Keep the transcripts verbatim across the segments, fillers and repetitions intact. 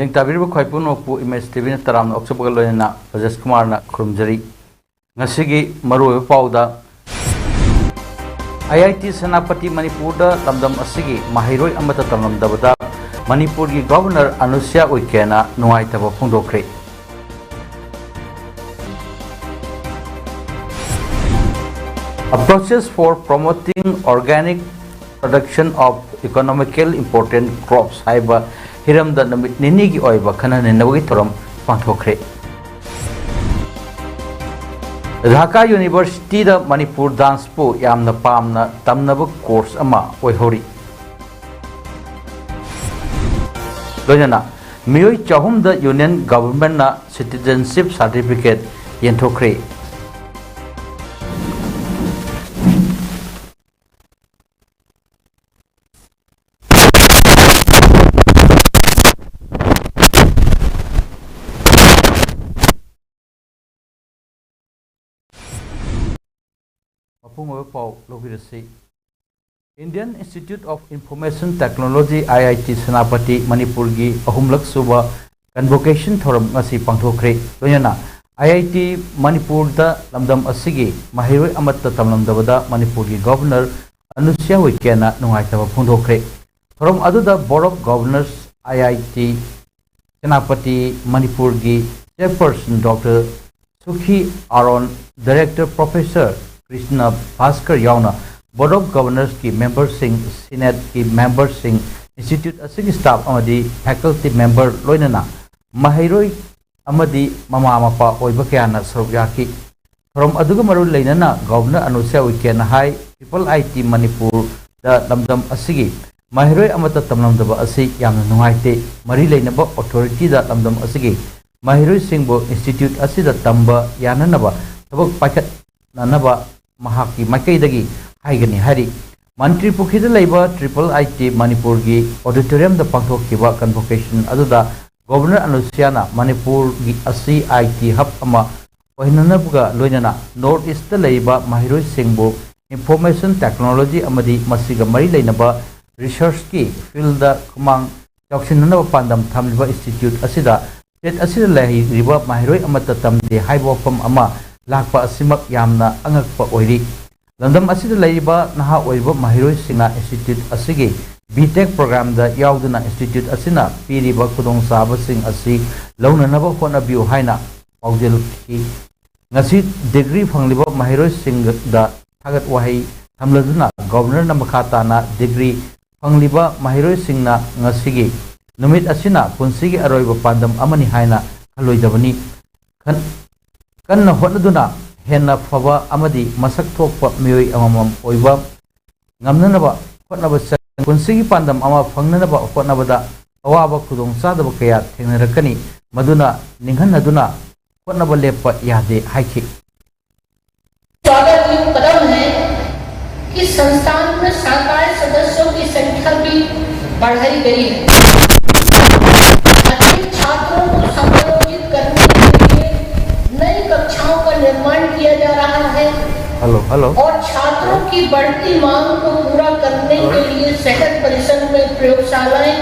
ꯅꯤꯡꯇꯥꯕꯤꯔꯤꯕ ꯈ꯭ꯋꯥꯏ ꯄꯨꯝꯅꯃꯛꯄꯨ ꯏꯃꯦꯖ ꯇꯤꯚꯤꯅ ꯇꯔꯥꯝꯅ ꯑꯣꯛꯆꯕꯒ ꯂꯣꯏꯅꯅ ꯕ꯭ꯔꯖꯦꯁ ꯀꯨꯃꯥꯔꯅ ꯈꯨꯔꯨꯝꯖꯔꯤ꯫ ꯉꯁꯤꯒꯤ ꯃꯔꯨꯑꯣꯏꯕ ꯄꯥꯎꯗ, ꯑꯥꯏ ꯑꯥꯏ ꯇꯤ ꯁꯦꯅꯥꯄꯇꯤ ꯃꯅꯤꯄꯨꯔꯗ ꯂꯝꯗꯝ ꯑꯁꯤꯒꯤ ꯃꯍꯩꯔꯣꯏ ꯑꯃꯠꯇ ꯇꯝꯂꯝꯗꯕꯗ ꯃꯅꯤꯄꯨꯔꯒꯤ ꯒꯚꯔꯅꯔ ꯑꯅꯨꯁ꯭ꯌꯥ ꯎꯏꯀꯦꯅ ꯅꯨꯡꯉꯥꯏꯇꯕ ꯐꯣꯡꯗꯣꯛꯈ꯭ꯔꯦ꯫ A process for promoting organic production of economical important crops ꯍꯥꯏꯕ ꯍꯤꯔꯝꯗ ꯅꯨꯃꯤꯠ ꯅꯤꯅꯤꯒꯤ ꯑꯣꯏꯕ ꯈꯟꯅ ꯅꯩꯅꯕꯒꯤ ꯊꯧꯔꯝ ꯄꯥꯡꯊꯣꯛꯈ꯭ꯔꯦ꯫ ꯙꯥꯀꯥ ꯌꯨꯅꯤꯚꯔꯁꯤꯇꯤꯗ ꯃꯅꯤꯄꯨꯔ ꯗꯥꯟꯁꯄꯨ ꯌꯥꯝꯅ ꯄꯥꯝꯅ ꯇꯝꯅꯕ ꯀꯣꯔꯁ ꯑꯃ ꯑꯣꯏꯍꯧꯔꯤ꯫ ꯂꯣꯏꯅꯅ ꯃꯤꯑꯣꯏ ꯆꯍꯨꯝꯗ ꯌꯨꯅꯤꯌꯟ ꯒꯚꯔꯟꯃꯦꯟꯠꯅ ꯁꯤꯇꯤꯖꯦꯟꯁꯤꯞ ꯁꯥꯔꯇꯤꯐꯤꯀꯦꯠ ꯌꯦꯟꯊꯣꯛꯈ꯭ꯔꯦ꯫ ꯃꯄꯨꯡ ꯑꯣꯏꯕ ꯄꯥꯎ ꯂꯧꯕꯤꯔꯁꯤ꯫ Indian Institute of Information Technology, I I T Senapati ꯃꯅꯤꯄꯨꯔꯒꯤ ꯑꯍꯨꯝꯂꯛ ꯁꯨꯕ ꯀꯟꯚꯣꯀꯦꯁꯟ ꯊꯧꯔꯝ ꯉꯁꯤ ꯄꯥꯡꯊꯣꯛꯈ꯭ꯔꯦ꯫ ꯂꯣꯏꯅꯅ ꯑꯥꯏ ꯑꯥꯏ ꯇꯤ ꯃꯅꯤꯄꯨꯔꯗ ꯂꯝꯗꯝ ꯑꯁꯤꯒꯤ ꯃꯍꯩꯔꯣꯏ ꯑꯃꯠꯇ ꯇꯝꯂꯝꯗꯕꯗ ꯃꯅꯤꯄꯨꯔꯒꯤ ꯒꯚꯔꯅꯔ ꯑꯅꯨꯁ꯭ꯌꯥ ꯎꯏꯀꯦꯅ ꯅꯨꯡꯉꯥꯏꯇꯕ ꯐꯣꯡꯗꯣꯛꯈ꯭ꯔꯦ꯫ ꯊꯧꯔꯝ ꯑꯗꯨꯗ Board of Governors, I I T Senapati ꯃꯅꯤꯄꯨꯔꯒꯤ ꯆꯤꯌꯔꯄꯔꯁꯟ doctor ꯁꯨꯈꯤ Aaron, director professor Krishna Bhaskar ꯌꯥꯎꯅ Board of Governors ꯀꯤ ꯃꯦꯝꯕꯔꯁꯤꯡ, ꯁꯤꯅꯦꯠꯀꯤ ꯃꯦꯝꯕꯔꯁꯤꯡ, ꯏꯟꯁꯇꯤꯇ꯭ꯌꯨꯠ ꯑꯁꯤꯒꯤ ꯁ꯭ꯇꯥꯐ ꯑꯃꯗꯤ ꯐꯦꯀꯜꯇꯤ ꯃꯦꯝꯕꯔ, ꯂꯣꯏꯅꯅ ꯃꯍꯩꯔꯣꯏ ꯑꯃꯗꯤ ꯃꯃꯥ ꯃꯄꯥ ꯑꯣꯏꯕ ꯀꯌꯥꯅ ꯁꯔꯨꯛ ꯌꯥꯈꯤ꯫ ꯊꯧꯔꯝ ꯑꯗꯨꯒ ꯃꯔꯨ ꯂꯩꯅꯅ ꯒꯚꯔꯅꯔ ꯑꯅꯨꯁ꯭ꯌꯥ ꯎꯏꯀꯦꯅ ꯍꯥꯏ, ꯇ꯭ꯔꯤꯄꯜ ꯑꯥꯏ ꯇꯤ ꯃꯅꯤꯄꯨꯔꯗ ꯂꯝꯗꯝ ꯑꯁꯤꯒꯤ ꯃꯍꯩꯔꯣꯏ ꯑꯃꯠꯇ ꯇꯝꯂꯝꯗꯕ ꯑꯁꯤ ꯌꯥꯝꯅ ꯅꯨꯡꯉꯥꯏꯇꯦ꯫ ꯃꯔꯤ ꯂꯩꯅꯕ ꯑꯣꯊꯣꯔꯤꯇꯤꯗ ꯂꯝꯗꯝ ꯑꯁꯤꯒꯤ ꯃꯍꯩꯔꯣꯏꯁꯤꯡꯕꯨ ꯏꯟꯁꯇꯤꯇ꯭ꯌꯨꯠ ꯑꯁꯤꯗ ꯇꯝꯕ ꯌꯥꯅꯅꯕ ꯊꯕꯛ ꯄꯥꯏꯈꯠꯅꯅꯕ ꯃꯍꯥꯛꯀꯤ ꯃꯥꯏꯀꯩꯗꯒꯤ ꯍꯥꯏꯒꯅꯤ ꯍꯥꯏꯔꯤ꯫ ꯃꯟꯇ꯭ꯔꯤ ꯄꯨꯈ꯭ꯔꯤꯗ ꯂꯩꯕ ꯇ꯭ꯔꯤꯄꯜ ꯑꯥꯏ ꯇꯤ ꯃꯅꯤꯄꯨꯔꯒꯤ ꯑꯣꯗꯤꯇꯣꯔꯤꯌꯝꯗ ꯄꯥꯡꯊꯣꯛꯈꯤꯕ ꯀꯟꯚꯣꯀꯦꯁꯟ ꯑꯗꯨꯗ ꯒꯚꯔꯅꯔ ꯑꯅꯨꯁ꯭ꯌꯥꯅ ꯃꯅꯤꯄꯨꯔꯒꯤ ꯑꯁꯤ ꯑꯥꯏ ꯇꯤ ꯍꯕ ꯑꯃ ꯑꯣꯏꯍꯟꯅꯅꯕꯒ ꯂꯣꯏꯅꯅ ꯅꯣꯔꯠ ꯏꯁꯇ ꯂꯩꯔꯤꯕ ꯃꯍꯩꯔꯣꯏꯁꯤꯡꯕꯨ ꯏꯟꯐꯣꯔꯃꯦꯁꯟ ꯇꯦꯛꯅꯣꯂꯣꯖꯤ ꯑꯃꯗꯤ ꯃꯁꯤꯒ ꯃꯔꯤ ꯂꯩꯅꯕ ꯔꯤꯁꯔꯆꯀꯤ ꯐꯤꯜꯗ ꯈꯨꯃꯥꯡ ꯆꯥꯎꯁꯤꯟꯅꯅꯕ ꯄꯥꯟꯗꯝ ꯊꯝꯂꯤꯕ institute ꯑꯁꯤꯗ state ꯑꯁꯤꯗ ꯂꯩꯔꯤꯕ ꯃꯍꯩꯔꯣꯏ ꯑꯃꯠꯇ ꯇꯝꯗꯦ ꯍꯥꯏꯕ ꯋꯥꯐꯝ ꯑꯃ ꯂꯥꯛꯄ ꯑꯁꯤꯃꯛ ꯌꯥꯝꯅ ꯑꯉꯛꯄ ꯑꯣꯏꯔꯤ꯫ ꯂꯝꯗꯝ ꯑꯁꯤꯗ ꯂꯩꯔꯤꯕ ꯅꯍꯥ ꯑꯣꯏꯔꯤꯕ ꯃꯍꯩꯔꯣꯏꯁꯤꯡꯅ institute ꯑꯁꯤꯒꯤ B.Tech programꯗ ꯌꯥꯎꯗꯨꯅ institute ꯑꯁꯤꯅ ꯄꯤꯔꯤꯕ ꯈꯨꯗꯣꯡꯆꯥꯕꯁꯤꯡ ꯑꯁꯤ ꯂꯧꯅꯅꯕ ꯍꯣꯠꯅꯕꯤꯌꯨ ꯍꯥꯏꯅ ꯄꯥꯎꯖꯦꯜꯈꯤ꯫ ꯉꯁꯤ degree ꯐꯪꯂꯤꯕ ꯃꯍꯩꯔꯣꯏꯁꯤꯡꯗ ꯊꯥꯒꯠ ꯋꯥꯍꯩ ꯊꯝꯂꯗꯨꯅ Governorꯅ ꯃꯈꯥ ꯇꯥꯅ degree ꯐꯪꯂꯤꯕ ꯃꯍꯩꯔꯣꯏꯁꯤꯡꯅ ꯉꯁꯤꯒꯤ ꯅꯨꯃꯤꯠ ꯑꯁꯤꯅ ꯄꯨꯟꯁꯤꯒꯤ ꯑꯔꯣꯏꯕ ꯄꯥꯟꯗꯝ ꯑꯃꯅꯤ ꯍꯥꯏꯅ ꯈꯜꯂꯣꯏꯗꯕꯅꯤ꯫ ꯈꯟ-, ꯀꯟꯅ ꯍꯣꯠꯅꯗꯨꯅ ꯍꯦꯟꯅ ꯐꯕ ꯑꯃꯗꯤ ꯃꯁꯛ ꯊꯣꯛꯄ ꯃꯤꯑꯣꯏ ꯑꯃꯃꯝ ꯑꯣꯏꯕ ꯉꯝꯅꯅꯕ ꯍꯣꯠꯅꯕ ꯆꯪ-, ꯄꯨꯟꯁꯤꯒꯤ ꯄꯥꯟꯗꯝ ꯑꯃ ꯐꯪꯅꯅꯕ ꯍꯣꯠꯅꯕꯗ ꯑꯋꯥꯕ ꯈꯨꯗꯣꯡꯆꯥꯗꯕ ꯀꯌꯥ ꯊꯦꯡꯅꯔꯛꯀꯅꯤ, ꯃꯗꯨꯅ ꯅꯤꯡꯍꯟꯅꯗꯨꯅ ꯍꯣꯠꯅꯕ ꯂꯦꯞꯄ ꯌꯥꯗꯦ ꯍꯥꯏꯈꯤ꯫ स्वागत योग्य कदम है कि संस्थान में शाखाएं सदस्यों की संख्या भी बढ़ाई गई है। अतिरिक्त छात्रों को समायोजित करने के लिए नई कक्षाओं का निर्माण किया जा रहा है। Hello, hello. और छात्रों की बढ़ती मांग को पूरा करने के लिए शहर परिसर में प्रयोगशालाएं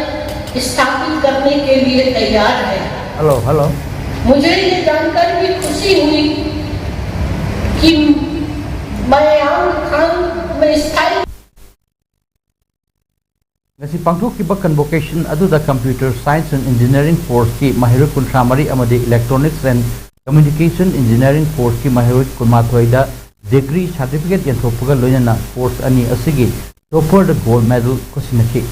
स्थापित करने के लिए तैयार है। Hello, hello. मुझे ये जानकर भी खुशी हुई कि मयानग में स्थायी ꯉꯁꯤ ꯄꯥꯡꯊꯣꯛꯈꯤꯕ convocation ꯑꯗꯨꯗ Computer Science and Engineering courseꯀꯤ ꯃꯍꯩꯔꯣꯏ ꯀꯨꯟꯊ꯭ꯔꯥ ꯃꯔꯤ ꯑꯃꯗꯤ Electronics and Communication Engineering courseꯀꯤ ꯃꯍꯩꯔꯣꯏ ꯀꯨꯟꯃꯥꯊꯣꯏꯗ degree certificate ꯌꯦꯟꯊꯣꯛꯄꯒ ꯂꯣꯏꯅꯅ course ꯑꯅꯤ ꯑꯁꯤꯒꯤ topperꯗ gold medal ꯈꯨꯠꯁꯤꯟꯅꯈꯤ꯫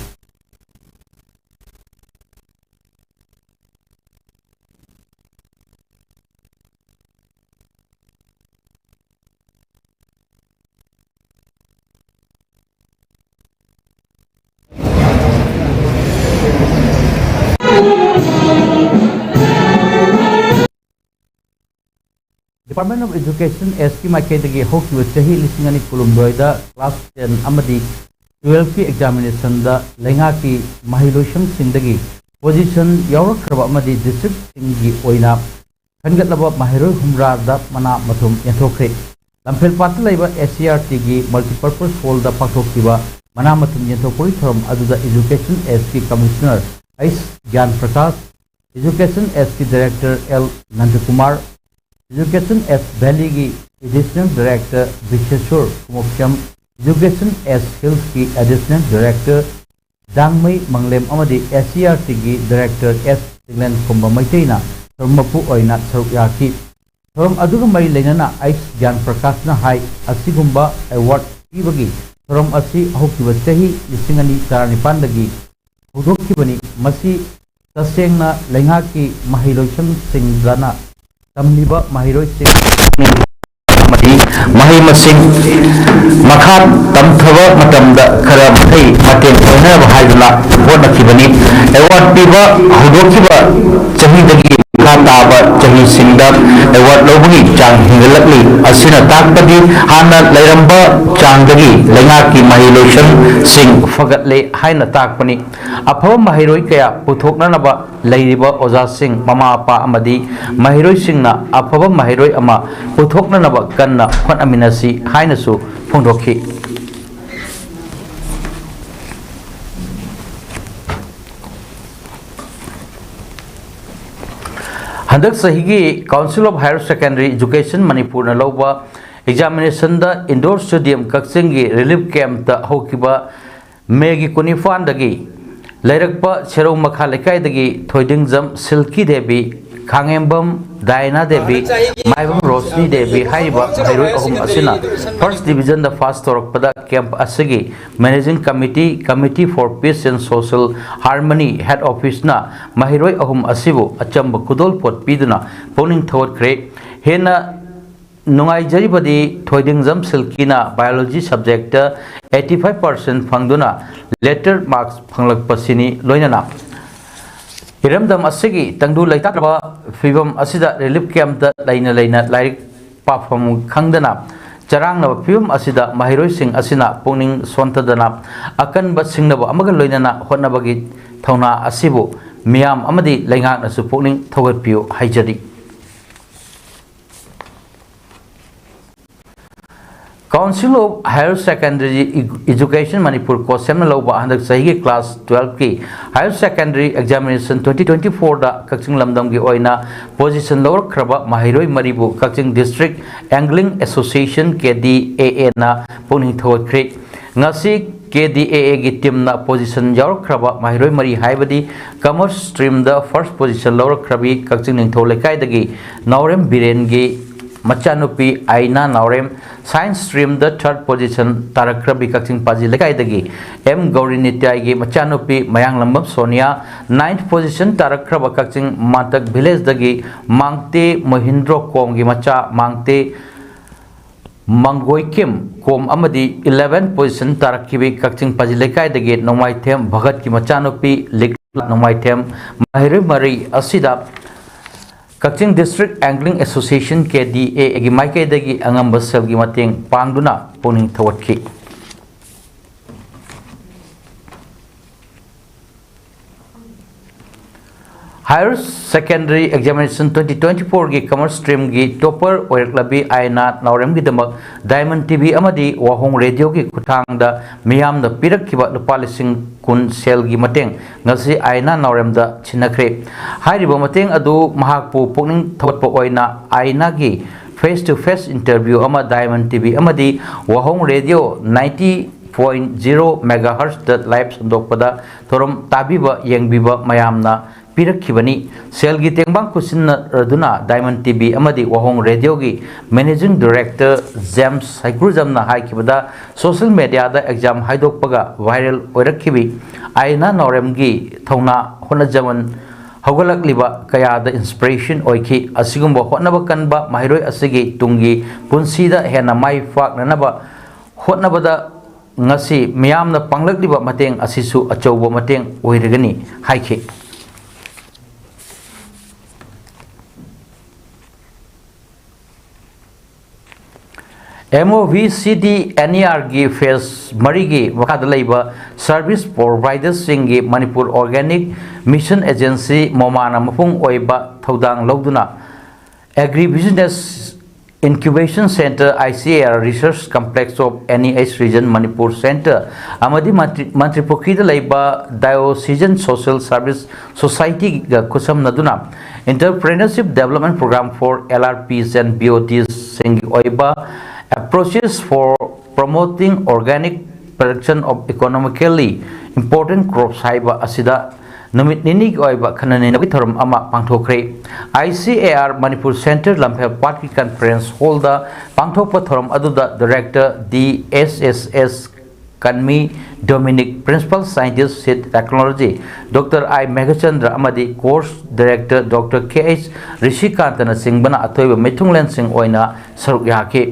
Department of Education, S P ꯀꯤ ꯃꯥꯏꯀꯩꯗꯒꯤ ꯍꯧꯈꯤꯕ ꯆꯍꯤ ꯂꯤꯁꯤꯡ ꯑꯅꯤ ꯀꯨꯟꯍꯨꯝꯗꯣꯏꯗ class ten ꯑꯃꯗꯤ twelveꯀꯤ examinationꯗ ꯂꯩꯉꯥꯛꯀꯤ ꯃꯍꯩꯂꯣꯏꯁꯪꯁꯤꯡꯗꯒꯤ position ꯌꯥꯎꯔꯛꯈ꯭ꯔꯕ ꯑꯃꯗꯤ districtꯁꯤꯡꯒꯤ ꯑꯣꯏꯅ ꯈꯟꯒꯠꯂꯕ ꯃꯍꯩꯔꯣꯏ ꯍꯨꯝꯗ꯭ꯔꯥꯗ ꯃꯅꯥ ꯃꯊꯨꯝ ꯌꯦꯟꯊꯣꯛꯈ꯭ꯔꯦ꯫ ꯂꯝꯐꯦꯜꯄꯥꯠꯇ ꯂꯩꯕ S C E R Tꯒꯤ multipurpose hallꯗ ꯄꯥꯡꯊꯣꯛꯈꯤꯕ ꯃꯅꯥ ꯃꯊꯨꯝ ꯌꯦꯟꯊꯣꯛꯄꯒꯤ ꯊꯧꯔꯝ ꯑꯗꯨꯗ Education Sꯀꯤ Commissioner H Gyan Prakash, Education Sꯀꯤ Director L Nandakumar, Education S Valleyꯒꯤ Additional Director Bisheshor Kumokcham, Education S Hillsꯀꯤ Additional Director ꯗꯥꯡꯃꯩ ꯃꯪꯂꯦꯝ ꯑꯃꯗꯤ S C R Tꯒꯤ Director S ꯆꯤꯡꯂꯦꯟꯈꯣꯝꯕ ꯃꯩꯇꯩꯅ ꯊꯧꯔꯝ ꯃꯄꯨ ꯑꯣꯏꯅ ꯁꯔꯨꯛ ꯌꯥꯈꯤ꯫ ꯊꯧꯔꯝ ꯑꯗꯨꯒ ꯃꯔꯤ ꯂꯩꯅꯅ ꯑꯩꯆ ꯒ꯭ꯌꯥꯟ ꯄ꯭ꯔꯀꯥꯁꯅ ꯍꯥꯏ, ꯑꯁꯤꯒꯨꯝꯕ award ꯄꯤꯕꯒꯤ ꯊꯧꯔꯝ ꯑꯁꯤ ꯍꯧꯈꯤꯕ ꯆꯍꯤ ꯂꯤꯁꯤꯡ ꯑꯅꯤ ꯇꯔꯥꯅꯤꯄꯥꯟꯗꯒꯤ ꯍꯧꯗꯣꯛꯈꯤꯕꯅꯤ꯫ ꯃꯁꯤ ꯇꯁꯦꯡꯅ ꯂꯩꯉꯥꯛꯀꯤ ꯃꯍꯩꯂꯣꯏꯁꯪꯁꯤꯡꯗꯅ ꯇꯝꯂꯤꯕ ꯃꯍꯩꯔꯣꯏꯁꯤꯡ ꯑꯃꯗꯤ ꯃꯍꯩ ꯃꯁꯤꯡ ꯃꯈꯥ ꯇꯝꯊꯕ ꯃꯇꯝꯗ ꯈꯔ ꯃꯈꯩ ꯃꯇꯦꯡ ꯑꯣꯏꯅꯅꯕ ꯍꯥꯏꯗꯨꯅ ꯍꯣꯠꯅꯈꯤꯕꯅꯤ꯫ Award ꯄꯤꯕ ꯍꯧꯗꯣꯛꯈꯤꯕ ꯆꯍꯤꯗꯒꯤ ꯃꯈꯥ ꯇꯥꯕ ꯆꯍꯤꯁꯤꯡꯗ award ꯂꯧꯕꯒꯤ ꯆꯥꯡ ꯍꯦꯟꯒꯠꯂꯛꯂꯤ꯫ ꯑꯁꯤꯅ ꯇꯥꯛꯄꯗꯤ ꯍꯥꯟꯅ ꯂꯩꯔꯝꯕ ꯆꯥꯡꯗꯒꯤ ꯂꯩꯉꯥꯛꯀꯤ ꯃꯍꯩꯂꯣꯏꯁꯪꯁꯤꯡ ꯐꯒꯠꯂꯦ ꯍꯥꯏꯅ ꯇꯥꯛꯄꯅꯤ꯫ ꯑꯐꯕ ꯃꯍꯩꯔꯣꯏ ꯀꯌꯥ ꯄꯨꯊꯣꯛꯅꯅꯕ ꯂꯩꯔꯤꯕ ꯑꯣꯖꯥꯁꯤꯡ, ꯃꯃꯥ ꯃꯄꯥ ꯑꯃꯗꯤ ꯃꯍꯩꯔꯣꯏꯁꯤꯡꯅ ꯑꯐꯕ ꯃꯍꯩꯔꯣꯏ ꯑꯃ ꯄꯨꯊꯣꯛꯅꯅꯕ ꯀꯟꯅ ꯍꯣꯠꯅꯃꯤꯟꯅꯁꯤ ꯍꯥꯏꯅꯁꯨ ꯐꯣꯡꯗꯣꯛꯈꯤ꯫ ꯍꯟꯗꯛ ꯆꯍꯤꯒꯤ Council of Higher Secondary Education ꯃꯅꯤꯄꯨꯔꯅ ꯂꯧꯕ examinationꯗ Indoor Stadium ꯀꯛꯆꯤꯡꯒꯤ relief campꯇ ꯍꯧꯈꯤꯕ ꯃꯦꯒꯤ ꯀꯨꯟꯅꯤꯄꯥꯟꯗꯒꯤ ꯂꯩꯔꯛꯄ ꯁꯦꯔꯧ ꯃꯈꯥ ꯂꯩꯀꯥꯏꯗꯒꯤ ꯊꯣꯏꯗꯤꯡꯖꯝ ꯁꯤꯜꯀꯤ ꯗꯦꯕꯤ, ꯈꯥꯉꯦꯝꯕꯝ ꯗꯥꯏꯅꯥ ꯗꯦꯕꯤ, ꯃꯥꯏꯕꯝ ꯔꯣꯁꯅꯤ ꯗꯦꯕꯤ ꯍꯥꯏꯔꯤꯕ ꯃꯍꯩꯔꯣꯏ ꯑꯍꯨꯝ ꯑꯁꯤꯅ first divisionꯗ pass ꯇꯧꯔꯛꯄꯗ camp ꯑꯁꯤꯒꯤ Managing Committee, Committee for Peace and Social Harmony, Head Officeꯅ ꯃꯍꯩꯔꯣꯏ ꯑꯍꯨꯝ ꯑꯁꯤꯕꯨ ꯑꯆꯝꯕ ꯈꯨꯗꯣꯜꯄꯣꯠ ꯄꯤꯗꯨꯅ ꯄꯨꯛꯅꯤꯡ ꯊꯧꯒꯠꯈ꯭ꯔꯦ꯫ ꯍꯦꯟꯅ ꯅꯨꯡꯉꯥꯏꯖꯔꯤꯕꯗꯤ ꯊꯣꯏꯗꯤꯡꯖꯝ ꯁꯤꯜꯀꯤꯅ Biology subjectꯇ eighty five percent ꯐꯪꯗꯨꯅ letter marks ꯐꯪꯂꯛꯄꯁꯤꯅꯤ꯫ ꯂꯣꯏꯅꯅ ꯏꯔꯝꯗꯝ ꯑꯁꯤꯒꯤ ꯇꯪꯗꯨ ꯂꯩꯇꯥꯗ꯭ꯔꯕ ꯐꯤꯕꯝ ꯑꯁꯤꯗ relief campꯇ ꯂꯩꯅ ꯂꯩꯅ ꯂꯥꯏꯔꯤꯛ ꯄꯥꯐꯝ ꯈꯪꯗꯅ ꯆꯔꯥꯡꯅꯕ ꯐꯤꯕꯝ ꯑꯁꯤꯗ ꯃꯍꯩꯔꯣꯏꯁꯤꯡ ꯑꯁꯤꯅ ꯄꯨꯛꯅꯤꯡ ꯁꯣꯟꯊꯗꯅ ꯑꯀꯟꯕ ꯁꯤꯡꯅꯕ ꯑꯃꯒ ꯂꯣꯏꯅꯅ ꯍꯣꯠꯅꯕꯒꯤ ꯊꯧꯅꯥ ꯑꯁꯤꯕꯨ ꯃꯤꯌꯥꯝ ꯑꯃꯗꯤ ꯂꯩꯉꯥꯛꯅꯁꯨ ꯄꯨꯛꯅꯤꯡ ꯊꯧꯒꯠꯄꯤꯌꯨ ꯍꯥꯏꯖꯔꯤ꯫ Council of Higher Secondary Education Manipur, ꯀꯣꯁꯦꯝꯅ ꯂꯧꯕ ꯍꯟꯗꯛ ꯆꯍꯤꯒꯤ class twelve ꯀꯤ Higher Secondary Examination twenty twenty four ꯗ ꯀꯛꯆꯤꯡ ꯂꯝꯗꯝꯒꯤ ꯑꯣꯏꯅ position ꯂꯧꯔꯛꯈ꯭ꯔꯕ ꯃꯍꯩꯔꯣꯏ ꯃꯔꯤꯕꯨ ꯀꯛꯆꯤꯡ District Angling Association, K D A A ꯅ ꯄꯨꯛꯅꯤꯡ ꯊꯧꯒꯠꯈ꯭ꯔꯤ꯫ ꯉꯁꯤ K D A A ꯒꯤ team ꯅ position ꯌꯥꯎꯔꯛꯈ꯭ꯔꯕ ꯃꯍꯩꯔꯣꯏ ꯃꯔꯤ ꯍꯥꯏꯕꯗꯤ Commerce stream ꯗ first position ꯂꯧꯔꯛꯈ꯭ꯔꯕꯤ ꯀꯛꯆꯤꯡ ꯅꯤꯡꯊꯧ ꯂꯩꯀꯥꯏꯗꯒꯤ ꯅꯥꯎꯔꯦꯝ ꯕꯤꯔꯦꯟꯒꯤ ꯃꯆꯥꯅꯨꯄꯤ ꯑꯥꯏꯅꯥ ꯅꯥꯎꯔꯦꯝ, Science stream ꯗ third position ꯇꯥꯔꯛꯈ꯭ꯔꯕꯤ ꯀꯛꯆꯤꯡ ꯄꯥꯖꯤ ꯂꯩꯀꯥꯏꯗꯒꯤ ꯑꯦꯝ ꯒꯧꯔꯤꯅꯤꯇ꯭ꯌꯥꯏꯒꯤ ꯃꯆꯥꯅꯨꯄꯤ ꯃꯌꯥꯡꯂꯝꯕꯝ ꯁꯣꯅꯤꯌꯥ, ninth position ꯇꯥꯔꯛꯈ꯭ꯔꯕ ꯀꯛꯆꯤꯡ ꯃꯥꯟꯇꯛ village ꯗꯒꯤ ꯃꯥꯡꯇꯦ ꯃꯣꯍꯤꯟꯗ꯭ꯔꯣ ꯀꯣꯝꯒꯤ ꯃꯆꯥ ꯃꯥꯡꯇꯦ ꯃꯪꯒꯣꯏꯀꯤꯝ ꯀꯣꯝ ꯑꯃꯗꯤ eleventh position ꯇꯥꯔꯛꯈꯤꯕꯤ ꯀꯛꯆꯤꯡ ꯄꯥꯖꯤ ꯂꯩꯀꯥꯏꯗꯒꯤ ꯅꯣꯡꯃꯥꯏꯊꯦꯝ ꯚꯒꯠꯀꯤ ꯃꯆꯥꯅꯨꯄꯤ ꯂꯤꯛꯂꯥ ꯅꯣꯡꯃꯥꯏꯊꯦꯝ ꯃꯍꯩꯔꯣꯏ ꯃꯔꯤ ꯑꯁꯤꯗ ꯀꯛꯆꯤꯡ District Angling Association, K D A A ꯒꯤ ꯃꯥꯏꯀꯩꯗꯒꯤ ꯑꯉꯝꯕ ꯁꯦꯜꯒꯤ ꯃꯇꯦꯡ ꯄꯥꯡꯗꯨꯅ ꯄꯨꯛꯅꯤꯡ ꯊꯧꯒꯠꯈꯤ꯫ Higher Secondary Examination twenty twenty four ꯒꯤ Commerce stream ꯒꯤ topper ꯑꯣꯏꯔꯛꯂꯕꯤ ꯑꯥꯏꯅꯥ ꯅꯥꯎꯔꯦꯝꯒꯤꯗꯃꯛ Diamond T V ꯑꯃꯗꯤ ꯋꯥꯍꯣꯡ Radio ꯒꯤ ꯈꯨꯠꯊꯥꯡꯗ ꯃꯤꯌꯥꯝꯅ ꯄꯤꯔꯛꯈꯤꯕ ꯂꯨꯄꯥ ꯂꯤꯁꯤꯡ ꯀꯨꯟ ꯁꯦꯜꯒꯤ ꯃꯇꯦꯡ ꯉꯁꯤ ꯑꯥꯏꯅꯥ ꯅꯥꯎꯔꯦꯝꯗ ꯁꯤꯟꯅꯈ꯭ꯔꯦ꯫ ꯍꯥꯏꯔꯤꯕ ꯃꯇꯦꯡ ꯑꯗꯨ ꯃꯍꯥꯛꯄꯨ ꯄꯨꯛꯅꯤꯡ ꯊꯧꯒꯠꯄ ꯑꯣꯏꯅ ꯑꯥꯏꯅꯥꯒꯤ face to face interview ꯑꯃ Diamond T V ꯑꯃꯗꯤ ꯋꯥꯍꯣꯡ Radio ninety point zero megahertz ꯗ live ꯁꯟꯗꯣꯛꯄꯗ ꯊꯧꯔꯝ ꯇꯥꯕꯤꯕ ꯌꯦꯡꯕꯤꯕ ꯃꯌꯥꯝꯅ ꯄꯤꯔꯛꯈꯤꯕꯅꯤ꯫ ꯁꯦꯜꯒꯤ ꯇꯦꯡꯕꯥꯡ ꯈꯨꯠꯁꯤꯟꯅꯗꯨꯅ Diamond T V ꯑꯃꯗꯤ ꯋꯥꯍꯣꯡ Radio ꯒꯤ Managing Director ꯖꯦꯝꯁ ꯁꯩꯀ꯭ꯔꯨꯖꯝꯅ ꯍꯥꯏꯈꯤꯕꯗ, social media ꯗ exam ꯍꯥꯏꯗꯣꯛꯄꯒ viral ꯑꯣꯏꯔꯛꯈꯤꯕꯤ ꯑꯥꯏꯅꯥ ꯅꯥꯎꯔꯦꯝꯒꯤ ꯊꯧꯅꯥ ꯍꯣꯠꯅꯖꯃꯟ ꯍꯧꯒꯠꯂꯛꯂꯤꯕ ꯀꯌꯥꯗ inspiration ꯑꯣꯏꯈꯤ꯫ ꯑꯁꯤꯒꯨꯝꯕ ꯍꯣꯠꯅꯕ ꯀꯟꯕ ꯃꯍꯩꯔꯣꯏ ꯑꯁꯤꯒꯤ ꯇꯨꯡꯒꯤ ꯄꯨꯟꯁꯤꯗ ꯍꯦꯟꯅ ꯃꯥꯏ ꯄꯥꯛꯅꯅꯕ ꯍꯣꯠꯅꯕꯗ ꯉꯁꯤ ꯃꯤꯌꯥꯝꯅ ꯄꯥꯡꯂꯛꯂꯤꯕ ꯃꯇꯦꯡ ꯑꯁꯤꯁꯨ ꯑꯆꯧꯕ ꯃꯇꯦꯡ ꯑꯣꯏꯔꯒꯅꯤ ꯍꯥꯏꯈꯤ꯫ M O V C D N E R ꯒꯤ phase ꯃꯔꯤꯒꯤ ꯃꯈꯥꯗ ꯂꯩꯕ service provider ꯁꯤꯡꯒꯤ Manipur Organic Mission Agency, ꯃꯣꯃꯥꯅ ꯃꯄꯨꯡ ꯑꯣꯏꯕ ꯊꯧꯗꯥꯡ ꯂꯧꯗꯨꯅ agribusiness Incubation Center, I C A R Research Complex of N E H Region, Manipur Center ꯑꯃꯗꯤ ꯃꯟꯇ꯭ꯔꯤ ꯃꯟꯇ꯭ꯔꯤꯄꯨꯈ꯭ꯔꯤꯗ ꯂꯩꯕ Diocesan Social Service Societyꯒ ꯈꯨꯠꯁꯝꯅꯗꯨꯅ Entrepreneurship Development Program for L R Ps and B O Ts ꯁꯤꯡꯒꯤ ꯑꯣꯏꯕ Approaches for Promoting Organic Production of Economically Important Crops ꯍꯥꯏꯕ ꯑꯁꯤꯗ ꯅꯨꯃꯤꯠ ꯅꯤꯅꯤꯒꯤ ꯑꯣꯏꯕ ꯈꯟꯅ ꯅꯩꯅꯕꯒꯤ ꯊꯧꯔꯝ ꯑꯃ ꯄꯥꯡꯊꯣꯛꯈ꯭ꯔꯦ꯫ I C A R Manipur Center ꯂꯝꯐꯦꯜ ꯄꯥꯠꯀꯤ conference hallꯗ ꯄꯥꯡꯊꯣꯛꯄ ꯊꯧꯔꯝ ꯑꯗꯨꯗ Director D S S S Kanmi Dominic, Principal Scientist Seed Technology Doctor I Meghachandra ꯑꯃꯗꯤ Course Director Doctor K H ꯔꯤꯁꯤꯀꯥꯟꯇꯅꯆꯤꯡꯕꯅ ꯑꯊꯣꯏꯕ ꯃꯤꯊꯨꯡꯂꯦꯟꯁꯤꯡ ꯑꯣꯏꯅ ꯁꯔꯨꯛ ꯌꯥꯈꯤ꯫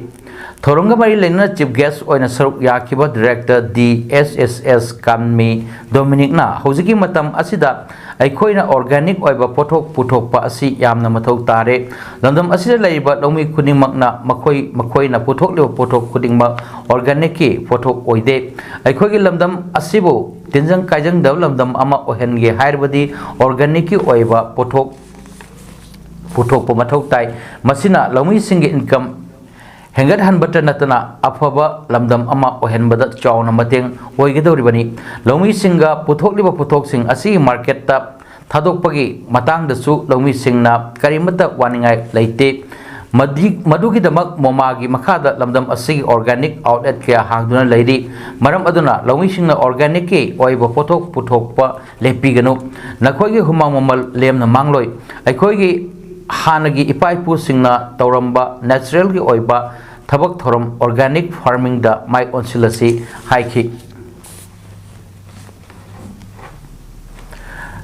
ꯊꯧꯔꯝꯒ ꯃꯔꯤ ꯂꯩꯅꯅ chief guest ꯑꯣꯏꯅ ꯁꯔꯨꯛ ꯌꯥꯈꯤꯕ Director D S S S Kanmi Dominicꯅ ꯍꯧꯖꯤꯛꯀꯤ ꯃꯇꯝ ꯑꯁꯤꯗ ꯑꯩꯈꯣꯏꯅ organic ꯑꯣꯏꯕ ꯄꯣꯠꯊꯣꯛ ꯄꯨꯊꯣꯛꯄ ꯑꯁꯤ ꯌꯥꯝꯅ ꯃꯊꯧ ꯇꯥꯔꯦ꯫ ꯂꯝꯗꯝ ꯑꯁꯤꯗ ꯂꯩꯔꯤꯕ ꯂꯧꯃꯤ ꯈꯨꯗꯤꯡꯃꯛꯅ ꯃꯈꯣꯏ ꯃꯈꯣꯏꯅ ꯄꯨꯊꯣꯛꯂꯤꯕ ꯄꯣꯠꯊꯣꯛ ꯈꯨꯗꯤꯡꯃꯛ organicꯀꯤ ꯄꯣꯠꯊꯣꯛ ꯑꯣꯏꯗꯦ꯫ ꯑꯩꯈꯣꯏꯒꯤ ꯂꯝꯗꯝ ꯑꯁꯤꯕꯨ ꯇꯤꯟꯖꯪ ꯀꯥꯏꯖꯪꯗꯕ ꯂꯝꯗꯝ ꯑꯃ ꯑꯣꯏꯍꯟꯒꯦ ꯍꯥꯏꯔꯕꯗꯤ organicꯀꯤ ꯑꯣꯏꯕ ꯄꯣꯠꯊꯣꯛ ꯄꯨꯊꯣꯛꯄ ꯃꯊꯧ ꯇꯥꯏ꯫ ꯃꯁꯤꯅ ꯂꯧꯃꯤꯁꯤꯡꯒꯤ income ꯍꯦꯟꯒꯠꯍꯟꯕꯇ ꯅꯠꯇꯅ ꯑꯐꯕ ꯂꯝꯗꯝ ꯑꯃ ꯑꯣꯏꯍꯟꯕꯗ ꯆꯥꯎꯅ ꯃꯇꯦꯡ ꯑꯣꯏꯒꯗꯧꯔꯤꯕꯅꯤ꯫ ꯂꯧꯃꯤꯁꯤꯡꯒ ꯄꯨꯊꯣꯛꯂꯤꯕ ꯄꯣꯠꯊꯣꯛꯁꯤꯡ ꯑꯁꯤ marketꯇ ꯊꯥꯗꯣꯛꯄꯒꯤ ꯃꯇꯥꯡꯗꯁꯨ ꯂꯧꯃꯤꯁꯤꯡꯅ ꯀꯔꯤꯃꯠꯇ ꯋꯥꯅꯤꯡꯉꯥꯏ ꯂꯩꯇꯦ꯫ ꯃꯗꯤ-, ꯃꯗꯨꯒꯤꯗꯃꯛ ꯃꯣꯃꯥꯒꯤ ꯃꯈꯥꯗ ꯂꯝꯗꯝ ꯑꯁꯤꯒꯤ organic outlet ꯀꯌꯥ ꯍꯥꯡꯗꯨꯅ ꯂꯩꯔꯤ꯫ ꯃꯔꯝ ꯑꯗꯨꯅ ꯂꯧꯃꯤꯁꯤꯡꯅ organicꯀꯤ ꯑꯣꯏꯕ ꯄꯣꯠꯊꯣꯛ ꯄꯨꯊꯣꯛꯄ ꯂꯦꯞꯄꯤꯒꯅꯨ꯫ ꯅꯈꯣꯏꯒꯤ ꯍꯨꯃꯥꯡ ꯃꯃꯜ ꯂꯦꯝꯅ ꯃꯥꯡꯂꯣꯏ꯫ ꯑꯩꯈꯣꯏꯒꯤ ꯍꯥꯟꯅꯒꯤ ꯏꯄꯥ ꯏꯄꯨꯁꯤꯡꯅ ꯇꯧꯔꯝꯕ naturalꯒꯤ ꯑꯣꯏꯕ ꯊꯕꯛ ꯊꯧꯔꯝ organic farmingꯗ ꯃꯥꯏ ꯑꯣꯟꯁꯤꯜꯂꯁꯤ ꯍꯥꯏꯈꯤ꯫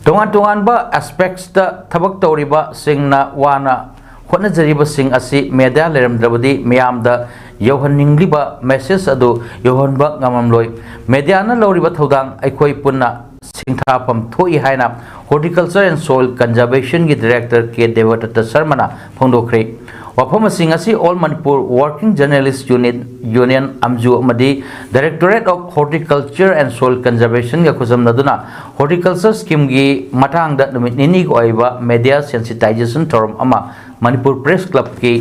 ꯇꯣꯉꯥꯟ ꯇꯣꯉꯥꯟꯕ aspectsꯇ ꯊꯕꯛ ꯇꯧꯔꯤꯕꯁꯤꯡꯅ ꯋꯥꯅ ꯍꯣꯠꯅꯖꯔꯤꯕꯁꯤꯡ ꯑꯁꯤ media ꯂꯩꯔꯝꯗ꯭ꯔꯕꯗꯤ ꯃꯤꯌꯥꯝꯗ ꯌꯧꯍꯟꯅꯤꯡꯂꯤꯕ message ꯑꯗꯨ ꯌꯧꯍꯟꯕ ꯉꯝꯂꯝꯂꯣꯏ꯫ Mediaꯅ ꯂꯧꯔꯤꯕ ꯊꯧꯗꯥꯡ ꯑꯩꯈꯣꯏ ꯄꯨꯟꯅ ꯁꯤꯡꯊꯥꯐꯝ ꯊꯣꯛꯏ ꯍꯥꯏꯅ Horticulture and Soil Conservationꯒꯤ Director K ꯗꯦꯕꯗꯠꯇ ꯁꯔꯃꯅ ꯐꯣꯡꯗꯣꯛꯈ꯭ꯔꯦ꯫ ꯋꯥꯐꯝꯁꯤꯡ ꯑꯁꯤ All Manipur Working Journalist Unit, Union, ꯑꯝꯖꯨ ꯑꯃꯗꯤ Directorate of Horticulture and Soil Conservationꯒ ꯈꯨꯠꯁꯝꯅꯗꯨꯅ horticulture schemeꯒꯤ ꯃꯇꯥꯡꯗ ꯅꯨꯃꯤꯠ ꯅꯤꯅꯤꯒꯤ ꯑꯣꯏꯕ media sensitization ꯊꯧꯔꯝ ꯑꯃ ꯃꯅꯤꯄꯨꯔ Press Clubꯀꯤ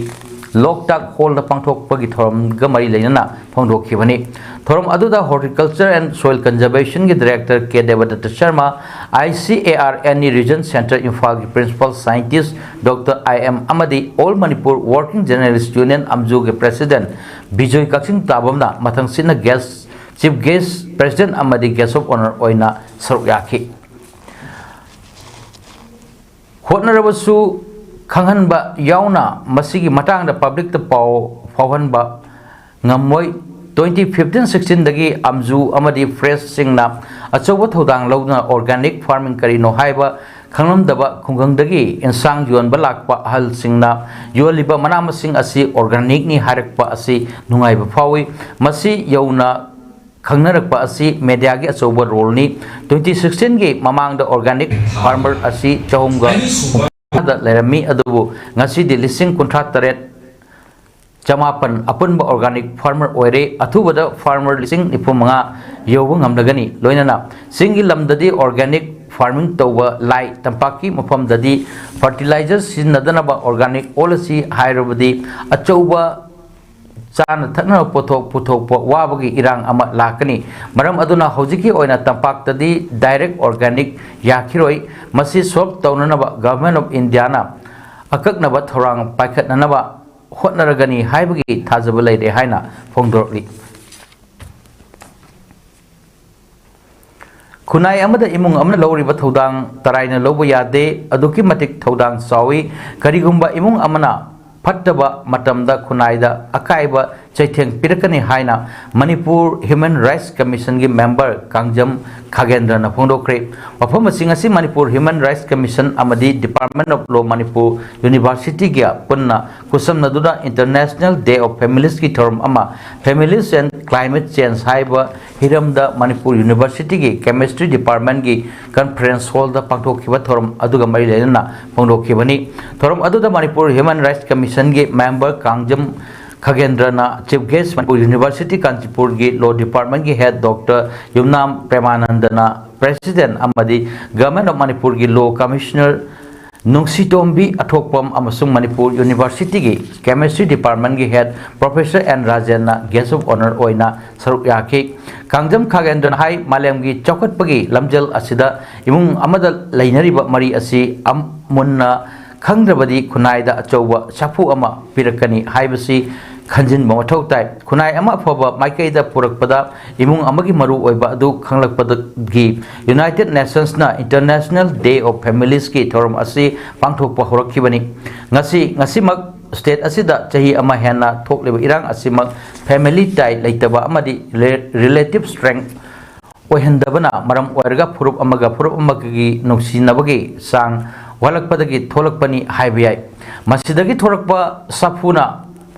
ꯂꯣꯛꯇꯥꯛ ꯍꯣꯜꯗ ꯄꯥꯡꯊꯣꯛꯄꯒꯤ ꯊꯧꯔꯝꯒ ꯃꯔꯤ ꯂꯩꯅꯅ ꯐꯣꯡꯗꯣꯛꯈꯤꯕꯅꯤ꯫ ꯊꯧꯔꯝ ꯑꯗꯨꯗ Horticulture and Soil Conservationꯒꯤ Director K Debadatta Sharma, ICARNE Region Centre ꯏꯝꯐꯥꯜꯒꯤ Principal Scientist doctor I M ꯑꯃꯗꯤ All Manipur Working Journalist Union ꯑꯝꯖꯨꯒꯤ President ꯕꯤꯖꯣꯏ ꯀꯛꯆꯤꯡ ꯇꯥꯕꯝꯅ ꯃꯊꯪꯁꯤꯠꯅ guest, Chief Guest, President ꯑꯃꯗꯤ Guest of Honour ꯑꯣꯏꯅ ꯁꯔꯨꯛ ꯌꯥꯈꯤ꯫ ꯍꯣꯠꯅꯔꯕꯁꯨ ꯈꯪꯍꯟꯕ ꯌꯥꯎꯅ ꯃꯁꯤꯒꯤ ꯃꯇꯥꯡꯗ publicꯇ ꯄꯥꯎ ꯐꯥꯎꯍꯟꯕ ꯉꯝꯃꯣꯏ꯫ Twenty fifteen sixteenꯗꯒꯤ ꯑꯝꯖꯨ ꯑꯃꯗꯤ ꯐ꯭ꯔꯦꯁꯁꯤꯡꯅ ꯑꯆꯧꯕ ꯊꯧꯗꯥꯡ ꯂꯧꯗꯨꯅ organic farming ꯀꯔꯤꯅꯣ ꯍꯥꯏꯕ ꯈꯪꯂꯝꯗꯕ ꯈꯨꯡꯒꯪꯗꯒꯤ ꯏꯟꯁꯥꯡ ꯌꯣꯟꯕ ꯂꯥꯛꯄ ꯑꯍꯜꯁꯤꯡꯅ ꯌꯣꯜꯂꯤꯕ ꯃꯅꯥ ꯃꯁꯤꯡ ꯑꯁꯤ organicꯅꯤ ꯍꯥꯏꯔꯛꯄ ꯑꯁꯤ ꯅꯨꯡꯉꯥꯏꯕ ꯐꯥꯎꯏ꯫ ꯃꯁꯤ ꯌꯧꯅ ꯈꯪꯅꯔꯛꯄ ꯑꯁꯤ mediaꯒꯤ ꯑꯆꯧꯕ roleꯅꯤ꯫ Twenty sixteenꯒꯤ ꯃꯃꯥꯡꯗ organic farmer ꯑꯁꯤ ꯆꯍꯨꯝꯒ ꯍꯨꯝꯐꯨꯇꯔꯥꯗ ꯂꯩꯔꯝꯃꯤ, ꯑꯗꯨꯕꯨ ꯉꯁꯤꯗꯤ ꯂꯤꯁꯤꯡ ꯀꯨꯟꯊ꯭ꯔꯥ ꯇꯔꯦꯠ ꯆꯃꯥꯄꯟ ꯑꯄꯨꯟꯕ organic farmer ꯑꯣꯏꯔꯦ꯫ ꯑꯊꯨꯕꯗ farmer ꯂꯤꯁꯤꯡ ꯅꯤꯐꯨ ꯃꯉꯥ ꯌꯧꯕ ꯉꯝꯂꯒꯅꯤ꯫ ꯂꯣꯏꯅꯅ ꯆꯤꯡꯒꯤ ꯂꯝꯗꯗꯤ organic farming ꯇꯧꯕ ꯂꯥꯏ, ꯇꯝꯄꯥꯛꯀꯤ ꯃꯐꯝꯗꯗꯤ fertilizer ꯁꯤꯖꯤꯟꯅꯗꯅꯕ organic ꯑꯣꯜꯂꯁꯤ ꯍꯥꯏꯔꯕꯗꯤ ꯑꯆꯧꯕ ꯆꯥꯅ ꯊꯛꯅꯕ ꯄꯣꯠꯊꯣꯛ ꯄꯨꯊꯣꯛꯄ ꯋꯥꯕꯒꯤ ꯏꯔꯥꯡ ꯑꯃ ꯂꯥꯛꯀꯅꯤ꯫ ꯃꯔꯝ ꯑꯗꯨꯅ ꯍꯧꯖꯤꯛꯀꯤ ꯑꯣꯏꯅ ꯇꯝꯄꯥꯛꯇꯗꯤ direct organic ꯌꯥꯈꯤꯔꯣꯏ꯫ ꯃꯁꯤ solve ꯇꯧꯅꯅꯕ Government of Indiaꯅ ꯑꯀꯛꯅꯕ ꯊꯧꯔꯥꯡ ꯄꯥꯏꯈꯠꯅꯅꯕ ꯍꯣꯠꯅꯔꯒꯅꯤ ꯍꯥꯏꯕꯒꯤ ꯊꯥꯖꯕ ꯂꯩꯔꯦ ꯍꯥꯏꯅ ꯐꯣꯡꯗꯣꯔꯛꯂꯤ꯫ ꯈꯨꯟꯅꯥꯏ ꯑꯃꯗ ꯏꯃꯨꯡ ꯑꯃꯅ ꯂꯧꯔꯤꯕ ꯊꯧꯗꯥꯡ ꯇꯔꯥꯏꯅ ꯂꯧꯕ ꯌꯥꯗꯦ, ꯑꯗꯨꯛꯀꯤ ꯃꯇꯤꯛ ꯊꯧꯗꯥꯡ ꯆꯥꯎꯏ꯫ ꯀꯔꯤꯒꯨꯝꯕ ꯏꯃꯨꯡ ꯑꯃꯅ ꯐꯠꯇꯕ ꯃꯇꯝꯗ ꯈꯨꯟꯅꯥꯏꯗ ꯑꯀꯥꯏꯕ ꯆꯩꯊꯦꯡ ꯄꯤꯔꯛꯀꯅꯤ ꯍꯥꯏꯅ Manipur Human Rights Commissionꯒꯤ member Kangjam ꯈꯥꯒꯦꯟꯗ꯭ꯔꯅ ꯐꯣꯡꯗꯣꯛꯈ꯭ꯔꯦ꯫ ꯋꯥꯐꯝꯁꯤꯡ ꯑꯁꯤ Manipur Human Rights Commission ꯑꯃꯗꯤ Department of Law Manipur Universityꯒ ꯄꯨꯟꯅ ꯈꯨꯠꯁꯝꯅꯗꯨꯅ International Day of Familiesꯀꯤ ꯊꯧꯔꯝ ꯑꯃ, Families and Climate Change ꯍꯥꯏꯕ ꯍꯤꯔꯝꯗ Manipur Universityꯒꯤ Chemistry Departmentꯀꯤ conference hallꯗ ꯄꯥꯡꯊꯣꯛꯈꯤꯕ ꯊꯧꯔꯝ ꯑꯗꯨꯒ ꯃꯔꯤ ꯂꯩꯅꯅ ꯐꯣꯡꯗꯣꯛꯈꯤꯕꯅꯤ꯫ ꯊꯧꯔꯝ ꯑꯗꯨꯗ Manipur Human Rights Commissionꯒꯤ member Kangjam ꯈꯥꯒꯦꯟꯗ꯭ꯔꯅ Chief Guest, Manipur University Kanchiꯄꯨꯔꯒꯤ Law Departmentꯀꯤ head Doctor ꯌꯨꯝꯅꯥꯝ ꯄ꯭ꯔꯦꯃꯥꯅꯟꯗꯅ President ꯑꯃꯗꯤ Government of ꯃꯅꯤꯄꯨꯔꯒꯤ Law Commissioner ꯅꯨꯡꯁꯤꯇꯣꯝꯕꯤ ꯑꯊꯣꯛꯄꯝ ꯑꯃꯁꯨꯡ ꯃꯅꯤꯄꯨꯔ ꯌꯨꯅꯤꯚꯔꯁꯤꯇꯤꯒꯤ ꯀꯦꯃꯤꯁꯇ꯭ꯔꯤ ꯗꯤꯄꯥꯔꯠꯃꯦꯟꯒꯤ ꯍꯦꯗ ꯄ꯭ꯔꯣꯐꯦꯁꯔ ꯑꯦꯟ ꯔꯥꯖꯦꯟꯅ ꯒꯦꯁ ꯑꯣꯐ ꯑꯣꯅꯔ ꯑꯣꯏꯅ ꯁꯔꯨꯛ ꯌꯥꯈꯤ꯫ ꯀꯥꯡꯖꯝ ꯈꯥꯒꯦꯟꯗ꯭ꯔꯅ ꯍꯥꯏ, ꯃꯥꯂꯦꯝꯒꯤ ꯆꯥꯎꯈꯠꯄꯒꯤ ꯂꯝꯖꯦꯜ ꯑꯁꯤꯗ ꯏꯃꯨꯡ ꯑꯃꯗ ꯂꯩꯅꯔꯤꯕ ꯃꯔꯤ ꯑꯁꯤ ꯑꯝ-, ꯃꯨꯟꯅ ꯈꯪꯗ꯭ꯔꯕꯗꯤ ꯈꯨꯟꯅꯥꯏꯗ ꯑꯆꯧꯕ ꯁꯥꯐꯨ ꯑꯃ ꯄꯤꯔꯛꯀꯅꯤ ꯍꯥꯏꯕꯁꯤ ꯈꯟꯖꯤꯟꯕ ꯃꯊꯧ ꯇꯥꯏ꯫ ꯈꯨꯟꯅꯥꯏ ꯑꯃ ꯑꯐꯕ ꯃꯥꯏꯀꯩꯗ ꯄꯨꯔꯛꯄꯗ ꯏꯃꯨꯡ ꯑꯃꯒꯤ ꯃꯔꯨ ꯑꯣꯏꯕ ꯑꯗꯨ ꯈꯪꯂꯛꯄꯗꯒꯤ United Nations ꯅ International Day of Families ꯀꯤ ꯊꯧꯔꯝ ꯑꯁꯤ ꯄꯥꯡꯊꯣꯛꯄ ꯍꯧꯔꯛꯈꯤꯕꯅꯤ꯫ ꯉꯁꯤ, ꯉꯁꯤꯃꯛ state ꯑꯁꯤꯗ ꯆꯍꯤ ꯑꯃ ꯍꯦꯟꯅ ꯊꯣꯛꯂꯤꯕ ꯏꯔꯥꯡ ꯑꯁꯤꯃꯛ family tie ꯂꯩꯇꯕ ꯑꯃꯗꯤ re-, relative strength ꯑꯣꯏꯍꯟꯗꯕꯅ ꯃꯔꯝ ꯑꯣꯏꯔꯒ ꯐꯨꯔꯨꯞ ꯑꯃꯒ ꯐꯨꯔꯨꯞ ꯑꯃꯒꯤ ꯅꯨꯡꯁꯤꯅꯕꯒꯤ ꯆꯥꯡ ꯋꯥꯠꯂꯛꯄꯗꯒꯤ ꯊꯣꯛꯂꯛꯄꯅꯤ ꯍꯥꯏꯕ ꯌꯥꯏ꯫ ꯃꯁꯤꯗꯒꯤ ꯊꯣꯛꯂꯛꯄ ꯁꯥꯐꯨꯅ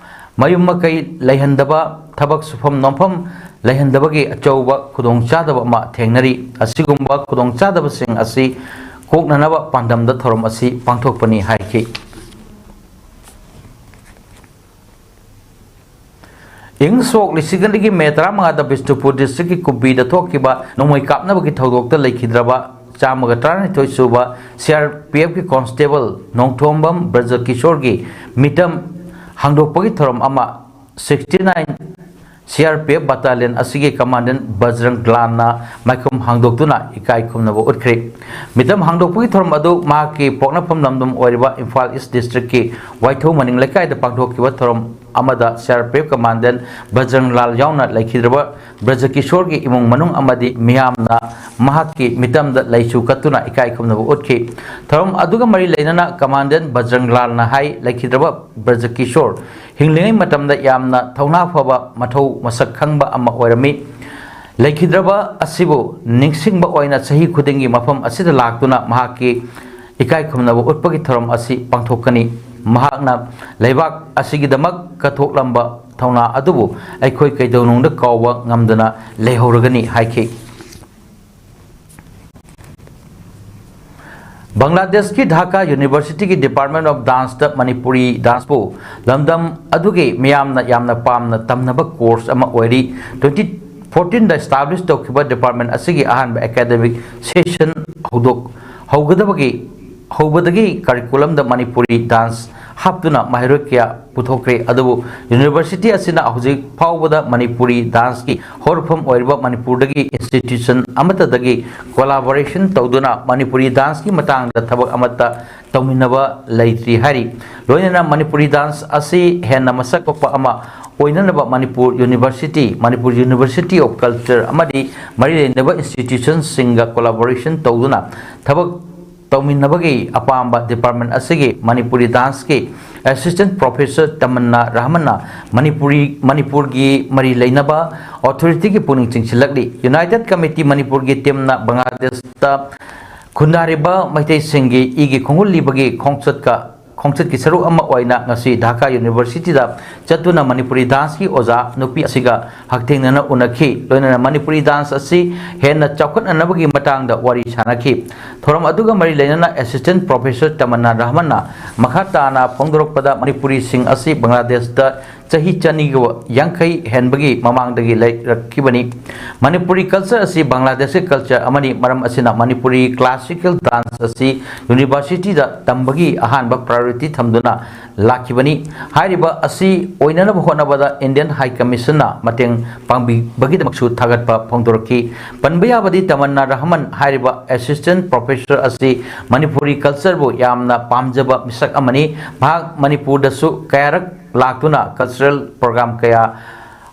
ꯃꯌꯨꯝ ꯃꯀꯩ ꯂꯩꯍꯟꯗꯕ, ꯊꯕꯛ ꯁꯨꯐꯝ ꯅꯣꯝꯐꯝ ꯂꯩꯍꯟꯗꯕꯒꯤ ꯑꯆꯧꯕ ꯈꯨꯗꯣꯡꯆꯥꯗꯕ ꯑꯃ ꯊꯦꯡꯅꯔꯤ꯫ ꯑꯁꯤꯒꯨꯝꯕ ꯈꯨꯗꯣꯡꯆꯥꯗꯕꯁꯤꯡ ꯑꯁꯤ ꯀꯣꯛꯅꯅꯕ ꯄꯥꯟꯗꯝꯗ ꯊꯧꯔꯝ ꯑꯁꯤ ꯄꯥꯡꯊꯣꯛꯄꯅꯤ ꯍꯥꯏꯈꯤ꯫ ꯏꯪ ꯁꯣꯛ ꯂꯤꯁꯤꯡ ꯑꯅꯤꯒꯤ ꯃꯦ ꯇꯔꯥꯃꯉꯥꯗ ꯕꯤꯁꯅꯨꯄꯨꯔ ꯗꯤꯁꯇ꯭ꯔꯤꯛꯀꯤ ꯀꯨꯝꯕꯤꯗ ꯊꯣꯛꯈꯤꯕ ꯅꯣꯡꯃꯩ ꯀꯥꯞꯅꯕꯒꯤ ꯊꯧꯗꯣꯛꯇ ꯂꯩꯈꯤꯗ꯭ꯔꯕ ꯆꯥꯝꯃꯒ ꯇꯔꯥꯅꯤꯊꯣꯏ ꯁꯨꯕ C R P F ꯀꯤ ꯀꯣꯟꯁꯇꯦꯕꯜ ꯅꯣꯡꯊꯣꯝꯕꯝ ꯕ꯭ꯔꯖꯀꯤꯁꯣꯔꯒꯤ ꯃꯤꯇꯝ ꯍꯥꯡꯗꯣꯛꯄꯒꯤ ꯊꯧꯔꯝ ꯑꯃ sixty nine C R P F battalion ꯑꯁꯤꯒꯤ commandant ꯕꯖꯔꯪ ꯂꯥꯜꯅ ꯃꯥꯏꯈꯨꯝ ꯍꯥꯡꯗꯣꯛꯇꯨꯅ ꯏꯀꯥꯏ ꯈꯨꯝꯅꯕ ꯎꯠꯈ꯭ꯔꯦ꯫ ꯃꯤꯇꯝ ꯍꯥꯡꯗꯣꯛꯄꯒꯤ ꯊꯧꯔꯝ ꯑꯗꯨ ꯃꯍꯥꯛꯀꯤ ꯄꯣꯛꯅꯐꯝ ꯂꯝꯗꯝ ꯑꯣꯏꯔꯤꯕ ꯏꯝꯐꯥꯜ ꯏꯁ ꯗꯤꯁꯇ꯭ꯔꯤꯛꯀꯤ ꯋꯥꯏꯊꯧ ꯃꯅꯤꯡ ꯂꯩꯀꯥꯏꯗ ꯄꯥꯡꯊꯣꯛꯈꯤꯕ ꯊꯧꯔꯝ ꯑꯃꯗ C R P F commandant ꯕꯖꯔꯪ ꯂꯥꯜ ꯌꯥꯎꯅ ꯂꯩꯈꯤꯗ꯭ꯔꯕ ꯕ꯭ꯔꯖꯀꯤꯁꯣꯔꯒꯤ ꯏꯃꯨꯡ ꯃꯅꯨꯡ ꯑꯃꯗꯤ ꯃꯤꯌꯥꯝꯅ ꯃꯍꯥꯛꯀꯤ ꯃꯤꯇꯝꯗ ꯂꯩꯁꯨ ꯀꯠꯇꯨꯅ ꯏꯀꯥꯏ ꯈꯨꯝꯅꯕ ꯎꯠꯈꯤ꯫ ꯊꯧꯔꯝ ꯑꯗꯨꯒ ꯃꯔꯤ ꯂꯩꯅꯅ commandant ꯕꯖꯔꯪ ꯂꯥꯜꯅ ꯍꯥꯏ, ꯂꯩꯈꯤꯗ꯭ꯔꯕ ꯕ꯭ꯔꯖꯀꯤꯁꯣꯔ ꯍꯤꯡꯂꯤꯉꯩ ꯃꯇꯝꯗ ꯌꯥꯝꯅ ꯊꯧꯅꯥ ꯐꯕ, ꯃꯊꯧ ꯃꯁꯛ ꯈꯪꯕ ꯑꯃ ꯑꯣꯏꯔꯝꯃꯤ꯫ ꯂꯩꯈꯤꯗ꯭ꯔꯕ ꯑꯁꯤꯕꯨ ꯅꯤꯡꯁꯤꯡꯕ ꯑꯣꯏꯅ ꯆꯍꯤ ꯈꯨꯗꯤꯡꯒꯤ ꯃꯐꯝ ꯑꯁꯤꯗ ꯂꯥꯛꯇꯨꯅ ꯃꯍꯥꯛꯀꯤ ꯏꯀꯥꯏ ꯈꯨꯝꯅꯕ ꯎꯠꯄꯒꯤ ꯊꯧꯔꯝ ꯑꯁꯤ ꯄꯥꯡꯊꯣꯛꯀꯅꯤ꯫ ꯃꯍꯥꯛꯅ ꯂꯩꯕꯥꯛ ꯑꯁꯤꯒꯤꯗꯃꯛ ꯀꯠꯊꯣꯛꯂꯝꯕ ꯊꯧꯅꯥ ꯑꯗꯨꯕꯨ ꯑꯩꯈꯣꯏ ꯀꯩꯗꯧꯅꯨꯡꯗ ꯀꯥꯎꯕ ꯉꯝꯗꯅ ꯂꯩꯍꯧꯔꯒꯅꯤ ꯍꯥꯏꯈꯤ꯫ ꯕꯪꯒ꯭ꯂꯥꯗꯦꯁꯀꯤ ꯙꯥꯀꯥ ꯌꯨꯅꯤꯚꯔꯁꯤꯇꯤꯒꯤ Department of Dance ꯇ ꯃꯅꯤꯄꯨꯔꯤ dance ꯄꯨ ꯂꯝꯗꯝ ꯑꯗꯨꯒꯤ ꯃꯤꯌꯥꯝꯅ ꯌꯥꯝꯅ ꯄꯥꯝꯅ ꯇꯝꯅꯕ course ꯑꯃ ꯑꯣꯏꯔꯤ꯫ Twenty fourteen ꯗ establish ꯇꯧꯈꯤꯕ department ꯑꯁꯤꯒꯤ ꯑꯍꯥꯟꯕ academic session ꯍꯧꯗꯣꯛ-, ꯍꯧꯒꯗꯕꯒꯤ ꯍꯧꯕꯗꯒꯤ curriculumꯗ ꯃꯅꯤꯄꯨꯔꯤ dance ꯍꯥꯞꯇꯨꯅ ꯃꯍꯩꯔꯣꯏ ꯀꯌꯥ ꯄꯨꯊꯣꯛꯈ꯭ꯔꯦ꯫ ꯑꯗꯨꯕꯨ university ꯑꯁꯤꯅ ꯍꯧꯖꯤꯛ ꯐꯥꯎꯕꯗ ꯃꯅꯤꯄꯨꯔꯤ danceꯀꯤ ꯍꯧꯔꯛꯐꯝ ꯑꯣꯏꯔꯤꯕ ꯃꯅꯤꯄꯨꯔꯗꯒꯤ institution ꯑꯃꯠꯇꯗꯒꯤ collaboration ꯇꯧꯗꯨꯅ ꯃꯅꯤꯄꯨꯔꯤ danceꯀꯤ ꯃꯇꯥꯡꯗ ꯊꯕꯛ ꯑꯃꯠꯇ ꯇꯧꯃꯤꯟꯅꯕ ꯂꯩꯇ꯭ꯔꯤ ꯍꯥꯏꯔꯤ꯫ ꯂꯣꯏꯅꯅ ꯃꯅꯤꯄꯨꯔꯤ dance ꯑꯁꯤ ꯍꯦꯟꯅ ꯃꯁꯛ ꯊꯣꯛꯄ ꯑꯃ ꯑꯣꯏꯅꯅꯕ Manipur University, Manipur University of Culture ꯑꯃꯗꯤ ꯃꯔꯤ ꯂꯩꯅꯕ institutionꯁꯤꯡꯒ collaboration ꯇꯧꯗꯨꯅ ꯊꯕꯛ ꯇꯧꯃꯤꯟꯅꯕꯒꯤ ꯑꯄꯥꯝꯕ department ꯑꯁꯤꯒꯤ ꯃꯅꯤꯄꯨꯔꯤ danceꯀꯤ assistant professor ꯇꯃꯟꯅꯥ ꯔꯍꯃꯟꯅ ꯃꯅꯤꯄꯨꯔꯤ, ꯃꯅꯤꯄꯨꯔꯒꯤ ꯃꯔꯤ ꯂꯩꯅꯕ authorityꯒꯤ ꯄꯨꯛꯅꯤꯡ ꯆꯤꯡꯁꯤꯜꯂꯛꯂꯤ꯫ United Committee ꯃꯅꯤꯄꯨꯔꯒꯤ teamꯅ ꯕꯪꯒ꯭ꯂꯥꯗꯦꯁꯇ ꯈꯨꯟꯗꯥꯔꯤꯕ ꯃꯩꯇꯩꯁꯤꯡꯒꯤ ꯏꯒꯤ ꯈꯣꯡꯒꯨꯜ ꯂꯤꯕꯒꯤ ꯈꯣꯡꯆꯠꯀ, ꯈꯣꯡꯆꯠꯀꯤ ꯁꯔꯨꯛ ꯑꯃ ꯑꯣꯏꯅ ꯉꯁꯤ ꯙꯥꯀꯥ Universityꯗ ꯆꯠꯇꯨꯅ ꯃꯅꯤꯄꯨꯔꯤ danceꯀꯤ ꯑꯣꯖꯥ ꯅꯨꯄꯤ ꯑꯁꯤꯒ ꯍꯛꯊꯦꯡꯅꯅ ꯎꯅꯈꯤ꯫ ꯂꯣꯏꯅꯅ ꯃꯅꯤꯄꯨꯔꯤ dance ꯑꯁꯤ ꯍꯦꯟꯅ ꯆꯥꯎꯈꯠꯅꯅꯕꯒꯤ ꯃꯇꯥꯡꯗ ꯋꯥꯔꯤ ꯁꯥꯅꯈꯤ꯫ ꯊꯧꯔꯝ ꯑꯗꯨꯒ ꯃꯔꯤ ꯂꯩꯅꯅ assistant professor ꯇꯃꯟꯅꯥ ꯔꯍꯃꯟꯅ ꯃꯈꯥ ꯇꯥꯅ ꯐꯣꯡꯗꯣꯔꯛꯄꯗ, ꯃꯅꯤꯄꯨꯔꯤꯁꯤꯡ ꯑꯁꯤ ꯕꯪꯒ꯭ꯂꯥꯗꯦꯁꯇ ꯆꯍꯤ ꯆꯅꯤꯒ ꯌꯥꯡꯈꯩ ꯍꯦꯟꯕꯒꯤ ꯃꯃꯥꯡꯗꯒꯤ ꯂꯩꯔꯛꯈꯤꯕꯅꯤ꯫ ꯃꯅꯤꯄꯨꯔꯤ culture ꯑꯁꯤ ꯕꯪꯒ꯭ꯂꯥꯗꯦꯁꯀꯤ culture ꯑꯃꯅꯤ꯫ ꯃꯔꯝ ꯑꯁꯤꯅ ꯃꯅꯤꯄꯨꯔꯤ classical dance ꯑꯁꯤ universityꯗ ꯇꯝꯕꯒꯤ ꯑꯍꯥꯟꯕ priority ꯊꯝꯗꯨꯅ ꯂꯥꯛꯈꯤꯕꯅꯤ꯫ ꯍꯥꯏꯔꯤꯕ ꯑꯁꯤ ꯑꯣꯏꯅꯅꯕ ꯍꯣꯠꯅꯕꯗ Indian High Commissionꯅ ꯃꯇꯦꯡ ꯄꯥꯡꯕꯤꯕꯒꯤꯗꯃꯛꯁꯨ ꯊꯥꯒꯠꯄ ꯐꯣꯡꯗꯣꯔꯛꯈꯤ꯫ ꯄꯟꯕ ꯌꯥꯕꯗꯤ, ꯇꯃꯟꯅꯥ ꯔꯍꯃꯟ ꯍꯥꯏꯔꯤꯕ assistant professor ꯑꯁꯤ ꯃꯅꯤꯄꯨꯔꯤ cultureꯕꯨ ꯌꯥꯝꯅ ꯄꯥꯝꯖꯕ ꯃꯤꯁꯛ ꯑꯃꯅꯤ꯫ ꯃꯍꯥꯛ ꯃꯅꯤꯄꯨꯔꯗꯁꯨ ꯀꯌꯥꯔꯛ ꯂꯥꯛꯇꯨꯅ cultural program ꯀꯌꯥ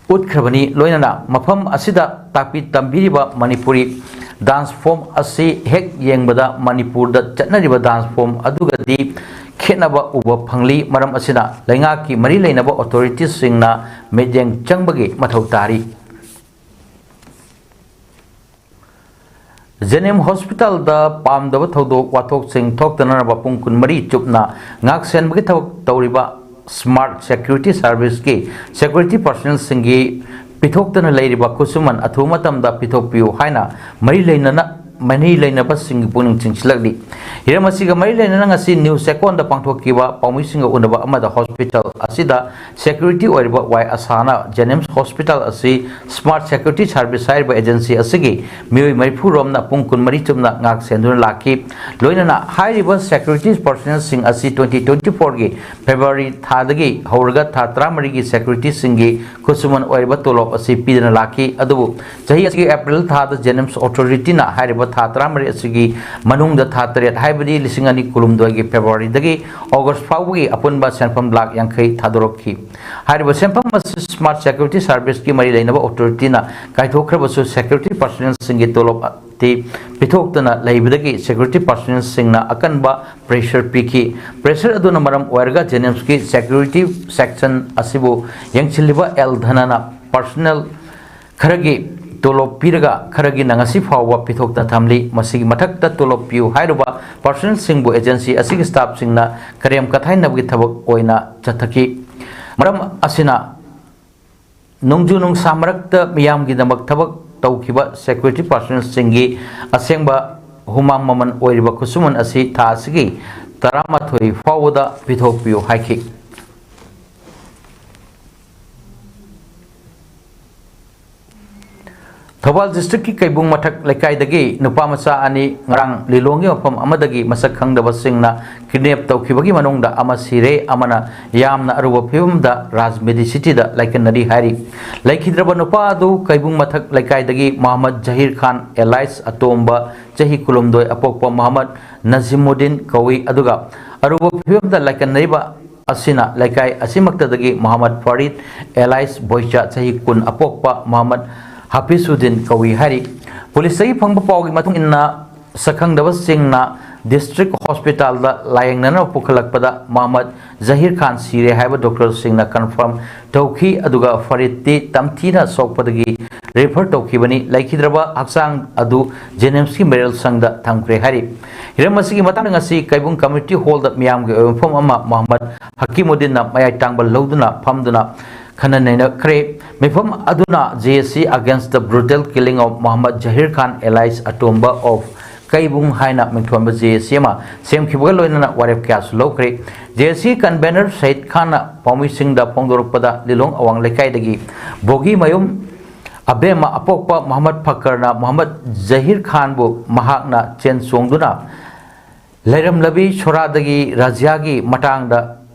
ꯎꯠꯈ꯭ꯔꯕꯅꯤ꯫ ꯂꯣꯏꯅꯅ ꯃꯐꯝ ꯑꯁꯤꯗ ꯇꯥꯛꯄꯤ ꯇꯝꯕꯤꯔꯤꯕ ꯃꯅꯤꯄꯨꯔꯤ dance form ꯑꯁꯤ ꯍꯦꯛ ꯌꯦꯡꯕꯗ ꯃꯅꯤꯄꯨꯔꯗ ꯆꯠꯅꯔꯤꯕ dance form ꯑꯗꯨꯒꯗꯤ ꯈꯦꯠꯅꯕ ꯎꯕ ꯐꯪꯂꯤ꯫ ꯃꯔꯝ ꯑꯁꯤꯅ ꯂꯩꯉꯥꯛꯀꯤ ꯃꯔꯤ ꯂꯩꯅꯕ authorityꯁꯤꯡꯅ ꯃꯤꯠꯌꯦꯡ ꯆꯪꯕꯒꯤ ꯃꯊꯧ ꯇꯥꯔꯤ꯫ ꯖꯦꯅꯤꯝ ꯍꯣꯁꯄꯤꯇꯥꯜꯗ ꯄꯥꯝꯗꯕ ꯊꯧꯗꯣꯛ ꯋꯥꯊꯣꯛꯁꯤꯡ ꯊꯣꯛꯇꯅꯅꯕ ꯄꯨꯡ ꯀꯨꯟꯃꯔꯤ ꯆꯨꯞꯅ ꯉꯥꯛ ꯁꯦꯟꯕꯒꯤ ꯊꯕꯛ ꯇꯧꯔꯤꯕ Smart Security Serviceꯀꯤ security personnelꯁꯤꯡꯒꯤ ꯄꯤꯊꯣꯛꯇꯅ ꯂꯩꯔꯤꯕ ꯈꯨꯠꯁꯨꯃꯟ ꯑꯊꯨꯕ ꯃꯇꯝꯗ ꯄꯤꯊꯣꯛꯄꯤꯌꯨ ꯍꯥꯏꯅ ꯃꯔꯤ ꯂꯩꯅꯅ ꯃꯔꯤ ꯂꯩꯅꯕꯁꯤꯡꯒꯤ ꯄꯨꯛꯅꯤꯡ ꯆꯤꯡꯁꯤꯜꯂꯛꯂꯤ꯫ ꯍꯤꯔꯝ ꯑꯁꯤꯒ ꯃꯔꯤ ꯂꯩꯅꯅ ꯉꯁꯤ ꯅ꯭ꯌꯨ ꯆꯦꯛꯀꯣꯟꯗ ꯄꯥꯡꯊꯣꯛꯈꯤꯕ ꯄꯥꯎꯃꯤꯁꯤꯡꯒ ꯎꯅꯕ ꯑꯃꯗ ꯍꯣꯁꯄꯤꯇꯥꯜ ꯑꯁꯤꯗ ꯁꯦꯀ꯭ꯌꯨꯔꯤꯇꯤ ꯑꯣꯏꯔꯤꯕ ꯋꯥꯏ ꯑꯁꯥꯅ ꯖꯦꯅꯤꯝꯁ ꯍꯣꯁꯄꯤꯇꯥꯜ ꯑꯁꯤ ꯁ꯭ꯃꯥꯔꯠ ꯁꯦꯀ꯭ꯌꯨꯔꯤꯇꯤ ꯁꯥꯔꯚꯤꯁ ꯍꯥꯏꯔꯤꯕ ꯑꯦꯖꯦꯟꯁꯤ ꯑꯁꯤꯒꯤ ꯃꯤꯑꯣꯏ ꯃꯔꯤꯐꯨ ꯔꯣꯝꯅ ꯄꯨꯡ ꯀꯨꯟꯃꯔꯤ ꯆꯨꯞꯅ ꯉꯥꯛ ꯁꯦꯟꯗꯨꯅ ꯂꯥꯛꯈꯤ꯫ ꯂꯣꯏꯅꯅ ꯍꯥꯏꯔꯤꯕ ꯁꯦꯀ꯭ꯌꯨꯔꯤꯇꯤ ꯄꯔꯁꯣꯅꯦꯜꯁꯤꯡ ꯑꯁꯤ ꯇ꯭ꯋꯦꯟꯇꯤ ꯇ꯭ꯋꯦꯟꯇꯤ ꯐꯣꯔꯒꯤ ꯐꯦꯕ꯭ꯔꯨꯋꯥꯔꯤ ꯊꯥꯗꯒꯤ ꯍꯧꯔꯒ ꯊꯥ ꯇꯔꯥꯃꯔꯤꯒꯤ ꯁꯦꯀ꯭ꯌꯨꯔꯤꯇꯤꯁꯤꯡꯒꯤ ꯈꯨꯠꯁꯨꯃꯟ ꯑꯣꯏꯔꯤꯕ ꯇꯣꯂꯣꯞ ꯑꯁꯤ ꯄꯤꯗꯅ ꯂꯥꯛꯈꯤ꯫ ꯑꯗꯨꯕꯨ ꯆꯍꯤ ꯑꯁꯤꯒꯤ ꯑꯦꯄ꯭ꯔꯤꯜ ꯊꯥꯗ ꯖꯦꯅꯤꯝꯁ ꯑꯣꯊꯣꯔꯤꯇꯤꯅ ꯍꯥꯏꯔꯤꯕ ꯊꯥ ꯇꯔꯥꯃꯔꯤ ꯑꯁꯤꯒꯤ ꯃꯅꯨꯡꯗ ꯊꯥ ꯇꯔꯦꯠ, ꯍꯥꯏꯕꯗꯤ ꯂꯤꯁꯤꯡ ꯑꯅꯤ ꯀꯨꯟꯍꯨꯝꯗꯣꯏꯒꯤ ꯐꯦꯕ꯭ꯔꯨꯋꯥꯔꯤꯗꯒꯤ ꯑꯣꯒꯁ ꯐꯥꯎꯕꯒꯤ ꯑꯄꯨꯟꯕ ꯁꯦꯟꯐꯝ ꯂꯥꯛ ꯌꯥꯡꯈꯩ ꯊꯥꯗꯣꯔꯛꯈꯤ꯫ ꯍꯥꯏꯔꯤꯕ ꯁꯦꯟꯐꯝ ꯑꯁꯤ ꯁ꯭ꯃꯥꯔꯠ ꯁꯦꯀ꯭ꯌꯨꯔꯤꯇꯤ ꯁꯥꯔꯚꯤꯁꯀꯤ ꯃꯔꯤ ꯂꯩꯅꯕ ꯑꯣꯊꯣꯔꯤꯇꯤꯅ ꯀꯥꯏꯊꯣꯛꯈ꯭ꯔꯕꯁꯨ, ꯁꯦꯀ꯭ꯌꯨꯔꯤꯇꯤ ꯄꯔꯁꯣꯅꯦꯜꯁꯤꯡꯒꯤ ꯇꯣꯂꯣꯞ ꯑꯗꯤ ꯄꯤꯊꯣꯛꯇꯅ ꯂꯩꯕꯗꯒꯤ ꯁꯦꯀ꯭ꯌꯨꯔꯤꯇꯤ ꯄꯔꯁꯣꯅꯦꯜꯁꯤꯡꯅ ꯑꯀꯟꯕ ꯄ꯭ꯔꯦꯁꯔ ꯄꯤꯈꯤ꯫ ꯄ꯭ꯔꯦꯁꯔ ꯑꯗꯨꯅ ꯃꯔꯝ ꯑꯣꯏꯔꯒ ꯖꯦꯅꯤꯝꯁꯀꯤ ꯁꯦꯀ꯭ꯌꯨꯔꯤꯇꯤ ꯁꯦꯛꯁꯟ ꯑꯁꯤꯕꯨ ꯌꯦꯡꯁꯤꯜꯂꯤꯕ ꯑꯦꯜ ꯙꯅꯅ ꯄꯔꯁꯣꯅꯦꯜ ꯈꯔꯒꯤ ꯇꯣꯂꯣꯞ ꯄꯤꯔꯒ ꯈꯔꯒꯤꯅ ꯉꯁꯤ ꯐꯥꯎꯕ ꯄꯤꯊꯣꯛꯇꯅ ꯊꯝꯂꯤ꯫ ꯃꯁꯤꯒꯤ ꯃꯊꯛꯇ ꯇꯣꯂꯣꯞ ꯄꯤꯌꯨ ꯍꯥꯏꯔꯨꯕ ꯄꯔꯁꯣꯅꯦꯜꯁꯤꯡꯕꯨ ꯑꯦꯖꯦꯟꯁꯤ ꯑꯁꯤꯒꯤ ꯁ꯭ꯇꯥꯐꯁꯤꯡꯅ ꯀꯔꯦꯝ ꯀꯊꯥꯏꯅꯕꯒꯤ ꯊꯕꯛ ꯑꯣꯏꯅ ꯆꯠꯊꯈꯤ꯫ ꯃꯔꯝ ꯑꯁꯤꯅ ꯅꯣꯡꯖꯨ ꯅꯨꯡꯁꯥ ꯃꯔꯛꯇ ꯃꯤꯌꯥꯝꯒꯤꯗꯃꯛ ꯊꯕꯛ ꯇꯧꯈꯤꯕ ꯁꯦꯀ꯭ꯌꯨꯔꯤꯇꯤ ꯄꯔꯁꯣꯅꯦꯜꯁꯤꯡꯒꯤ ꯑꯁꯦꯡꯕ ꯍꯨꯃꯥꯡ ꯃꯃꯜ ꯑꯣꯏꯔꯤꯕ ꯈꯨꯠꯁꯨꯃꯟ ꯑꯁꯤ ꯊꯥ ꯑꯁꯤꯒꯤ ꯇꯔꯥꯃꯥꯊꯣꯏ ꯐꯥꯎꯕꯗ ꯄꯤꯊꯣꯛꯄꯤꯌꯨ ꯍꯥꯏꯈꯤ꯫ ꯊꯧꯕꯥꯜ ꯗꯤꯁꯇ꯭ꯔꯤꯛꯀꯤ ꯀꯩꯕꯨꯡ ꯃꯊꯛ ꯂꯩꯀꯥꯏꯗꯒꯤ ꯅꯨꯄꯥ ꯃꯆꯥ ꯑꯅꯤ ꯉꯔꯥꯡ ꯂꯤꯂꯣꯡꯒꯤ ꯃꯐꯝ ꯑꯃꯗꯒꯤ ꯃꯁꯛ ꯈꯪꯗꯕꯁꯤꯡꯅ ꯀꯤꯗꯅꯦꯞ ꯇꯧꯈꯤꯕꯒꯤ ꯃꯅꯨꯡꯗ ꯑꯃ ꯁꯤꯔꯦ, ꯑꯃꯅ ꯌꯥꯝꯅ ꯑꯔꯨꯕ ꯐꯤꯕꯝꯗ ꯔꯥꯖ ꯃꯦꯗꯤꯁꯤꯇꯤꯗ ꯂꯥꯏꯀꯠꯅꯔꯤ ꯍꯥꯏꯔꯤ꯫ ꯂꯩꯈꯤꯗ꯭ꯔꯕ ꯅꯨꯄꯥ ꯑꯗꯨ ꯀꯩꯕꯨꯡ ꯃꯊꯛ ꯂꯩꯀꯥꯏꯗꯒꯤ ꯃꯣꯍꯝꯃꯗ ꯖꯍꯤꯔ ꯈꯥꯟ ꯑꯦꯂꯥꯏꯁ ꯑꯇꯣꯝꯕ, ꯆꯍꯤ ꯀꯨꯟꯍꯨꯝꯗꯣꯏ, ꯑꯄꯣꯛꯄ ꯃꯣꯍꯝꯃꯗ ꯅꯖꯤꯃꯨꯗꯤꯟ ꯀꯧꯏ, ꯑꯗꯨꯒ ꯑꯔꯨꯕ ꯐꯤꯕꯝꯗ ꯂꯥꯏꯀꯠꯅꯔꯤꯕ ꯑꯁꯤꯅ ꯂꯩꯀꯥꯏ ꯑꯁꯤꯃꯛꯇꯗꯒꯤ ꯃꯣꯍꯝꯃꯗ ꯐꯔꯤꯗ ꯑꯦꯂꯥꯏꯁ ꯕꯣꯏꯆꯥ, ꯆꯍꯤ ꯀꯨꯟ, ꯑꯄꯣꯛꯄ ꯃꯣꯍꯝꯃꯗ ꯍꯥꯐꯤꯖꯨꯗꯤꯟ ꯀꯧꯏ ꯍꯥꯏꯔꯤ꯫ ꯄꯨꯂꯤꯁꯇꯒꯤ ꯐꯪꯕ ꯄꯥꯎꯒꯤ ꯃꯇꯨꯡ ꯏꯟꯅ, ꯁꯛꯈꯪꯗꯕꯁꯤꯡꯅ ꯗꯤꯁꯇ꯭ꯔꯤꯛ ꯍꯣꯁꯄꯤꯇꯥꯜꯗ ꯂꯥꯌꯦꯡꯅꯅꯕ ꯄꯨꯈꯠꯂꯛꯄꯗ ꯃꯣꯍꯝꯃꯗ ꯖꯍꯤꯔ ꯈꯥꯟ ꯁꯤꯔꯦ ꯍꯥꯏꯕ ꯗꯣꯛꯇꯔꯁꯤꯡꯅ ꯀꯟꯐꯥꯔꯝ ꯇꯧꯈꯤ, ꯑꯗꯨꯒ ꯐꯔꯤꯗꯇꯤ ꯇꯝꯊꯤꯅ ꯁꯣꯛꯄꯗꯒꯤ ꯔꯤꯐꯔ ꯇꯧꯈꯤꯕꯅꯤ꯫ ꯂꯩꯈꯤꯗ꯭ꯔꯕ ꯍꯛꯆꯥꯡ ꯑꯗꯨ ꯖꯦꯅꯤꯝꯁꯀꯤ ꯃꯦꯔꯤꯌꯦꯜ ꯁꯪꯗ ꯊꯝꯈ꯭ꯔꯦ ꯍꯥꯏꯔꯤ꯫ ꯍꯤꯔꯝ ꯑꯁꯤꯒꯤ ꯃꯇꯥꯡꯗ ꯉꯁꯤ ꯀꯩꯕꯨꯡ ꯀꯝꯃ꯭ꯌꯨꯅꯤꯇꯤ ꯍꯣꯜꯗ ꯃꯤꯌꯥꯝꯒꯤ ꯑꯣꯏꯕ ꯃꯐꯝ ꯑꯃ ꯃꯣꯍꯝꯃꯗ ꯍꯀꯤꯃꯨꯗꯤꯟꯅ ꯃꯌꯥꯏ ꯇꯥꯡꯕ ꯂꯧꯗꯨꯅ ꯐꯝꯗꯨꯅ ꯈꯟꯅ ꯅꯩꯅꯈ꯭ꯔꯦ꯫ ꯃꯤꯐꯝ ꯑꯗꯨꯅ J A C Against the Brutal Killing of Mohammad Zahir Khan alias Atomba of ꯀꯩꯕꯨꯡ ꯍꯥꯏꯅ ꯃꯤꯡꯊꯣꯟꯕ J A C ꯑꯃ ꯁꯦꯝꯈꯤꯕꯒ ꯂꯣꯏꯅꯅ ꯋꯥꯔꯦꯞ ꯀꯌꯥꯁꯨ ꯂꯧꯈ꯭ꯔꯦ꯫ J A C convener ꯁꯍꯤꯗ ꯈꯥꯟꯅ ꯄꯥꯎꯃꯤꯁꯤꯡꯗ ꯐꯣꯡꯗꯣꯔꯛꯄꯗ, ꯂꯤꯂꯣꯡ ꯑꯋꯥꯡ ꯂꯩꯀꯥꯏꯗꯒꯤ ꯕꯣꯒꯤ ꯃꯌꯨꯝ ꯑꯕꯦꯝꯃ ꯑꯄꯣꯛꯄ ꯃꯣꯍꯝꯃꯗ ꯐꯀꯔꯅ ꯃꯣꯍꯝꯃꯗ ꯖꯍꯤꯔ ꯈꯥꯟꯕꯨ ꯃꯍꯥꯛꯅ ꯆꯦꯟ ꯆꯣꯡꯗꯨꯅ ꯂꯩꯔꯝꯂꯕꯤ ꯁꯣꯔꯥꯗꯒꯤ ꯔꯥꯖ꯭ꯌꯥꯒꯤ ꯃꯇꯥꯡꯗ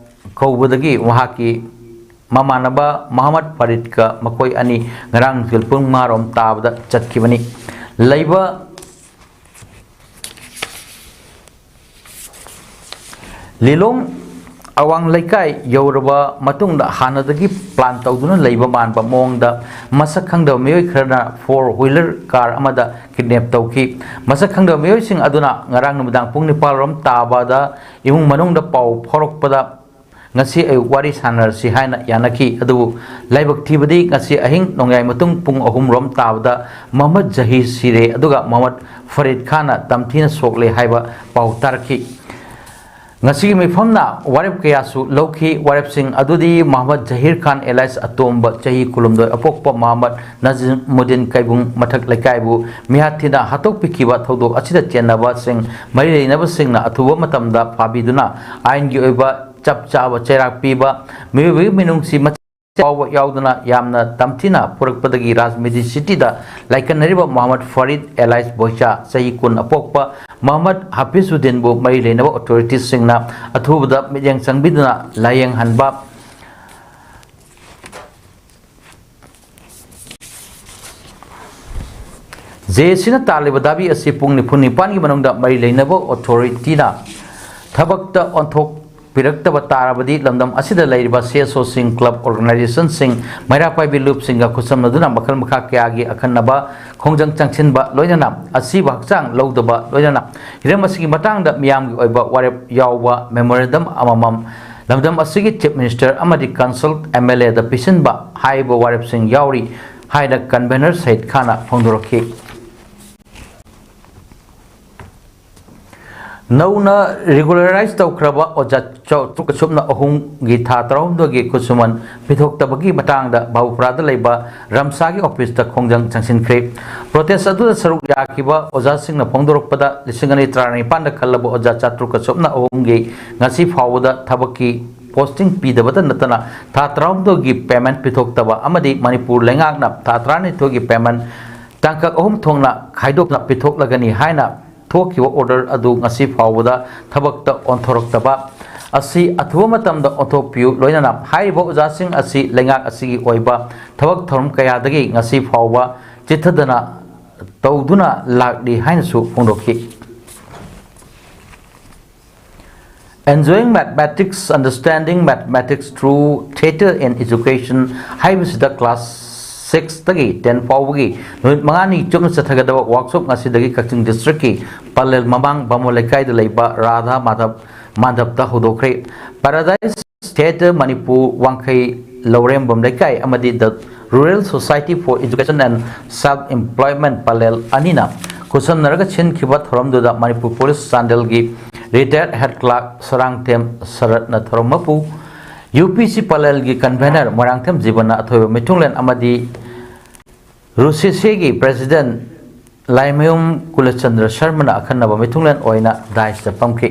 ꯀꯧꯕꯗꯒꯤ ꯃꯍꯥꯛꯀꯤ ꯃꯃꯥꯟꯅꯕ ꯃꯣꯍꯝꯃꯗ ꯐꯔꯤꯗꯀ ꯃꯈꯣꯏ ꯑꯅꯤ ꯉꯔꯥꯡ ꯅꯨꯡꯊꯤꯜ ꯄꯨꯡ ꯃꯉꯥ ꯔꯣꯝ ꯇꯥꯕꯗ ꯆꯠꯈꯤꯕꯅꯤ꯫ ꯂꯩꯕ ꯂꯤꯂꯣꯡ ꯑꯋꯥꯡ ꯂꯩꯀꯥꯏ ꯌꯧꯔꯕ ꯃꯇꯨꯡꯗ ꯍꯥꯟꯅꯗꯒꯤ plan ꯇꯧꯗꯨꯅ ꯂꯩꯕ ꯃꯥꯟꯕ ꯃꯑꯣꯡꯗ ꯃꯁꯛ ꯈꯪꯗꯕ ꯃꯤꯑꯣꯏ ꯈꯔꯅ four wheeler car ꯑꯃꯗ kidnap ꯇꯧꯈꯤ꯫ ꯃꯁꯛ ꯈꯪꯗꯕ ꯃꯤꯑꯣꯏꯁꯤꯡ ꯑꯗꯨꯅ ꯉꯔꯥꯡ ꯅꯨꯃꯤꯗꯥꯡ ꯄꯨꯡ ꯅꯤꯄꯥꯜ ꯔꯣꯝ ꯇꯥꯕꯗ ꯏꯃꯨꯡ ꯃꯅꯨꯡꯗ ꯄꯥꯎ ꯐꯥꯎꯔꯛꯄꯗ ꯉꯁꯤ ꯑꯌꯨꯛ ꯋꯥꯔꯤ ꯁꯥꯟꯅꯔꯁꯤ ꯍꯥꯏꯅ ꯌꯥꯅꯈꯤ꯫ ꯑꯗꯨꯕꯨ ꯂꯥꯏꯕꯛ ꯊꯤꯕꯗꯤ ꯉꯁꯤ ꯑꯍꯤꯡ ꯅꯣꯡꯌꯥꯏ ꯃꯇꯨꯡ ꯄꯨꯡ ꯑꯍꯨꯝ ꯔꯣꯝ ꯇꯥꯕꯗ ꯃꯣꯍꯝꯃꯗ ꯖꯍꯤꯔ ꯁꯤꯔꯦ, ꯑꯗꯨꯒ ꯃꯣꯍꯝꯃꯗ ꯐꯔꯤꯗ ꯈꯥꯟꯅ ꯇꯝꯊꯤꯅ ꯁꯣꯛꯂꯦ ꯍꯥꯏꯕ ꯄꯥꯎ ꯇꯥꯔꯛꯈꯤ꯫ ꯉꯁꯤꯒꯤ ꯃꯤꯐꯝꯅ ꯋꯥꯔꯦꯞ ꯀꯌꯥꯁꯨ ꯂꯧꯈꯤ꯫ ꯋꯥꯔꯦꯞꯁꯤꯡ ꯑꯗꯨꯗꯤ ꯃꯣꯍꯝꯃꯗ ꯖꯍꯤꯔ ꯈꯥꯟ alias ꯑꯇꯣꯝꯕ, ꯆꯍꯤ ꯀꯨꯟꯍꯨꯝꯗꯣꯏ, ꯑꯄꯣꯛꯄ ꯃꯣꯍꯝꯃꯗ ꯅꯖꯤꯃꯨꯗꯤꯟ ꯀꯩꯕꯨꯡ ꯃꯊꯛ ꯂꯩꯀꯥꯏꯕꯨ ꯃꯤꯍꯥꯠ ꯊꯤꯅ ꯍꯥꯠꯇꯣꯛꯄꯤꯈꯤꯕ ꯊꯧꯗꯣꯛ ꯑꯁꯤꯗ ꯆꯦꯟꯅꯕꯁꯤꯡ, ꯃꯔꯤ ꯂꯩꯅꯕꯁꯤꯡꯅ ꯑꯊꯨꯕ ꯃꯇꯝꯗ ꯐꯥꯕꯤꯗꯨꯅ ꯑꯥꯏꯟꯒꯤ ꯑꯣꯏꯕ ꯆꯞ ꯆꯥꯕ ꯆꯩꯔꯥꯛ ꯄꯤꯕ, ꯃꯤꯑꯣꯏꯕꯒꯤ ꯃꯤꯅꯨꯡꯁꯤ ꯃꯆꯦꯠ ꯐꯥꯎꯕ ꯌꯥꯎꯗꯅ ꯌꯥꯝꯅ ꯇꯝꯊꯤꯅ ꯐꯨꯔꯛꯄꯗꯒꯤ ꯔꯥꯖꯃꯤꯗꯤ ꯁꯤꯇꯤꯗ ꯂꯥꯏꯀꯠꯅꯔꯤꯕ ꯃꯣꯍꯝꯃꯗ ꯐꯔꯤꯗ alias ꯕꯣꯏꯆꯥ, ꯆꯍꯤ ꯀꯨꯟ, ꯑꯄꯣꯛꯄ ꯃꯣꯍꯝꯃꯗ ꯍꯥꯐꯤꯖꯨꯗꯤꯟꯕꯨ ꯃꯔꯤ ꯂꯩꯅꯕ ꯑꯣꯊꯣꯔꯤꯇꯤꯁꯤꯡꯅ ꯑꯊꯨꯕꯗ ꯃꯤꯠꯌꯦꯡ ꯆꯪꯕꯤꯗꯨꯅ ꯂꯥꯌꯦꯡꯍꯟꯕ꯫ ꯖꯦ ꯑꯦ ꯁꯤꯅ ꯇꯥꯜꯂꯤꯕ ꯗꯥꯕꯤ ꯑꯁꯤ ꯄꯨꯡ ꯅꯤꯐꯨ ꯅꯤꯄꯥꯟꯒꯤ ꯃꯅꯨꯡꯗ ꯃꯔꯤ ꯂꯩꯅꯕ ꯑꯣꯊꯣꯔꯤꯇꯤꯅ ꯊꯕꯛꯇ ꯑꯣꯟꯊꯣꯛꯄꯤꯔꯛꯇꯕ ꯇꯥꯔꯕꯗꯤ ꯂꯝꯗꯝ ꯑꯁꯤꯗ ꯂꯩꯔꯤꯕ ꯁꯤ ꯑꯦꯁ ꯑꯣꯁꯤꯡ, club organizationꯁꯤꯡ, ꯃꯩꯔꯥ ꯄꯥꯏꯕꯤ ꯂꯨꯞꯁꯤꯡꯒ ꯈꯨꯠꯁꯝꯅꯗꯨꯅ ꯃꯈꯜ ꯃꯈꯥ ꯀꯌꯥꯒꯤ ꯑꯈꯟꯅꯕ ꯈꯣꯡꯖꯪ ꯆꯪꯁꯤꯟꯕ, ꯂꯣꯏꯅꯅ ꯑꯁꯤꯕ ꯍꯛꯆꯥꯡ ꯂꯧꯗꯕ, ꯂꯣꯏꯅꯅ ꯍꯤꯔꯝ ꯑꯁꯤꯒꯤ ꯃꯇꯥꯡꯗ ꯃꯤꯌꯥꯝꯒꯤ ꯑꯣꯏꯕ ꯋꯥꯔꯦꯞ ꯌꯥꯎꯕ memorandum ꯑꯃꯃꯝ ꯂꯝꯗꯝ ꯑꯁꯤꯒꯤ Chief Minister ꯑꯃꯗꯤ consult M L Aꯗ ꯄꯤꯁꯤꯟꯕ ꯍꯥꯏꯔꯤꯕ ꯋꯥꯔꯦꯞꯁꯤꯡ ꯌꯥꯎꯔꯤ ꯍꯥꯏꯅ convener ꯁꯍꯤꯗ ꯈꯥꯟꯅ ꯐꯣꯡꯗꯣꯔꯛꯈꯤ꯫ ꯅꯧꯅ ꯔꯤꯒꯨꯂꯔꯥꯏꯖ ꯇꯧꯈ꯭ꯔꯕ ꯑꯣꯖꯥ ꯆꯥꯇ꯭ꯔꯨꯛ ꯑꯁꯨꯞꯅ ꯑꯍꯨꯝꯒꯤ ꯊꯥ ꯇꯔꯥꯍꯨꯝꯗꯣꯏꯒꯤ ꯈꯨꯠꯁꯨꯃꯟ ꯄꯤꯊꯣꯛꯇꯕꯒꯤ ꯃꯇꯥꯡꯗ ꯚꯥꯎꯄꯨꯔꯥꯗ ꯂꯩꯕ ꯔꯝꯁꯥꯒꯤ ꯑꯣꯐꯤꯁꯇ ꯈꯣꯡꯖꯪ ꯆꯪꯁꯤꯟꯈ꯭ꯔꯦ꯫ ꯄ꯭ꯔꯣꯇꯦꯁ ꯑꯗꯨꯗ ꯁꯔꯨꯛ ꯌꯥꯈꯤꯕ ꯑꯣꯖꯥꯁꯤꯡꯅ ꯐꯣꯡꯗꯣꯔꯛꯄꯗ, ꯂꯤꯁꯤꯡ ꯑꯅꯤ ꯇꯔꯥꯅꯤꯄꯥꯟꯗ ꯈꯜꯂꯕ ꯑꯣꯖꯥ ꯆꯥꯇ꯭ꯔꯨꯛ ꯑꯁꯨꯞꯅ ꯑꯍꯨꯝꯒꯤ ꯉꯁꯤ ꯐꯥꯎꯕꯗ ꯊꯕꯛꯀꯤ ꯄꯣꯁꯇꯤꯡ ꯄꯤꯗꯕꯇ ꯅꯠꯇꯅ ꯊꯥ ꯇꯔꯥꯍꯨꯝꯗꯣꯏꯒꯤ ꯄꯦꯃꯦꯟ ꯄꯤꯊꯣꯛꯇꯕ ꯑꯃꯗꯤ ꯃꯅꯤꯄꯨꯔ ꯂꯩꯉꯥꯛꯅ ꯊꯥ ꯇꯔꯥꯅꯤꯊꯣꯏꯒꯤ ꯄꯦꯃꯦꯟ ꯇꯥꯡꯀꯛ ꯑꯍꯨꯝ ꯊꯣꯛꯅ ꯈꯥꯏꯗꯣꯛꯅ ꯄꯤꯊꯣꯛꯂꯒꯅꯤ ꯍꯥꯏꯅ ꯊꯣꯛꯈꯤꯕ ꯑꯣꯔꯗꯔ ꯑꯗꯨ ꯉꯁꯤ ꯐꯥꯎꯕꯗ ꯊꯕꯛꯇ ꯑꯣꯟꯊꯣꯔꯛꯇꯕ ꯑꯁꯤ ꯑꯊꯨꯕ ꯃꯇꯝꯗ ꯑꯣꯟꯊꯣꯛꯄꯤꯌꯨ, ꯂꯣꯏꯅꯅ ꯍꯥꯏꯔꯤꯕ ꯑꯣꯖꯥꯁꯤꯡ ꯑꯁꯤ ꯂꯩꯉꯥꯛ ꯑꯁꯤꯒꯤ ꯑꯣꯏꯕ ꯊꯕꯛ ꯊꯧꯔꯝ ꯀꯌꯥꯗꯒꯤ ꯉꯁꯤ ꯐꯥꯎꯕ ꯆꯤꯠꯊꯗꯅ ꯇꯧꯗꯨꯅ ꯂꯥꯛꯂꯤ ꯍꯥꯏꯅꯁꯨ ꯐꯣꯡꯗꯣꯛꯈꯤ꯫ Enjoying Mathematics, Understanding Mathematics Through Theatre in Education ꯍꯥꯏꯕꯁꯤꯗ class six ꯇꯒꯤ ten ꯐꯥꯎꯕꯒꯤ ꯅꯨꯃꯤꯠ ꯃꯉꯥꯅꯤ ꯆꯨꯞꯅ ꯆꯠꯊꯒꯗꯕ workshop ꯉꯁꯤꯗꯒꯤ ꯀꯛꯆꯤꯡ district ꯀꯤ ꯄꯂꯦꯜ ꯃꯃꯥꯡ ꯕꯥꯃꯣꯟ ꯂꯩꯀꯥꯏꯗ ꯂꯩꯕ ꯔꯥꯙꯥ ꯃꯥꯙꯕ ꯃꯥꯟꯗꯞꯇ ꯍꯧꯗꯣꯛꯈ꯭ꯔꯦ꯫ Paradise Theatre ꯃꯅꯤꯄꯨꯔ, ꯋꯥꯡꯈꯩ ꯂꯧꯔꯦꯝꯕꯝ ꯂꯩꯀꯥꯏ ꯑꯃꯗꯤ The Rural Society for Education and Self Employment Pallel ꯑꯅꯤꯅ ꯈꯨꯠꯁꯝꯅꯔꯒ ꯁꯤꯟꯈꯤꯕ ꯊꯧꯔꯝꯗꯨꯗ ꯃꯅꯤꯄꯨꯔ ꯄꯨꯂꯤꯁ ꯆꯥꯟꯗꯦꯜꯒꯤ retired head clerk ꯁꯔꯥꯡꯊꯦꯝ ꯁꯔꯠꯅ ꯊꯧꯔꯝ ꯃꯄꯨ, UPC ꯄꯂꯦꯜꯒꯤ convener ꯃꯣꯏꯔꯥꯡꯊꯦꯝ ꯖꯤꯕꯟꯅ ꯑꯊꯣꯏꯕ ꯃꯤꯊꯨꯡꯂꯦꯟ ꯑꯃꯗꯤ RUSICꯒꯤ president ꯂꯥꯏꯃꯌꯨꯝ ꯀꯨꯂꯆꯟꯗ꯭ꯔ ꯁꯔꯃꯅ ꯑꯈꯟꯅꯕ ꯃꯤꯊꯨꯡꯂꯦꯟ ꯑꯣꯏꯅ dais ꯇ ꯐꯝꯈꯤ꯫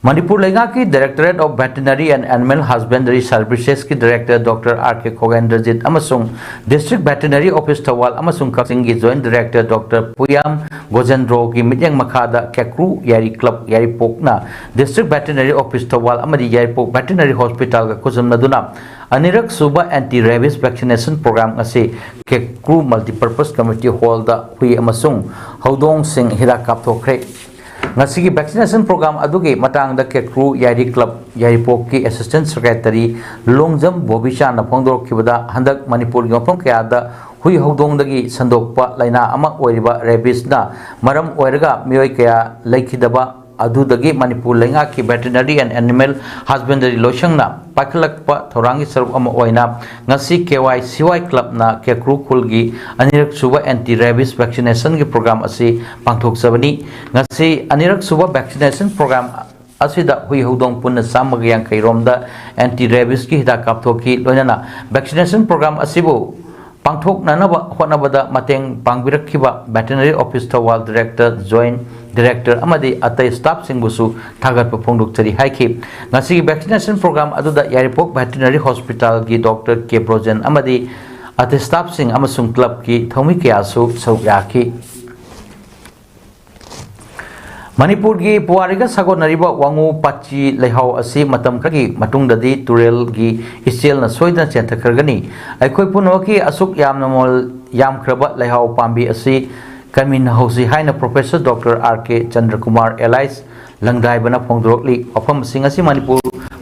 ꯃꯅꯤꯄꯨꯔ ꯂꯩꯉꯥꯛꯀꯤ Directorate of Veterinary and Animal Husbandry Servicesꯀꯤ director Doctor R K ꯈꯣꯒꯦꯟꯗ꯭ꯔꯖꯤꯠ ꯑꯃꯁꯨꯡ District Veterinary Office ꯊꯧꯕꯥꯜ ꯑꯃꯁꯨꯡ ꯀꯛꯆꯤꯡꯒꯤ joint director Doctor ꯄꯨꯌꯥꯝ ꯒꯣꯖꯦꯟꯗ꯭ꯔꯣꯒꯤ ꯃꯤꯠꯌꯦꯡ ꯃꯈꯥꯗ ꯀꯦꯀ꯭ꯔꯨ ꯌꯥꯏꯔꯤ club ꯌꯥꯏꯔꯤꯄꯣꯛꯅ District Veterinary Office Thoubal ꯑꯃꯗꯤ ꯌꯥꯏꯔꯤꯄꯣꯛ Veterinary Hospitalꯒ ꯈꯨꯠꯁꯝꯅꯗꯨꯅ ꯑꯅꯤꯔꯛ ꯁꯨꯕ anti rabies vaccination program ꯉꯁꯤ ꯀꯦꯀ꯭ꯔꯨ Multipurpose Community Hallꯗ ꯍꯨꯏ ꯑꯃꯁꯨꯡ ꯍꯧꯗꯣꯡꯁꯤꯡ ꯍꯤꯗꯥꯛ ꯀꯥꯞꯊꯣꯛꯈ꯭ꯔꯦ꯫ ꯉꯁꯤꯒꯤ vaccination program ꯑꯗꯨꯒꯤ ꯃꯇꯥꯡꯗ ꯀꯦꯀ꯭ꯔꯨ ꯌꯥꯏꯔꯤ club ꯌꯥꯏꯔꯤꯄꯣꯛꯀꯤ assistant secretary ꯂꯣꯡꯖꯝ ꯕꯣꯕꯤꯆꯥꯟꯅ ꯐꯣꯡꯗꯣꯔꯛꯈꯤꯕꯗ, ꯍꯟꯗꯛ ꯃꯅꯤꯄꯨꯔꯒꯤ ꯃꯐꯝ ꯀꯌꯥꯗ ꯍꯨꯏ ꯍꯧꯗꯣꯡꯗꯒꯤ ꯁꯟꯗꯣꯛꯄ ꯂꯥꯏꯅꯥ ꯑꯃ ꯑꯣꯏꯔꯤꯕ rabiesꯅ ꯃꯔꯝ ꯑꯣꯏꯔꯒ ꯃꯤꯑꯣꯏ ꯀꯌꯥ ꯂꯩꯈꯤꯗꯕ ꯑꯗꯨꯗꯒꯤ ꯃꯅꯤꯄꯨꯔ ꯂꯩꯉꯥꯛꯀꯤ Veterinary and Animal Husbandry ꯂꯣꯏꯁꯪꯅ ꯄꯥꯏꯈꯠꯂꯛꯄ ꯊꯧꯔꯥꯡꯒꯤ ꯁꯔꯨꯛ ꯑꯃ ꯑꯣꯏꯅ ꯉꯁꯤ ꯀꯦ ꯋꯥꯏ ꯁꯤ ꯋꯥꯏ ꯀ꯭ꯂꯕꯅ ꯀꯦꯀ꯭ꯔꯨ ꯈꯨꯜꯒꯤ ꯑꯅꯤꯔꯛ ꯁꯨꯕ anti rabies vaccination ꯒꯤ program ꯑꯁꯤ ꯄꯥꯡꯊꯣꯛꯆꯕꯅꯤ꯫ ꯉꯁꯤ ꯑꯅꯤꯔꯛ ꯁꯨꯕ vaccination program ꯑꯁꯤꯗ ꯍꯨꯏ ꯍꯧꯗꯣꯡ ꯄꯨꯟꯅ ꯆꯥꯝꯃꯒ ꯌꯥꯡꯈꯩ ꯔꯣꯝꯗ anti rabies ꯀꯤ ꯍꯤꯗꯥꯛ ꯀꯥꯞꯊꯣꯛꯈꯤ꯫ ꯂꯣꯏꯅꯅ vaccination program ꯑꯁꯤꯕꯨ ꯄꯥꯡꯊꯣꯛꯅꯅꯕ ꯍꯣꯠꯅꯕꯗ ꯃꯇꯦꯡ ꯄꯥꯡꯕꯤꯔꯛꯈꯤꯕ Veterinary Office Thoubal Director, Joint Director ꯑꯃꯗꯤ ꯑꯇꯩ staff ꯁꯤꯡꯕꯨꯁꯨ ꯊꯥꯒꯠꯄ ꯐꯣꯡꯗꯣꯛꯆꯔꯤ ꯍꯥꯏꯈꯤ꯫ ꯉꯁꯤꯒꯤ vaccination program ꯑꯗꯨꯗ ꯌꯥꯏꯔꯤꯄꯣꯛ Veterinary Hospital ꯒꯤ Doctor ꯀꯦ ꯕ꯭ꯔꯣꯖꯦꯟ ꯑꯃꯗꯤ ꯑꯇꯩ staff ꯁꯤꯡ ꯑꯃꯁꯨꯡ club ꯀꯤ ꯊꯧꯃꯤ ꯀꯌꯥꯁꯨ ꯁꯔꯨꯛ ꯌꯥꯈꯤ꯫ ꯃꯅꯤꯄꯨꯔꯒꯤ ꯄꯨꯋꯥꯔꯤꯒ ꯁꯥꯒꯣꯟꯅꯔꯤꯕ ꯋꯥꯉꯨ ꯄꯥꯆꯤ ꯂꯩꯍꯥꯎ ꯑꯁꯤ ꯃꯇꯝ ꯈꯔꯒꯤ ꯃꯇꯨꯡꯗꯗꯤ ꯇꯨꯔꯦꯜꯒꯤ ꯏꯆꯦꯜꯅ ꯁꯣꯏꯗꯅ ꯆꯦꯟꯊꯈ꯭ꯔꯒꯅꯤ꯫ ꯑꯩꯈꯣꯏ ꯄꯨꯝꯅꯃꯛꯀꯤ ꯑꯁꯨꯛ ꯌꯥꯝꯅ ꯃꯃꯜ ꯌꯥꯝꯈ꯭ꯔꯕ ꯂꯩꯍꯥꯎ ꯄꯥꯝꯕꯤ ꯑꯁꯤ ꯀꯟꯃꯤꯟꯅꯍꯧꯁꯤ ꯍꯥꯏꯅ Professor Doctor ꯑꯥꯔ ꯀꯦ ꯆꯟꯗ꯭ꯔꯀꯨꯃꯥꯔ ꯑꯦꯂꯥꯏꯁ ꯂꯪꯗꯥꯏꯕꯅ ꯐꯣꯡꯗꯣꯔꯛꯂꯤ꯫ ꯋꯥꯐꯝꯁꯤꯡ ꯑꯁꯤ ꯃꯅꯤꯄꯨꯔ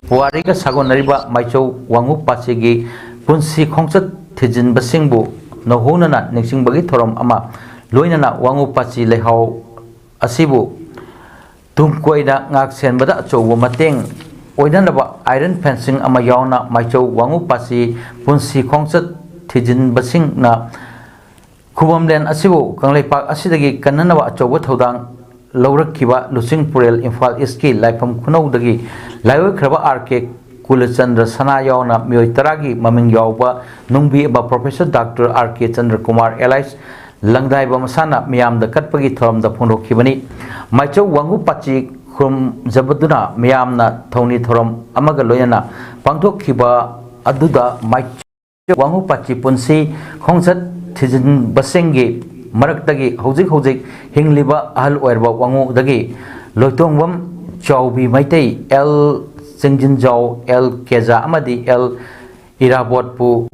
ꯄꯨꯋꯥꯔꯤꯒ ꯁꯥꯒꯣꯟꯅꯔꯤꯕ ꯃꯥꯏꯆꯧ ꯋꯥꯉꯨ ꯄꯥꯆꯤꯒꯤ ꯄꯨꯟꯁꯤ ꯈꯣꯡꯆꯠ ꯊꯤꯖꯤꯟꯕꯁꯤꯡꯕꯨ ꯅꯧꯍꯧꯅꯅ ꯅꯤꯡꯁꯤꯡꯕꯒꯤ ꯊꯧꯔꯝ ꯑꯃ, ꯂꯣꯏꯅꯅ ꯋꯥꯉꯨ ꯄꯥꯆꯤ ꯂꯩꯍꯥꯎ ꯑꯁꯤꯕꯨ ꯇꯨꯡ ꯀꯣꯏꯅ ꯉꯥꯛ ꯁꯦꯟꯕꯗ ꯑꯆꯧꯕ ꯃꯇꯦꯡ ꯑꯣꯏꯅꯅꯕ iron fencing ꯑꯃ ꯌꯥꯎꯅ ꯃꯥꯏꯆꯧ ꯋꯥꯉꯨ ꯄꯥꯆꯤ ꯄꯨꯟꯁꯤ ꯈꯣꯡꯆꯠ ꯊꯤꯖꯤꯟꯕꯁꯤꯡꯅ ꯈꯨꯕꯝꯂꯦꯟ ꯑꯁꯤꯕꯨ ꯀꯪꯂꯩꯄꯥꯛ ꯑꯁꯤꯗꯒꯤ ꯀꯟꯅꯅꯕ ꯑꯆꯧꯕ ꯊꯧꯗꯥꯡ ꯂꯧꯔꯛꯈꯤꯕ ꯂꯨꯆꯤꯡꯄꯨꯔꯦꯜ ꯏꯝꯐꯥꯜ ꯏꯁꯀꯤ ꯂꯥꯏꯐꯝ ꯈꯨꯅꯧꯗꯒꯤ ꯂꯥꯏꯑꯣꯏꯈ꯭ꯔꯕ ꯑꯥꯔ ꯀꯦ ꯀꯨꯂꯆꯟꯗ꯭ꯔ ꯁꯅꯥ ꯌꯥꯎꯅ ꯃꯤꯑꯣꯏ ꯇꯔꯥꯒꯤ ꯃꯃꯤꯡ ꯌꯥꯎꯕ ꯅꯨꯡꯕꯤ ꯑꯃ Professor Doctor ꯑꯥꯔ ꯀꯦ ꯆꯟꯗ꯭ꯔꯀꯨꯃꯥꯔ ꯑꯦꯂꯥꯏꯁ ꯂꯪꯗꯥꯏꯕ ꯃꯁꯥꯅ ꯃꯤꯌꯥꯝꯗ ꯀꯠꯄꯒꯤ ꯊꯧꯔꯝꯗ ꯐꯣꯡꯗꯣꯛꯈꯤꯕꯅꯤ꯫ ꯃꯥꯏꯆꯧ ꯋꯥꯉꯨ ꯄꯥꯆꯤ ꯈꯨꯔꯨꯝꯖꯕꯗꯨꯅ ꯃꯤꯌꯥꯝꯅ ꯊꯧꯅꯤ ꯊꯧꯔꯝ ꯑꯃꯒ ꯂꯣꯏꯅꯅ ꯄꯥꯡꯊꯣꯛꯈꯤꯕ ꯑꯗꯨꯗ ꯃꯥꯏꯆꯧ ꯋꯥꯉꯨ ꯄꯥꯆꯤ ꯄꯨꯟꯁꯤ ꯈꯣꯡꯆꯠ ꯊꯤꯖꯤꯟꯕꯁꯤꯡꯒꯤ ꯃꯔꯛꯇꯒꯤ ꯍꯧꯖꯤꯛ ꯍꯧꯖꯤꯛ ꯍꯤꯡꯂꯤꯕ ꯑꯍꯜ ꯑꯣꯏꯔꯕ ꯋꯥꯉꯨꯗꯒꯤ ꯂꯣꯏꯇꯣꯡꯕꯝ ꯆꯥꯎꯕꯤ ꯃꯩꯇꯩ, ꯑꯦꯜ ꯆꯤꯡꯖꯤꯟꯖꯥꯎ, ꯑꯦꯜ ꯀꯦꯖꯥ ꯑꯃꯗꯤ ꯑꯦꯜ ꯏꯔꯥꯕꯣꯠꯄꯨ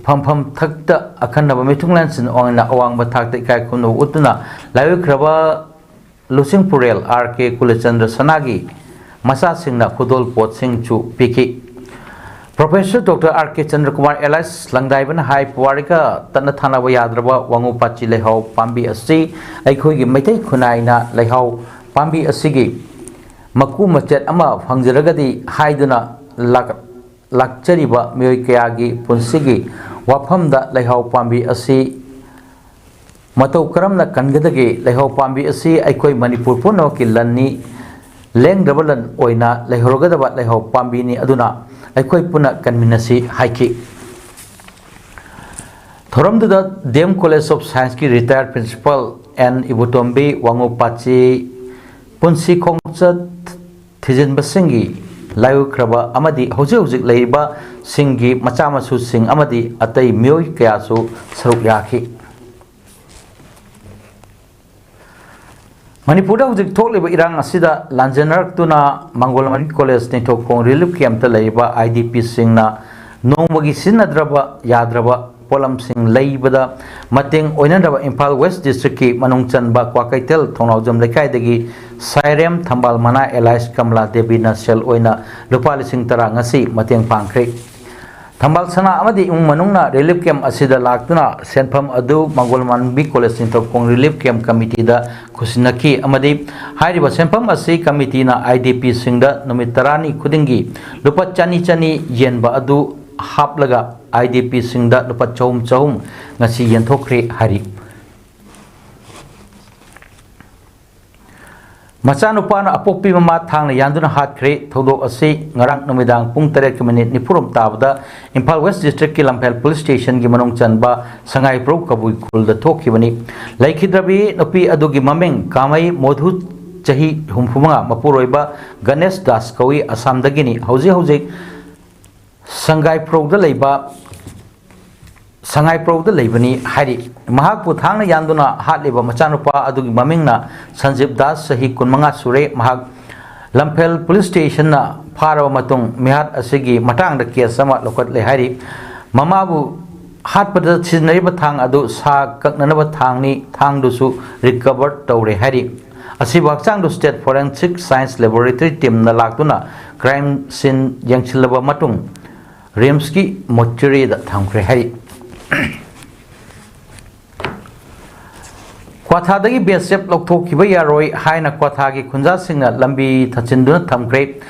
ꯐꯝꯐꯝ ꯊꯛꯇ ꯑꯈꯟꯅꯕ ꯃꯤꯊꯨꯡꯂꯦꯟꯁꯤꯡ ꯑꯣꯏꯅ ꯑꯋꯥꯡꯕ ꯊꯥꯛꯇ ꯏꯀꯥꯏ ꯈꯨꯝꯅꯕ ꯎꯠꯇꯨꯅ ꯂꯥꯏꯑꯣꯏꯈ꯭ꯔꯕ ꯂꯨꯆꯤꯡꯄꯨꯔꯦꯜ ꯑꯥꯔ ꯀꯦ ꯀꯨꯂꯆꯟꯗ꯭ꯔ ꯁꯅꯥꯒꯤ ꯃꯆꯥꯁꯤꯡꯅ ꯈꯨꯗꯣꯜ ꯄꯣꯠꯁꯤꯡꯁꯨ ꯄꯤꯈꯤ꯫ Professor Doctor ꯑꯥꯔ ꯀꯦ ꯆꯟꯗ꯭ꯔꯀꯨꯃꯥꯔ ꯑꯦꯂꯥꯏꯁ ꯂꯪꯗꯥꯏꯕꯅ ꯍꯥꯏ, ꯄꯨꯋꯥꯔꯤꯒ ꯇꯠꯅ ꯊꯥꯅꯕ ꯌꯥꯗ꯭ꯔꯕ ꯋꯥꯉꯨ ꯄꯥꯆꯤ ꯂꯩꯍꯥꯎ ꯄꯥꯝꯕꯤ ꯑꯁꯤ ꯑꯩꯈꯣꯏꯒꯤ ꯃꯩꯇꯩ ꯈꯨꯟꯅꯥꯏꯅ ꯂꯩꯍꯥꯎ ꯄꯥꯝꯕꯤ ꯑꯁꯤꯒꯤ ꯃꯀꯨ ꯃꯆꯦꯠ ꯑꯃ ꯐꯪꯖꯔꯒꯗꯤ ꯍꯥꯏꯗꯨꯅ ꯂꯥꯛ-, ꯂꯥꯛꯆꯔꯤꯕ ꯃꯤꯑꯣꯏ ꯀꯌꯥꯒꯤ ꯄꯨꯟꯁꯤꯒꯤ ꯋꯥꯐꯝꯗ ꯂꯩꯍꯥꯎ ꯄꯥꯝꯕꯤ ꯑꯁꯤ ꯃꯇꯧ ꯀꯔꯝꯅ ꯀꯟꯒꯗꯒꯦ? ꯂꯩꯍꯥꯎ ꯄꯥꯝꯕꯤ ꯑꯁꯤ ꯑꯩꯈꯣꯏ ꯃꯅꯤꯄꯨꯔ ꯄꯨꯝꯅꯃꯛꯀꯤ ꯂꯟꯅꯤ, ꯂꯦꯡꯗ꯭ꯔꯕ ꯂꯟ ꯑꯣꯏꯅ ꯂꯩꯍꯧꯔꯒꯗꯕ ꯂꯩꯍꯥꯎ ꯄꯥꯝꯕꯤꯅꯤ꯫ ꯑꯗꯨꯅ ꯑꯩꯈꯣꯏ ꯄꯨꯟꯅ ꯀꯟꯃꯤꯟꯅꯁꯤ ꯍꯥꯏꯈꯤ꯫ ꯊꯧꯔꯝꯗꯨꯗ ꯗꯤ ꯑꯦꯝ College of Scienceꯀꯤ retired principal ꯑꯦꯟ ꯏꯕꯣꯇꯣꯝꯕꯤ, ꯋꯥꯉꯨ ꯄꯥꯆꯤ, ꯄꯨꯟꯁꯤ ꯈꯣꯡꯆꯠ ꯊꯤꯖꯤꯟꯕꯁꯤꯡꯒꯤ ꯂꯥꯏꯑꯣꯏꯈ꯭ꯔꯕ ꯑꯃꯗꯤ ꯍꯧꯖꯤꯛ ꯍꯧꯖꯤꯛ ꯂꯩꯔꯤꯕꯁꯤꯡꯒꯤ ꯃꯆꯥ ꯃꯁꯨꯁꯤꯡ ꯑꯃꯗꯤ ꯑꯇꯩ ꯃꯤꯑꯣꯏ ꯀꯌꯥꯁꯨ ꯁꯔꯨꯛ ꯌꯥꯈꯤ꯫ ꯃꯅꯤꯄꯨꯔꯗ ꯍꯧꯖꯤꯛ ꯊꯣꯛꯂꯤꯕ ꯏꯔꯥꯡ ꯑꯁꯤꯗ ꯂꯥꯟꯖꯦꯟꯅꯔꯛꯇꯨꯅ ꯃꯪꯒꯣꯜ ꯃꯥꯟꯕꯤ College ꯅꯤꯡꯊꯧꯈꯣꯡ relief campꯇ ꯂꯩꯔꯤꯕ IDPꯁꯤꯡꯅ ꯅꯣꯡꯃꯒꯤ ꯁꯤꯖꯤꯟꯅꯗ꯭ꯔꯕ ꯌꯥꯗ꯭ꯔꯕ ꯄꯣꯠꯂꯝꯁꯤꯡ ꯂꯩꯕꯗ ꯃꯇꯦꯡ ꯑꯣꯏꯅꯅꯕ ꯏꯝꯐꯥꯜ West Districtꯀꯤ ꯃꯅꯨꯡ ꯆꯟꯕ ꯀ꯭ꯋꯥꯀꯩꯊꯦꯜ ꯊꯣꯡꯅꯥꯎꯖꯝ ꯂꯩꯀꯥꯏꯗꯒꯤ ꯁꯥꯏꯔꯦꯝ ꯊꯝꯕꯥꯜ ꯃꯅꯥ ꯑꯦꯂꯥꯏꯁ ꯀꯃꯂꯥ ꯗꯦꯕꯤꯅ ꯁꯦꯜ ꯑꯣꯏꯅ ꯂꯨꯄꯥ ꯂꯤꯁꯤꯡ ꯇꯔꯥ ꯉꯁꯤ ꯃꯇꯦꯡ ꯄꯥꯡꯈ꯭ꯔꯦ꯫ ꯊꯝꯕꯥꯜ ꯁꯅꯥ ꯑꯃꯗꯤ ꯏꯃꯨꯡ ꯃꯅꯨꯡꯅ relief camp ꯑꯁꯤꯗ ꯂꯥꯛꯇꯨꯅ ꯁꯦꯟꯐꯝ ꯑꯗꯨ ꯃꯪꯒꯣꯜ ꯃꯥꯟꯕꯤ College ꯅꯤꯡꯊꯧꯈꯣꯡ relief camp committeeꯗ ꯈꯨꯠꯁꯤꯟꯅꯈꯤ ꯑꯃꯗꯤ ꯍꯥꯏꯔꯤꯕ ꯁꯦꯟꯐꯝ ꯑꯁꯤ committeeꯅ IDPꯁꯤꯡꯗ ꯅꯨꯃꯤꯠ ꯇꯔꯥꯅꯤ ꯈꯨꯗꯤꯡꯒꯤ ꯂꯨꯄꯥ ꯆꯅꯤ ꯆꯅꯤ ꯌꯦꯟꯕ ꯑꯗꯨ ꯍꯥꯞꯂꯒ IDPꯁꯤꯡꯗ ꯂꯨꯄꯥ ꯆꯍꯨꯝ ꯆꯍꯨꯝ ꯉꯁꯤ ꯌꯦꯟꯊꯣꯛꯈ꯭ꯔꯦ ꯍꯥꯏꯔꯤ꯫ ꯃꯆꯥꯅꯨꯄꯥꯅ ꯑꯄꯣꯛꯄꯤ ꯃꯃꯥ ꯊꯥꯡꯅ ꯌꯥꯟꯗꯨꯅ ꯍꯥꯠꯈ꯭ꯔꯦ꯫ ꯊꯧꯗꯣꯛ ꯑꯁꯤ ꯉꯔꯥꯡ ꯅꯨꯃꯤꯗꯥꯡ ꯄꯨꯡ ꯇꯔꯦꯠꯀ minute ꯅꯤꯐꯨꯔꯣꯝ ꯇꯥꯕꯗ ꯏꯝꯐꯥꯜ West Districtꯀꯤ ꯂꯝꯐꯦꯜ Police Stationꯒꯤ ꯃꯅꯨꯡ ꯆꯟꯕ ꯁꯉꯥꯏꯄ꯭ꯔꯧ ꯀꯕꯨꯏ ꯈꯨꯜꯗ ꯊꯣꯛꯈꯤꯕꯅꯤ꯫ ꯂꯩꯈꯤꯗ꯭ꯔꯕꯤ ꯅꯨꯄꯤ ꯑꯗꯨꯒꯤ ꯃꯃꯤꯡ ꯀꯥꯃꯩ ꯃꯣꯙꯨ, ꯆꯍꯤ ꯍꯨꯝꯐꯨꯃꯉꯥ, ꯃꯄꯨꯔꯣꯏꯕ ꯒꯅꯦꯁ ꯗꯥꯁ ꯀꯧꯏ, ꯑꯁꯥꯝꯗꯒꯤꯅꯤ꯫ ꯍꯧꯖꯤꯛ ꯍꯧꯖꯤꯛ ꯁꯉꯥꯏꯄ꯭ꯔꯧꯗ ꯂꯩꯕ, ꯁꯉꯥꯏꯄ꯭ꯔꯧꯗ ꯂꯩꯕꯅꯤ ꯍꯥꯏꯔꯤ꯫ ꯃꯍꯥꯛꯄꯨ ꯊꯥꯡꯅ ꯌꯥꯟꯗꯨꯅ ꯍꯥꯠꯂꯤꯕ ꯃꯆꯥꯅꯨꯄꯥ ꯑꯗꯨꯒꯤ ꯃꯃꯤꯡꯅ ꯁꯟꯖꯤꯕ ꯗꯥꯁ, ꯆꯍꯤ ꯀꯨꯟꯃꯉꯥ ꯁꯨꯔꯦ꯫ ꯃꯍꯥꯛ ꯂꯝꯐꯦꯜ Police Stationꯅ ꯐꯥꯔꯕ ꯃꯇꯨꯡ ꯃꯤꯍꯥꯠ ꯑꯁꯤꯒꯤ ꯃꯇꯥꯡꯗ case ꯑꯃ ꯂꯧꯈꯠꯂꯦ ꯍꯥꯏꯔꯤ꯫ ꯃꯃꯥꯕꯨ ꯍꯥꯠꯄꯗ ꯁꯤꯖꯤꯟꯅꯔꯤꯕ ꯊꯥꯡ ꯑꯗꯨ ꯁꯥ ꯀꯛꯅꯅꯕ ꯊꯥꯡꯅꯤ, ꯊꯥꯡꯗꯨꯁꯨ recover ꯇꯧꯔꯦ ꯍꯥꯏꯔꯤ꯫ ꯑꯁꯤꯕꯨ ꯍꯛꯆꯥꯡꯗꯨ State Forensic Science Laboratory teamꯅ ꯂꯥꯛꯇꯨꯅ crime scene ꯌꯦꯡꯁꯤꯜꯂꯕ ꯃꯇꯨꯡ RIMSꯀꯤ mortuaryꯗ ꯊꯝꯈ꯭ꯔꯦ ꯍꯥꯏꯔꯤ꯫ ꯀ꯭ꯋꯥꯊꯥꯗꯒꯤ ꯕꯤ ꯑꯦꯁ ꯑꯦꯐ ꯂꯧꯊꯣꯛꯈꯤꯕ ꯌꯥꯔꯣꯏ ꯍꯥꯏꯅ ꯀ꯭ꯋꯥꯊꯥꯒꯤ ꯈꯨꯟꯖꯥꯁꯤꯡꯅ ꯂꯝꯕꯤ ꯊꯠꯆꯤꯟꯗꯨꯅ ꯊꯝꯈ꯭ꯔꯦ꯫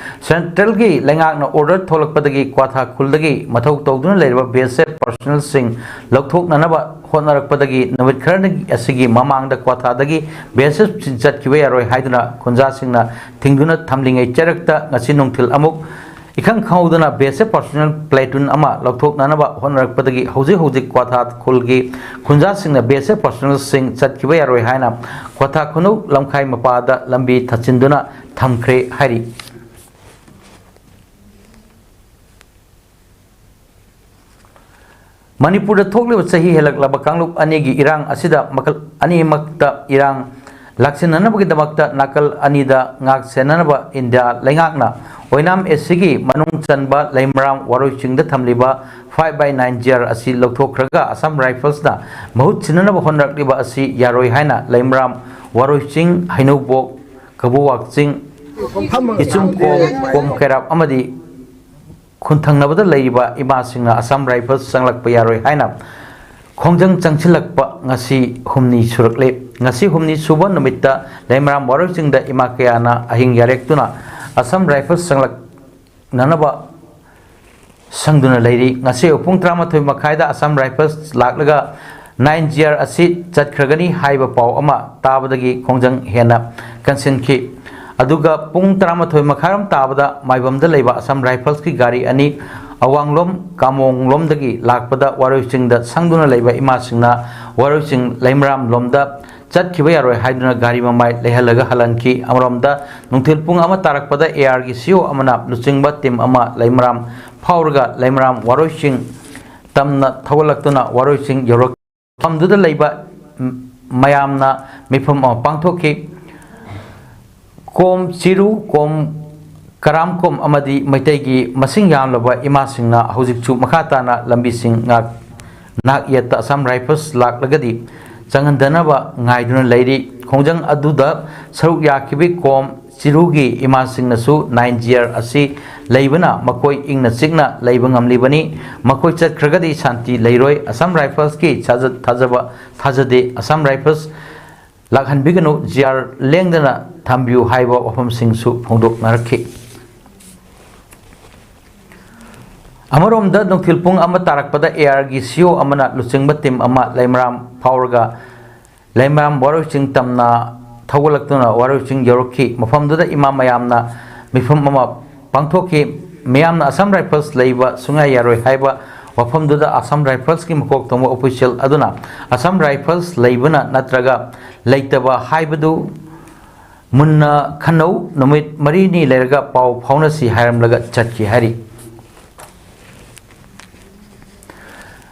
ꯁꯦꯟꯇ꯭ꯔꯦꯜꯒꯤ ꯂꯩꯉꯥꯛꯅ ꯑꯣꯔꯗꯔ ꯊꯣꯛꯂꯛꯄꯗꯒꯤ ꯀ꯭ꯋꯥꯊꯥ ꯈꯨꯜꯗꯒꯤ ꯃꯊꯧ ꯇꯧꯗꯨꯅ ꯂꯩꯔꯤꯕ ꯕꯤ ꯑꯦꯁ ꯑꯦꯐ ꯄꯔꯁꯣꯅꯦꯜꯁꯤꯡ ꯂꯧꯊꯣꯛꯅꯅꯕ ꯍꯣꯠꯅꯔꯛꯄꯗꯒꯤ ꯅꯨꯃꯤꯠ ꯈꯔꯅꯤ ꯑꯁꯤꯒꯤ ꯃꯃꯥꯡꯗ ꯀ꯭ꯋꯥꯊꯥꯗꯒꯤ ꯕꯤ ꯑꯦꯁ ꯑꯦꯐ ꯆꯠꯈꯤꯕ ꯌꯥꯔꯣꯏ ꯍꯥꯏꯗꯨꯅ ꯈꯨꯟꯖꯥꯁꯤꯡꯅ ꯊꯤꯡꯗꯨꯅ ꯊꯝꯂꯤꯉꯩ ꯆꯩꯔꯛꯇ ꯉꯁꯤ ꯅꯨꯡꯊꯤꯜ ꯑꯃꯨꯛ ꯏꯈꯪ ꯈꯪꯍꯧꯗꯅ ꯕꯤ ꯑꯦꯁ ꯑꯦꯐ ꯄꯔꯁꯣꯅꯦꯜ ꯄ꯭ꯂꯦꯇꯨꯟ ꯑꯃ ꯂꯧꯊꯣꯛꯅꯅꯕ ꯍꯣꯠꯅꯔꯛꯄꯗꯒꯤ ꯍꯧꯖꯤꯛ ꯍꯧꯖꯤꯛ ꯀ꯭ꯋꯥꯊꯥ ꯈꯨꯜꯒꯤ ꯈꯨꯟꯖꯥꯁꯤꯡꯅ ꯕꯤ ꯑꯦꯁ ꯑꯦꯐ ꯄꯔꯁꯣꯅꯦꯜꯁꯤꯡ ꯆꯠꯈꯤꯕ ꯌꯥꯔꯣꯏ ꯍꯥꯏꯅ ꯀ꯭ꯋꯥꯊꯥ ꯈꯨꯅꯧ ꯂꯝꯈꯥꯏ ꯃꯄꯥꯗ ꯂꯝꯕꯤ ꯊꯠꯆꯤꯟꯗꯨꯅ ꯊꯝꯈ꯭ꯔꯦ ꯍꯥꯏꯔꯤ꯫ ꯃꯅꯤꯄꯨꯔꯗ ꯊꯣꯛꯂꯤꯕ ꯆꯍꯤ ꯍꯦꯜꯂꯛꯂꯕ ꯀꯥꯡꯂꯨꯞ ꯑꯅꯤꯒꯤ ꯏꯔꯥꯡ ꯑꯁꯤꯗ ꯃꯈꯜ ꯑꯅꯤꯃꯛꯇ ꯏꯔꯥꯡ ꯂꯥꯛꯁꯤꯟꯅꯅꯕꯒꯤꯗꯃꯛꯇ ꯅꯥꯀꯜ ꯑꯅꯤꯗ ꯉꯥꯛ ꯁꯦꯟꯅꯅꯕ ꯏꯟꯗꯤꯌꯥ ꯂꯩꯉꯥꯛꯅ ꯑꯣꯏꯅꯥꯝ ꯑꯦ ꯁꯤꯒꯤ ꯃꯅꯨꯡ ꯆꯟꯕ ꯂꯩꯃꯔꯥꯝ ꯋꯥꯔꯣꯏ ꯆꯤꯡꯗ ꯊꯝꯂꯤꯕ five by nine G R ꯑꯁꯤ ꯂꯧꯊꯣꯛꯈ꯭ꯔꯒ ꯑꯁꯥꯝ ꯔꯥꯏꯐꯜꯁꯅ ꯃꯍꯨꯠ ꯁꯤꯟꯅꯅꯕ ꯍꯣꯠꯅꯔꯛꯂꯤꯕ ꯑꯁꯤ ꯌꯥꯔꯣꯏ ꯍꯥꯏꯅ ꯂꯩꯃꯔꯥꯝ ꯋꯥꯔꯣꯏ ꯆꯤꯡ, ꯍꯩꯅꯧꯕꯣꯛ, ꯀꯕꯨꯋꯥꯛ ꯆꯤꯡ, ꯏꯆꯨꯝꯈꯣꯡ, ꯀꯣꯝ ꯀꯩꯔꯥꯞ ꯑꯃꯗꯤ ꯈꯨꯟꯊꯪꯅꯕꯗ ꯂꯩꯔꯤꯕ ꯏꯃꯥꯁꯤꯡꯅ ꯑꯁꯥꯝ ꯔꯥꯏꯐꯜꯁ ꯆꯪꯂꯛꯄ ꯌꯥꯔꯣꯏ ꯍꯥꯏꯅ ꯈꯣꯡꯖꯪ ꯆꯪꯁꯤꯜꯂꯛꯄ ꯉꯁꯤ ꯍꯨꯝꯅꯤ ꯁꯨꯔꯛꯂꯦ꯫ ꯉꯁꯤ ꯍꯨꯝꯅꯤ ꯁꯨꯕ ꯅꯨꯃꯤꯠꯇ ꯂꯩꯃꯔꯥꯝ ꯋꯥꯔꯣꯏꯁꯤꯡꯗ ꯏꯃꯥ ꯀꯌꯥꯅ ꯑꯍꯤꯡ ꯌꯥꯔꯦꯛꯇꯨꯅ ꯑꯁꯥꯝ ꯔꯥꯏꯐꯜꯁ ꯆꯪꯂꯛꯅꯅꯕ ꯁꯪꯗꯨꯅ ꯂꯩꯔꯤ꯫ ꯉꯁꯤ ꯑꯌꯨꯛ ꯄꯨꯡ ꯇꯔꯥꯃꯥꯊꯣꯏ ꯃꯈꯥꯏꯗ ꯑꯁꯥꯝ ꯔꯥꯏꯐꯜꯁ ꯂꯥꯛꯂꯒ ꯅꯥꯏꯟ ꯖꯤ ꯑꯥꯔ ꯑꯁꯤ ꯆꯠꯈ꯭ꯔꯒꯅꯤ ꯍꯥꯏꯕ ꯄꯥꯎ ꯑꯃ ꯇꯥꯕꯗꯒꯤ ꯈꯣꯡꯖꯪ ꯍꯦꯟꯅ ꯀꯟꯁꯤꯟꯈꯤ꯫ ꯑꯗꯨꯒ ꯄꯨꯡ ꯇꯔꯥꯃꯥꯊꯣꯏ ꯃꯈꯥꯏꯔꯣꯝ ꯇꯥꯕꯗ ꯃꯥꯏꯕꯝꯗ ꯂꯩꯕ ꯑꯁꯥꯝ ꯔꯥꯏꯐꯜꯁꯀꯤ ꯒꯥꯔꯤ ꯑꯅꯤ ꯑꯋꯥꯡꯂꯣꯝ ꯀꯥꯃꯣꯡꯂꯣꯝꯗꯒꯤ ꯂꯥꯛꯄꯗ ꯋꯥꯔꯣꯏꯁꯤꯡꯗ ꯁꯪꯗꯨꯅ ꯂꯩꯕ ꯏꯃꯥꯁꯤꯡꯅ ꯋꯥꯔꯣꯏꯁꯤꯡ ꯂꯩꯃꯔꯥꯝꯂꯣꯝꯗ ꯆꯠꯈꯤꯕ ꯌꯥꯔꯣꯏ ꯍꯥꯏꯗꯨꯅ ꯒꯥꯔꯤ ꯃꯃꯥꯏ ꯂꯩꯍꯜꯂꯒ ꯍꯜꯍꯟꯈꯤ꯫ ꯑꯃꯔꯣꯝꯗ ꯅꯨꯡꯊꯤꯜ ꯄꯨꯡ ꯑꯃ ꯇꯥꯔꯛꯄꯗ ꯑꯦ ꯑꯥꯔꯒꯤ ꯁꯤ ꯑꯣ ꯑꯃꯅ ꯂꯨꯆꯤꯡꯕ ꯇꯤꯝ ꯑꯃ ꯂꯩꯃꯔꯥꯝ ꯐꯥꯎꯔꯒ ꯂꯩꯃꯔꯥꯝ ꯋꯥꯔꯣꯏꯁꯤꯡ ꯇꯝꯅ ꯊꯧꯒꯠꯂꯛꯇꯨꯅ ꯋꯥꯔꯣꯏꯁꯤꯡ ꯌꯧꯔꯛ ꯃꯐꯝꯗꯨꯗ ꯂꯩꯕ ꯃꯌꯥꯝꯅ ꯃꯤꯐꯝ ꯑꯃ ꯄꯥꯡꯊꯣꯛꯈꯤ꯫ ꯀꯣꯝ ꯆꯤꯔꯨ, ꯀꯣꯝ ꯀꯔꯥꯝꯀꯣꯝ ꯑꯃꯗꯤ ꯃꯩꯇꯩꯒꯤ ꯃꯁꯤꯡ ꯌꯥꯝꯂꯕ ꯏꯃꯥꯁꯤꯡꯅ ꯍꯧꯖꯤꯛꯁꯨ ꯃꯈꯥ ꯇꯥꯅ ꯂꯝꯕꯤꯁꯤꯡ ꯉꯥꯛ-, ꯅꯥꯛ ꯌꯦꯠꯇ ꯑꯁꯥꯝ ꯔꯥꯏꯐꯜꯁ ꯂꯥꯛꯂꯒꯗꯤ ꯆꯪꯍꯟꯗꯅꯕ ꯉꯥꯏꯗꯨꯅ ꯂꯩꯔꯤ꯫ ꯈꯣꯡꯖꯪ ꯑꯗꯨꯗ ꯁꯔꯨꯛ ꯌꯥꯈꯤꯕ ꯀꯣꯝ ꯆꯤꯔꯨꯒꯤ ꯏꯃꯥꯁꯤꯡꯅꯁꯨ ꯅꯥꯏꯟ ꯖꯤ ꯑꯥꯔ ꯑꯁꯤ ꯂꯩꯕꯅ ꯃꯈꯣꯏ ꯏꯪꯅ ꯆꯤꯛꯅ ꯂꯩꯕ ꯉꯝꯂꯤꯕꯅꯤ꯫ ꯃꯈꯣꯏ ꯆꯠꯈ꯭ꯔꯒꯗꯤ ꯁꯥꯟꯇꯤ ꯂꯩꯔꯣꯏ꯫ ꯑꯁꯥꯝ ꯔꯥꯏꯐꯜꯁꯀꯤ ꯊꯥꯖ-, ꯊꯥꯖꯕ ꯊꯥꯖꯗꯦ꯫ ꯑꯁꯥꯝ ꯔꯥꯏꯐꯜꯁ ꯂꯥꯛꯍꯟꯕꯤꯒꯅꯨ, ꯖꯤ ꯑꯥꯔ ꯂꯦꯡꯗꯅ ꯊꯝꯕꯤꯌꯨ ꯍꯥꯏꯕ ꯋꯥꯐꯝꯁꯤꯡꯁꯨ ꯐꯣꯡꯗꯣꯛꯅꯔꯛꯈꯤ꯫ ꯑꯃꯔꯣꯝꯗ, ꯅꯨꯡꯊꯤꯜ ꯄꯨꯡ ꯑꯃ ꯇꯥꯔꯛꯄꯗ ꯑꯦ ꯑꯥꯔꯒꯤ ꯁꯤ ꯑꯣ ꯑꯃꯅ ꯂꯨꯆꯤꯡꯕ ꯇꯤꯝ ꯑꯃ ꯂꯩꯃꯔꯥꯝ ꯐꯥꯎꯔꯒ ꯂꯩꯃꯔꯥꯝ ꯋꯥꯔꯣꯏ ꯆꯤꯡ ꯇꯝꯅ ꯊꯧꯒꯠꯂꯛꯇꯨꯅ ꯋꯥꯔꯣꯏ ꯆꯤꯡ ꯌꯧꯔꯛꯈꯤ꯫ ꯃꯐꯝꯗꯨꯗ ꯏꯃꯥ ꯃꯌꯥꯝꯅ ꯃꯤꯐꯝ ꯑꯃ ꯄꯥꯡꯊꯣꯛꯈꯤ꯫ ꯃꯤꯌꯥꯝꯅ ꯑꯁꯥꯝ ꯔꯥꯏꯐꯜꯁ ꯂꯩꯕ ꯁꯨꯡꯌꯥ ꯌꯥꯔꯣꯏ ꯍꯥꯏꯕ ꯋꯥꯐꯝꯗꯨꯗ ꯑꯁꯥꯝ ꯔꯥꯏꯐꯜꯁꯀꯤ ꯃꯀꯣꯛ ꯊꯣꯡꯕ ꯑꯣꯐꯤꯁꯤꯌꯦꯜ ꯑꯗꯨꯅ ꯑꯁꯥꯝ ꯔꯥꯏꯐꯜꯁ ꯂꯩꯕꯅ ꯅꯠꯇ꯭ꯔꯒ ꯂꯩꯇꯕ ꯍꯥꯏꯕꯗꯨ ꯃꯨꯟꯅ ꯈꯟꯅꯧ, ꯅꯨꯃꯤꯠ ꯃꯔꯤꯅꯤ ꯂꯩꯔꯒ ꯄꯥꯎ ꯐꯥꯎꯅꯁꯤ ꯍꯥꯏꯔꯝꯂꯒ ꯆꯠꯈꯤ ꯍꯥꯏꯔꯤ꯫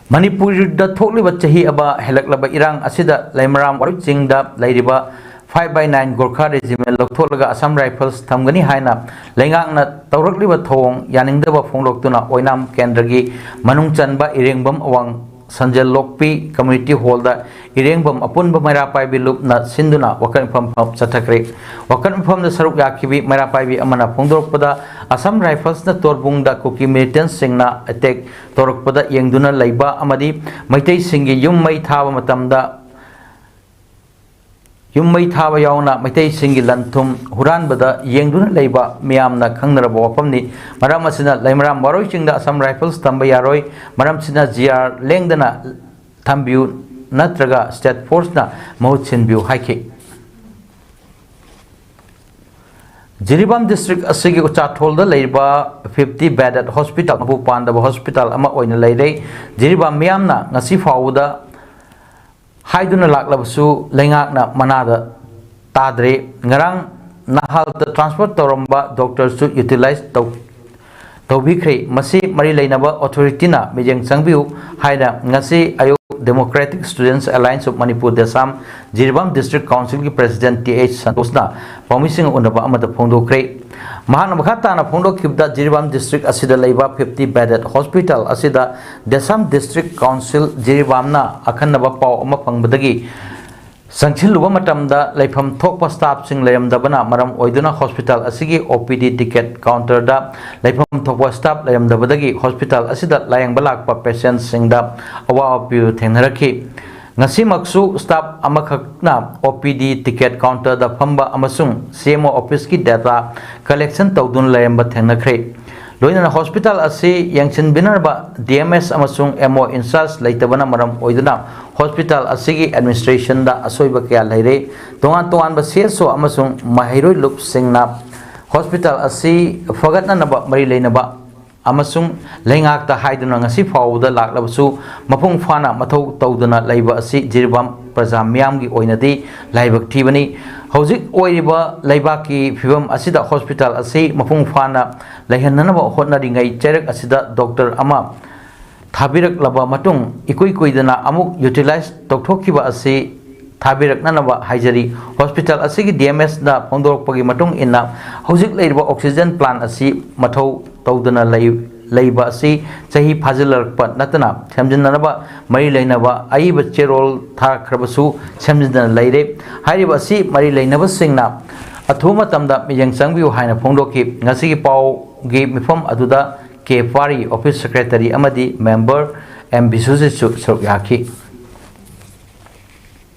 ꯃꯅꯤꯄꯨꯔꯗ ꯊꯣꯛꯂꯤꯕ ꯆꯍꯤ ꯑꯃ ꯍꯦꯜꯂꯛꯂꯕ ꯏꯔꯥꯡ ꯑꯁꯤꯗ ꯂꯩꯃꯔꯥꯝ ꯋꯥꯔꯣꯏ ꯆꯤꯡꯗ ꯂꯩꯔꯤꯕ five by nine Gorkha Regiment ꯂꯧꯊꯣꯛꯂꯒ ꯑꯁꯥꯝ ꯔꯥꯏꯐꯜꯁ ꯊꯝꯒꯅꯤ ꯍꯥꯏꯅ ꯂꯩꯉꯥꯛꯅ ꯇꯧꯔꯛꯂꯤꯕ ꯊꯧꯑꯣꯡ ꯌꯥꯅꯤꯡꯗꯕ ꯐꯣꯡꯗꯣꯛꯇꯨꯅ ꯑꯣꯏꯅꯥꯝ ꯀꯦꯟꯗ꯭ꯔꯒꯤ ꯃꯅꯨꯡ ꯆꯟꯕ ꯏꯔꯦꯡꯕꯝ ꯑꯋꯥꯡ ꯁꯟꯖꯦꯜ ꯂꯣꯛꯄꯤ ꯀꯝꯃ꯭ꯌꯨꯅꯤꯇꯤ ꯍꯣꯜꯗ ꯏꯔꯦꯡꯕꯝ ꯑꯄꯨꯟꯕ ꯃꯩꯔꯥ ꯄꯥꯏꯕꯤ ꯂꯨꯞꯅ ꯁꯤꯟꯗꯨꯅ ꯋꯥꯀꯠ ꯃꯤꯐꯝ ꯆꯠꯊꯈ꯭ꯔꯦ꯫ ꯋꯥꯀꯠ ꯃꯤꯐꯝꯗ ꯁꯔꯨꯛ ꯌꯥꯈꯤꯕꯤ ꯃꯩꯔꯥ ꯄꯥꯏꯕꯤ ꯑꯃꯅ ꯐꯣꯡꯗꯣꯔꯛꯄꯗ, ꯑꯁꯥꯝ ꯔꯥꯏꯐꯜꯁꯅ ꯇꯣꯔꯕꯨꯡꯗ ꯀꯨꯀꯤ ꯃꯤꯂꯤꯇꯦꯟꯁꯁꯤꯡꯅ ꯑꯦꯇꯦꯛ ꯇꯧꯔꯛꯄꯗ ꯌꯦꯡꯗꯨꯅ ꯂꯩꯕ ꯑꯃꯗꯤ ꯃꯩꯇꯩꯁꯤꯡꯒꯤ ꯌꯨꯝ ꯃꯩ ꯊꯥꯕ ꯃꯇꯝꯗ ꯌꯨꯝ ꯃꯩ ꯊꯥꯕ ꯌꯥꯎꯅ ꯃꯩꯇꯩꯁꯤꯡꯒꯤ ꯂꯟ ꯊꯨꯝ ꯍꯨꯔꯥꯟꯕꯗ ꯌꯦꯡꯗꯨꯅ ꯂꯩꯕ ꯃꯤꯌꯥꯝꯅ ꯈꯪꯅꯔꯕ ꯋꯥꯐꯝꯅꯤ꯫ ꯃꯔꯝ ꯑꯁꯤꯅ ꯂꯩꯃꯔꯥꯝ ꯋꯥꯔꯣꯏ ꯆꯤꯡꯗ ꯑꯁꯥꯝ ꯔꯥꯏꯐꯜꯁ ꯊꯝꯕ ꯌꯥꯔꯣꯏ꯫ ꯃꯔꯝꯁꯤꯅ ꯖꯤ ꯑꯥꯔ ꯂꯦꯡꯗꯅ ꯊꯝꯕꯤꯌꯨ ꯅꯠꯇ꯭ꯔꯒ ꯁ꯭ꯇꯦꯠ ꯐꯣꯔꯁꯅ ꯃꯍꯨꯠ ꯁꯤꯟꯕꯤꯌꯨ ꯍꯥꯏꯈꯤ꯫ ꯖꯤꯔꯤꯕꯥꯝ ꯗꯤꯁꯇ꯭ꯔꯤꯛ ꯑꯁꯤꯒꯤ ꯎꯆꯥꯊꯣꯜꯗ ꯂꯩꯔꯤꯕ fifty bedded hospital, ꯃꯄꯨ ꯄꯥꯟꯗꯕ ꯍꯣꯁꯄꯤꯇꯥꯜ ꯑꯃ ꯑꯣꯏꯅ ꯂꯩꯔꯦ꯫ ꯖꯤꯔꯤꯕꯥꯝ ꯃꯤꯌꯥꯝꯅ ꯉꯁꯤ ꯐꯥꯎꯕꯗ ꯍꯥꯏꯗꯨꯅ ꯂꯥꯛꯂꯕꯁꯨ ꯂꯩꯉꯥꯛꯅ ꯃꯅꯥꯗ ꯇꯥꯗ꯭ꯔꯦ꯫ ꯉꯔꯥꯡ ꯅꯍꯥꯜꯇ ꯇ꯭ꯔꯥꯟꯁꯐꯔ ꯇꯧꯔꯝꯕ ꯗꯣꯛꯇꯔꯁꯨ ꯌꯨꯇꯤꯂꯥꯏꯖ ꯇꯧ-, ꯇꯧꯕꯤꯈ꯭ꯔꯦ꯫ ꯃꯁꯤ ꯃꯔꯤ ꯂꯩꯅꯕ ꯑꯣꯊꯣꯔꯤꯇꯤꯅ ꯃꯤꯠꯌꯦꯡ ꯆꯪꯕꯤꯌꯨ ꯍꯥꯏꯅ ꯉꯁꯤ ꯑꯌꯨꯛ Democratic Students Alliance of Manipur, DESAM, Jiribam district ꯀꯥꯎꯟꯁꯤꯜꯒꯤ ꯄ꯭ꯔꯦꯁꯤꯗꯦꯟꯠ ꯇꯤ ꯑꯩꯆ ꯁꯟꯇꯣꯁꯅ ꯄꯥꯎꯃꯤꯁꯤꯡꯒ ꯎꯅꯕ ꯑꯃꯗ ꯐꯣꯡꯗꯣꯛꯈ꯭ꯔꯦ꯫ ꯃꯍꯥꯛꯅ ꯃꯈꯥ ꯇꯥꯅ ꯐꯣꯡꯗꯣꯛꯈꯤꯕꯗ, ꯖꯤꯔꯤꯕꯥꯝ ꯗꯤꯁꯇ꯭ꯔꯤꯛ ꯑꯁꯤꯗ ꯂꯩꯕ fifty bedded hospital ꯑꯁꯤꯗ ꯗꯦꯁꯥꯝ ꯗꯤꯁꯇ꯭ꯔꯤꯛ ꯀꯥꯎꯟꯁꯤꯜ ꯖꯤꯔꯤꯕꯥꯝꯅ ꯑꯈꯟꯅꯕ ꯄꯥꯎ ꯑꯃ ꯐꯪꯕꯗꯒꯤ ꯆꯪꯁꯤꯜꯂꯨꯕ ꯃꯇꯝꯗ ꯂꯩꯐꯝ ꯊꯣꯛꯄ ꯁ꯭ꯇꯥꯐꯁꯤꯡ ꯂꯩꯔꯝꯗꯕꯅ ꯃꯔꯝ ꯑꯣꯏꯗꯨꯅ ꯍꯣꯁꯄꯤꯇꯥꯜ ꯑꯁꯤꯒꯤ ꯑꯣ ꯄꯤ ꯗꯤ ꯇꯤꯀꯦꯠ ꯀꯥꯎꯟꯇꯔꯗ ꯂꯩꯐꯝ ꯊꯣꯛꯄ ꯁ꯭ꯇꯥꯐ ꯂꯩꯔꯝꯗꯕꯗꯒꯤ ꯍꯣꯁꯄꯤꯇꯥꯜ ꯑꯁꯤꯗ ꯂꯥꯌꯦꯡꯕ ꯂꯥꯛꯄ ꯄꯦꯁꯦꯟꯠꯁꯤꯡꯗ ꯑꯋꯥꯕ ꯄꯤꯕ ꯊꯦꯡꯅꯔꯛꯈꯤ꯫ ꯉꯁꯤꯃꯛꯁꯨ staff ꯑꯃꯈꯛꯅ OPD ticket counterꯗ ꯐꯝꯕ ꯑꯃꯁꯨꯡ CMO officeꯀꯤ data collection ꯇꯧꯗꯨꯅ ꯂꯩꯔꯝꯕ ꯊꯦꯡꯅꯈ꯭ꯔꯦ꯫ ꯂꯣꯏꯅꯅ hospital ꯑꯁꯤ ꯌꯦꯡꯁꯤꯟꯕꯤꯅꯕ DMS ꯑꯃꯁꯨꯡ MO in charge ꯂꯩꯇꯕꯅ ꯃꯔꯝ ꯑꯣꯏꯗꯨꯅ hospital ꯑꯁꯤꯒꯤ administrationꯗ ꯑꯁꯣꯏꯕ ꯀꯌꯥ ꯂꯩꯔꯦ꯫ ꯇꯣꯉꯥꯟ ꯇꯣꯉꯥꯟꯕ CSO ꯑꯃꯁꯨꯡ ꯃꯍꯩꯔꯣꯏ ꯂꯨꯞꯁꯤꯡꯅ hospital ꯑꯁꯤ ꯐꯒꯠꯅꯅꯕ ꯃꯔꯤ ꯂꯩꯅꯕ ꯑꯃꯁꯨꯡ ꯂꯩꯉꯥꯛꯇ ꯍꯥꯏꯗꯨꯅ ꯉꯁꯤ ꯐꯥꯎꯕꯗ ꯂꯥꯛꯂꯕꯁꯨ ꯃꯄꯨꯡ ꯐꯥꯅ ꯃꯊꯧ ꯇꯧꯗꯅ ꯂꯩꯕ ꯑꯁꯤ ꯖꯤꯔꯤꯕꯥꯝ ꯄ꯭ꯔꯖꯥ ꯃꯤꯌꯥꯝꯒꯤ ꯑꯣꯏꯅꯗꯤ ꯂꯥꯏꯕꯛ ꯊꯤꯕꯅꯤ꯫ ꯍꯧꯖꯤꯛ ꯑꯣꯏꯔꯤꯕ ꯂꯩꯕꯥꯛꯀꯤ ꯐꯤꯕꯝ ꯑꯁꯤꯗ hospital ꯑꯁꯤ ꯃꯄꯨꯡ ꯐꯥꯅ ꯂꯩꯍꯟꯅꯅꯕ ꯍꯣꯠꯅꯔꯤꯉꯩ ꯆꯩꯔꯛ ꯑꯁꯤꯗ doctor ꯑꯃ ꯊꯥꯕꯤꯔꯛꯂꯕ ꯃꯇꯨꯡ ꯏꯀꯨꯏ ꯀꯨꯏꯗꯅ ꯑꯃꯨꯛ utilize ꯇꯧꯊꯣꯛꯈꯤꯕ ꯑꯁꯤ ꯊꯥꯕꯤꯔꯛꯅꯅꯕ ꯍꯥꯏꯖꯔꯤ꯫ Hospital ꯑꯁꯤꯒꯤ DMSꯅ ꯐꯣꯡꯗꯣꯔꯛꯄꯒꯤ ꯃꯇꯨꯡ ꯏꯟꯅ ꯍꯧꯖꯤꯛ ꯂꯩꯔꯤꯕ oxygen plant ꯑꯁꯤ ꯃꯊꯧ ꯇꯧꯗꯅ ꯂꯩ-, ꯂꯩꯕ ꯑꯁꯤ ꯆꯍꯤ ꯐꯥꯖꯤꯜꯂꯛꯄ ꯅꯠꯇꯅ ꯁꯦꯝꯖꯤꯟꯅꯅꯕ ꯃꯔꯤ ꯂꯩꯅꯕ ꯑꯏꯕ ꯆꯦꯔꯣꯜ ꯊꯥꯔꯛꯈ꯭ꯔꯕꯁꯨ ꯁꯦꯝꯖꯤꯟꯗꯅ ꯂꯩꯔꯦ꯫ ꯍꯥꯏꯔꯤꯕ ꯑꯁꯤ ꯃꯔꯤ ꯂꯩꯅꯕꯁꯤꯡꯅ ꯑꯊꯨꯕ ꯃꯇꯝꯗ ꯃꯤꯠꯌꯦꯡ ꯆꯪꯕꯤꯌꯨ ꯍꯥꯏꯅ ꯐꯣꯡꯗꯣꯛꯈꯤ꯫ ꯉꯁꯤꯒꯤ ꯄꯥꯎꯒꯤ ꯃꯤꯐꯝ ꯑꯗꯨꯗ ꯀꯦ ꯄꯥꯔꯤ, office secretary ꯑꯃꯗꯤ member ꯑꯦꯝ ꯕꯤꯁ꯭ꯋꯖꯤꯠꯁꯨ ꯁꯔꯨꯛ ꯌꯥꯈꯤ꯫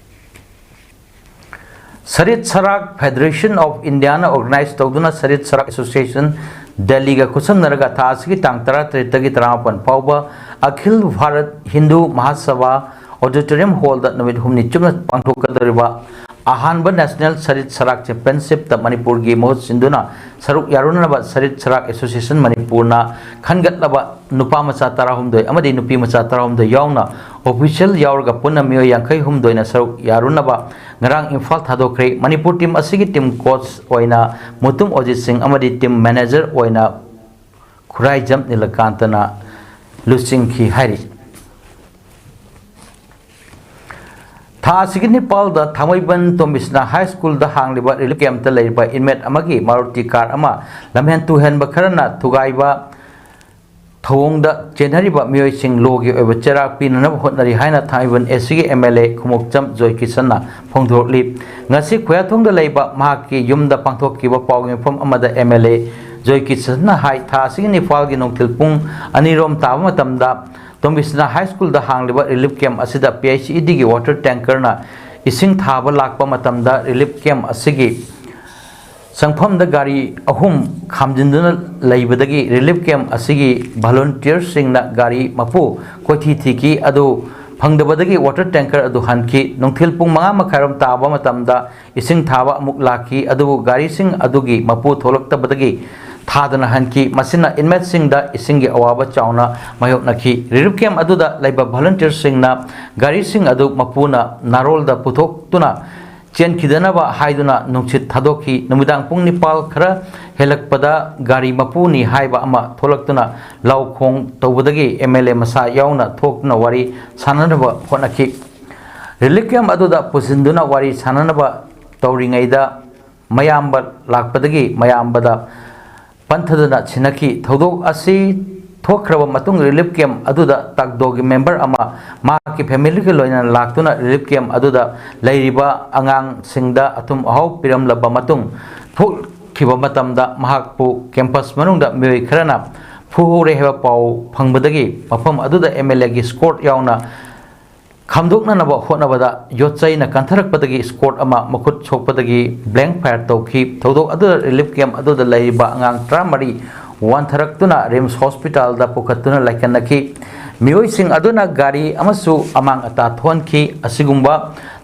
ꯁꯔꯤꯠ ꯁꯔꯥꯛ Federation of Indiaꯅ organize ꯇꯧꯗꯨꯅ ꯁꯔꯤꯠ ꯁꯔꯥꯛ Association ꯗꯦꯜꯂꯤꯒ ꯈꯨꯠꯁꯝꯅꯔꯒ ꯊꯥ ꯑꯁꯤꯒꯤ ꯇꯥꯡ ꯇꯔꯥꯇꯔꯦꯠꯇꯒꯤ ꯇꯔꯥꯃꯥꯄꯟ ꯐꯥꯎꯕ ꯑꯈꯤꯜ ꯚꯥꯔꯠ ꯍꯤꯟꯗꯨ ꯃꯍꯥꯁꯚꯥ auditorium hallꯗ ꯅꯨꯃꯤꯠ ꯍꯨꯝꯅꯤ ꯆꯨꯞꯅ ꯄꯥꯡꯊꯣꯛꯀꯗꯧꯔꯤꯕ ꯑꯍꯥꯟꯕ National ꯁꯔꯤꯠ ꯁꯔꯥꯛ Championshipꯇ ꯃꯅꯤꯄꯨꯔꯒꯤ ꯃꯍꯨꯠ ꯁꯤꯟꯗꯨꯅ ꯁꯔꯨꯛ ꯌꯥꯔꯨꯅꯅꯕ ꯁꯔꯤꯠ ꯁꯔꯥꯛ Association ꯃꯅꯤꯄꯨꯔꯅ ꯈꯟꯒꯠꯂꯕ ꯅꯨꯄꯥ ꯃꯆꯥ ꯇꯔꯥꯍꯨꯝꯗꯣꯏ ꯑꯃꯗꯤ ꯅꯨꯄꯤ ꯃꯆꯥ ꯇꯔꯥꯍꯨꯝꯗꯣꯏ ꯌꯥꯎꯅ official ꯌꯥꯎꯔꯒ ꯄꯨꯟꯅ ꯃꯤꯑꯣꯏ ꯌꯥꯡꯈꯩ ꯍꯨꯝꯗꯣꯏꯅ ꯁꯔꯨꯛ ꯌꯥꯔꯨꯅꯕ ꯉꯔꯥꯡ ꯏꯝꯐꯥꯜ ꯊꯥꯗꯣꯛꯈ꯭ꯔꯦ꯫ ꯃꯅꯤꯄꯨꯔ team ꯑꯁꯤꯒꯤ team coach ꯑꯣꯏꯅ ꯃꯨꯇꯨꯝ ꯑꯣꯖꯤꯠ ꯁꯤꯡ ꯑꯃꯗꯤ team manager ꯑꯣꯏꯅ ꯈꯨꯔꯥꯏꯖꯝ ꯅꯤꯂꯀꯥꯟꯇꯅ ꯂꯨꯆꯤꯡꯈꯤ ꯍꯥꯏꯔꯤ꯫ ꯊꯥ ꯑꯁꯤꯒꯤ ꯅꯤꯄꯥꯜꯗ ꯊꯥꯡꯃꯩꯕꯟ ꯇꯣꯝꯕꯤꯁꯅꯥ High Schoolꯗ ꯍꯥꯡꯂꯤꯕ relief campꯇ ꯂꯩꯔꯤꯕ inmate ꯑꯃꯒꯤ ꯃꯥꯔꯨꯇꯤ car ꯑꯃ ꯂꯝꯍꯦꯟ ꯇꯨꯍꯦꯟꯕ ꯈꯔꯅ ꯊꯨꯒꯥꯏꯕ ꯊꯧꯑꯣꯡꯗ ꯆꯦꯟꯅꯔꯤꯕ ꯃꯤꯑꯣꯏꯁꯤꯡ lawꯒꯤ ꯑꯣꯏꯕ ꯆꯩꯔꯥꯛ ꯄꯤꯅꯅꯕ ꯍꯣꯠꯅꯔꯤ ꯍꯥꯏꯅ ꯊꯥꯡꯃꯩꯕꯟ ACꯒꯤ MLA ꯈꯨꯃꯣꯛꯆꯝ ꯖꯣꯏꯀꯤꯁꯟꯅ ꯐꯣꯡꯗꯣꯔꯛꯂꯤ꯫ ꯉꯁꯤ ꯈꯨꯌꯥꯊꯣꯡꯗ ꯂꯩꯕ ꯃꯍꯥꯛꯀꯤ ꯌꯨꯝꯗ ꯄꯥꯡꯊꯣꯛꯈꯤꯕ ꯄꯥꯎꯒꯤ ꯃꯤꯐꯝ ꯑꯃꯗ MLA ꯖꯣꯏꯀꯤꯁꯟꯅ ꯍꯥꯏ, ꯊꯥ ꯑꯁꯤꯒꯤ ꯅꯤꯄꯥꯜꯒꯤ ꯅꯨꯡꯊꯤꯜ ꯄꯨꯡ ꯑꯅꯤꯔꯣꯝ ꯇꯥꯕ ꯃꯇꯝꯗ ꯇꯣꯝꯕꯤꯁꯅꯥ ꯍꯥꯏ ꯁ꯭ꯀꯨꯜꯗ ꯍꯥꯡꯂꯤꯕ ꯔꯤꯂꯤꯐ ꯀꯦꯝꯞ ꯑꯁꯤꯗ ꯄꯤ ꯑꯩꯆ ꯏ ꯗꯤꯒꯤ ꯋꯥꯇꯔ ꯇꯦꯡꯀꯔꯅ ꯏꯁꯤꯡ ꯊꯥꯕ ꯂꯥꯛꯄ ꯃꯇꯝꯗ ꯔꯤꯂꯤꯐ ꯀꯦꯝꯞ ꯑꯁꯤꯒꯤ ꯆꯪꯐꯝꯗ ꯒꯥꯔꯤ ꯑꯍꯨꯝ ꯈꯥꯝꯖꯤꯟꯗꯨꯅ ꯂꯩꯕꯗꯒꯤ ꯔꯤꯂꯤꯐ ꯀꯦꯝꯞ ꯑꯁꯤꯒꯤ ꯚꯣꯂꯨꯟꯇꯤꯌꯔꯁꯤꯡꯅ ꯒꯥꯔꯤ ꯃꯄꯨ ꯀꯣꯏꯊꯤ ꯊꯤꯈꯤ꯫ ꯑꯗꯨ ꯐꯪꯗꯕꯗꯒꯤ ꯋꯥꯇꯔ ꯇꯦꯡꯀꯔ ꯑꯗꯨ ꯍꯟꯈꯤ꯫ ꯅꯨꯡꯊꯤꯜ ꯄꯨꯡ ꯃꯉꯥ ꯃꯈꯥꯏꯔꯣꯝ ꯇꯥꯕ ꯃꯇꯝꯗ ꯏꯁꯤꯡ ꯊꯥꯕ ꯑꯃꯨꯛ ꯂꯥꯛꯈꯤ, ꯑꯗꯨꯕꯨ ꯒꯥꯔꯤꯁꯤꯡ ꯑꯗꯨꯒꯤ ꯃꯄꯨ ꯊꯣꯛꯂꯛꯇꯕꯗꯒꯤ ꯊꯥꯗꯅ ꯍꯟꯈꯤ꯫ ꯃꯁꯤꯅ ꯏꯟꯃꯦꯠꯁꯤꯡꯗ ꯏꯁꯤꯡꯒꯤ ꯑꯋꯥꯕ ꯆꯥꯎꯅ ꯃꯥꯌꯣꯛꯅꯈꯤ꯫ ꯔꯤꯂꯤꯐ ꯀꯦꯝꯞ ꯑꯗꯨꯗ ꯂꯩꯕ ꯚꯣꯂꯨꯟꯇꯤꯌꯔꯁꯤꯡꯅ ꯒꯥꯔꯤꯁꯤꯡ ꯑꯗꯨ ꯃꯄꯨꯅ ꯅꯥꯔꯣꯜꯗ ꯄꯨꯊꯣꯛꯇꯨꯅ ꯆꯦꯟꯈꯤꯗꯅꯕ ꯍꯥꯏꯗꯨꯅ ꯅꯨꯡꯁꯤꯠ ꯊꯥꯗꯣꯛꯈꯤ꯫ ꯅꯨꯃꯤꯗꯥꯡ ꯄꯨꯡ ꯅꯤꯄꯥꯜ ꯈꯔ ꯍꯦꯜꯂꯛꯄꯗ ꯒꯥꯔꯤ ꯃꯄꯨꯅꯤ ꯍꯥꯏꯕ ꯑꯃ ꯊꯣꯛꯂꯛꯇꯨꯅ ꯂꯥꯎꯈꯣꯡ ꯇꯧꯕꯗꯒꯤ ꯑꯦꯝ ꯑꯦꯜ ꯑꯦ ꯃꯁꯥ ꯌꯥꯎꯅ ꯊꯣꯛꯇꯨꯅ ꯋꯥꯔꯤ ꯁꯥꯟꯅꯅꯕ ꯍꯣꯠꯅꯈꯤ꯫ ꯔꯤꯂꯤꯐ ꯀꯦꯝꯞ ꯑꯗꯨꯗ ꯄꯨꯁꯤꯟꯗꯨꯅ ꯋꯥꯔꯤ ꯁꯥꯟꯅꯅꯕ ꯇꯧꯔꯤꯉꯩꯗ ꯃꯌꯥꯝꯕ ꯂꯥꯛꯄꯗꯒꯤ ꯃꯌꯥꯝꯕꯗ ꯄꯟꯊꯗꯨꯅ ꯁꯤꯟꯅꯈꯤ꯫ ꯊꯧꯗꯣꯛ ꯑꯁꯤ ꯊꯣꯛꯈ꯭ꯔꯕ ꯃꯇꯨꯡ ꯔꯤꯂꯤꯐ ꯀꯦꯝꯞ ꯑꯗꯨꯗ ꯇꯥꯛꯗꯣꯒꯤ ꯃꯦꯝꯕꯔ ꯑꯃ ꯃꯍꯥꯛꯀꯤ ꯐꯦꯃꯤꯂꯤꯒ ꯂꯣꯏꯅꯅ ꯂꯥꯛꯇꯨꯅ ꯔꯤꯂꯤꯐ ꯀꯦꯝꯞ ꯑꯗꯨꯗ ꯂꯩꯔꯤꯕ ꯑꯉꯥꯡꯁꯤꯡꯗ ꯑꯊꯨꯝ ꯑꯍꯥꯎ ꯄꯤꯔꯝꯂꯕ ꯃꯇꯨꯡ ꯊꯣꯛꯈꯤꯕ ꯃꯇꯝꯗ ꯃꯍꯥꯛꯄꯨ ꯀꯦꯝꯄꯁ ꯃꯅꯨꯡꯗ ꯃꯤꯑꯣꯏ ꯈꯔꯅ ꯐꯨꯍꯧꯔꯦ ꯍꯥꯏꯕ ꯄꯥꯎ ꯐꯪꯕꯗꯒꯤ ꯃꯐꯝ ꯑꯗꯨꯗ ꯑꯦꯝ ꯑꯦꯜ ꯑꯦꯒꯤ ꯁ꯭ꯀꯣꯔꯠ ꯌꯥꯎꯅ ꯈꯥꯝꯗꯣꯛꯅꯅꯕ ꯍꯣꯠꯅꯕꯗ ꯌꯣꯠ ꯆꯩꯅ ꯀꯟꯊꯔꯛꯄꯗꯒꯤ ꯁ꯭ꯀꯣꯔꯠ ꯑꯃ ꯃꯈꯨꯠ ꯁꯣꯛꯄꯗꯒꯤ ꯕ꯭ꯂꯦꯡ ꯐꯥꯌꯔ ꯇꯧꯈꯤ꯫ ꯊꯧꯗꯣꯛ ꯑꯗꯨꯗ ꯔꯤꯂꯤꯐ ꯀꯦꯝꯞ ꯑꯗꯨꯗ ꯂꯩꯔꯤꯕ ꯑꯉꯥꯡ ꯇꯔꯥꯃꯔꯤ ꯋꯥꯟꯊꯔꯛꯇꯨꯅ ꯔꯤꯝꯁ ꯍꯣꯁꯄꯤꯇꯥꯜꯗ ꯄꯨꯈꯠꯇꯨꯅ ꯂꯥꯏꯀꯠꯅꯈꯤ꯫ ꯃꯤꯑꯣꯏꯁꯤꯡ ꯑꯗꯨꯅ ꯒꯥꯔꯤ ꯑꯃꯁꯨ ꯑꯃꯥꯡ ꯑꯇꯥ ꯊꯣꯛꯍꯟꯈꯤ꯫ ꯑꯁꯤꯒꯨꯝꯕ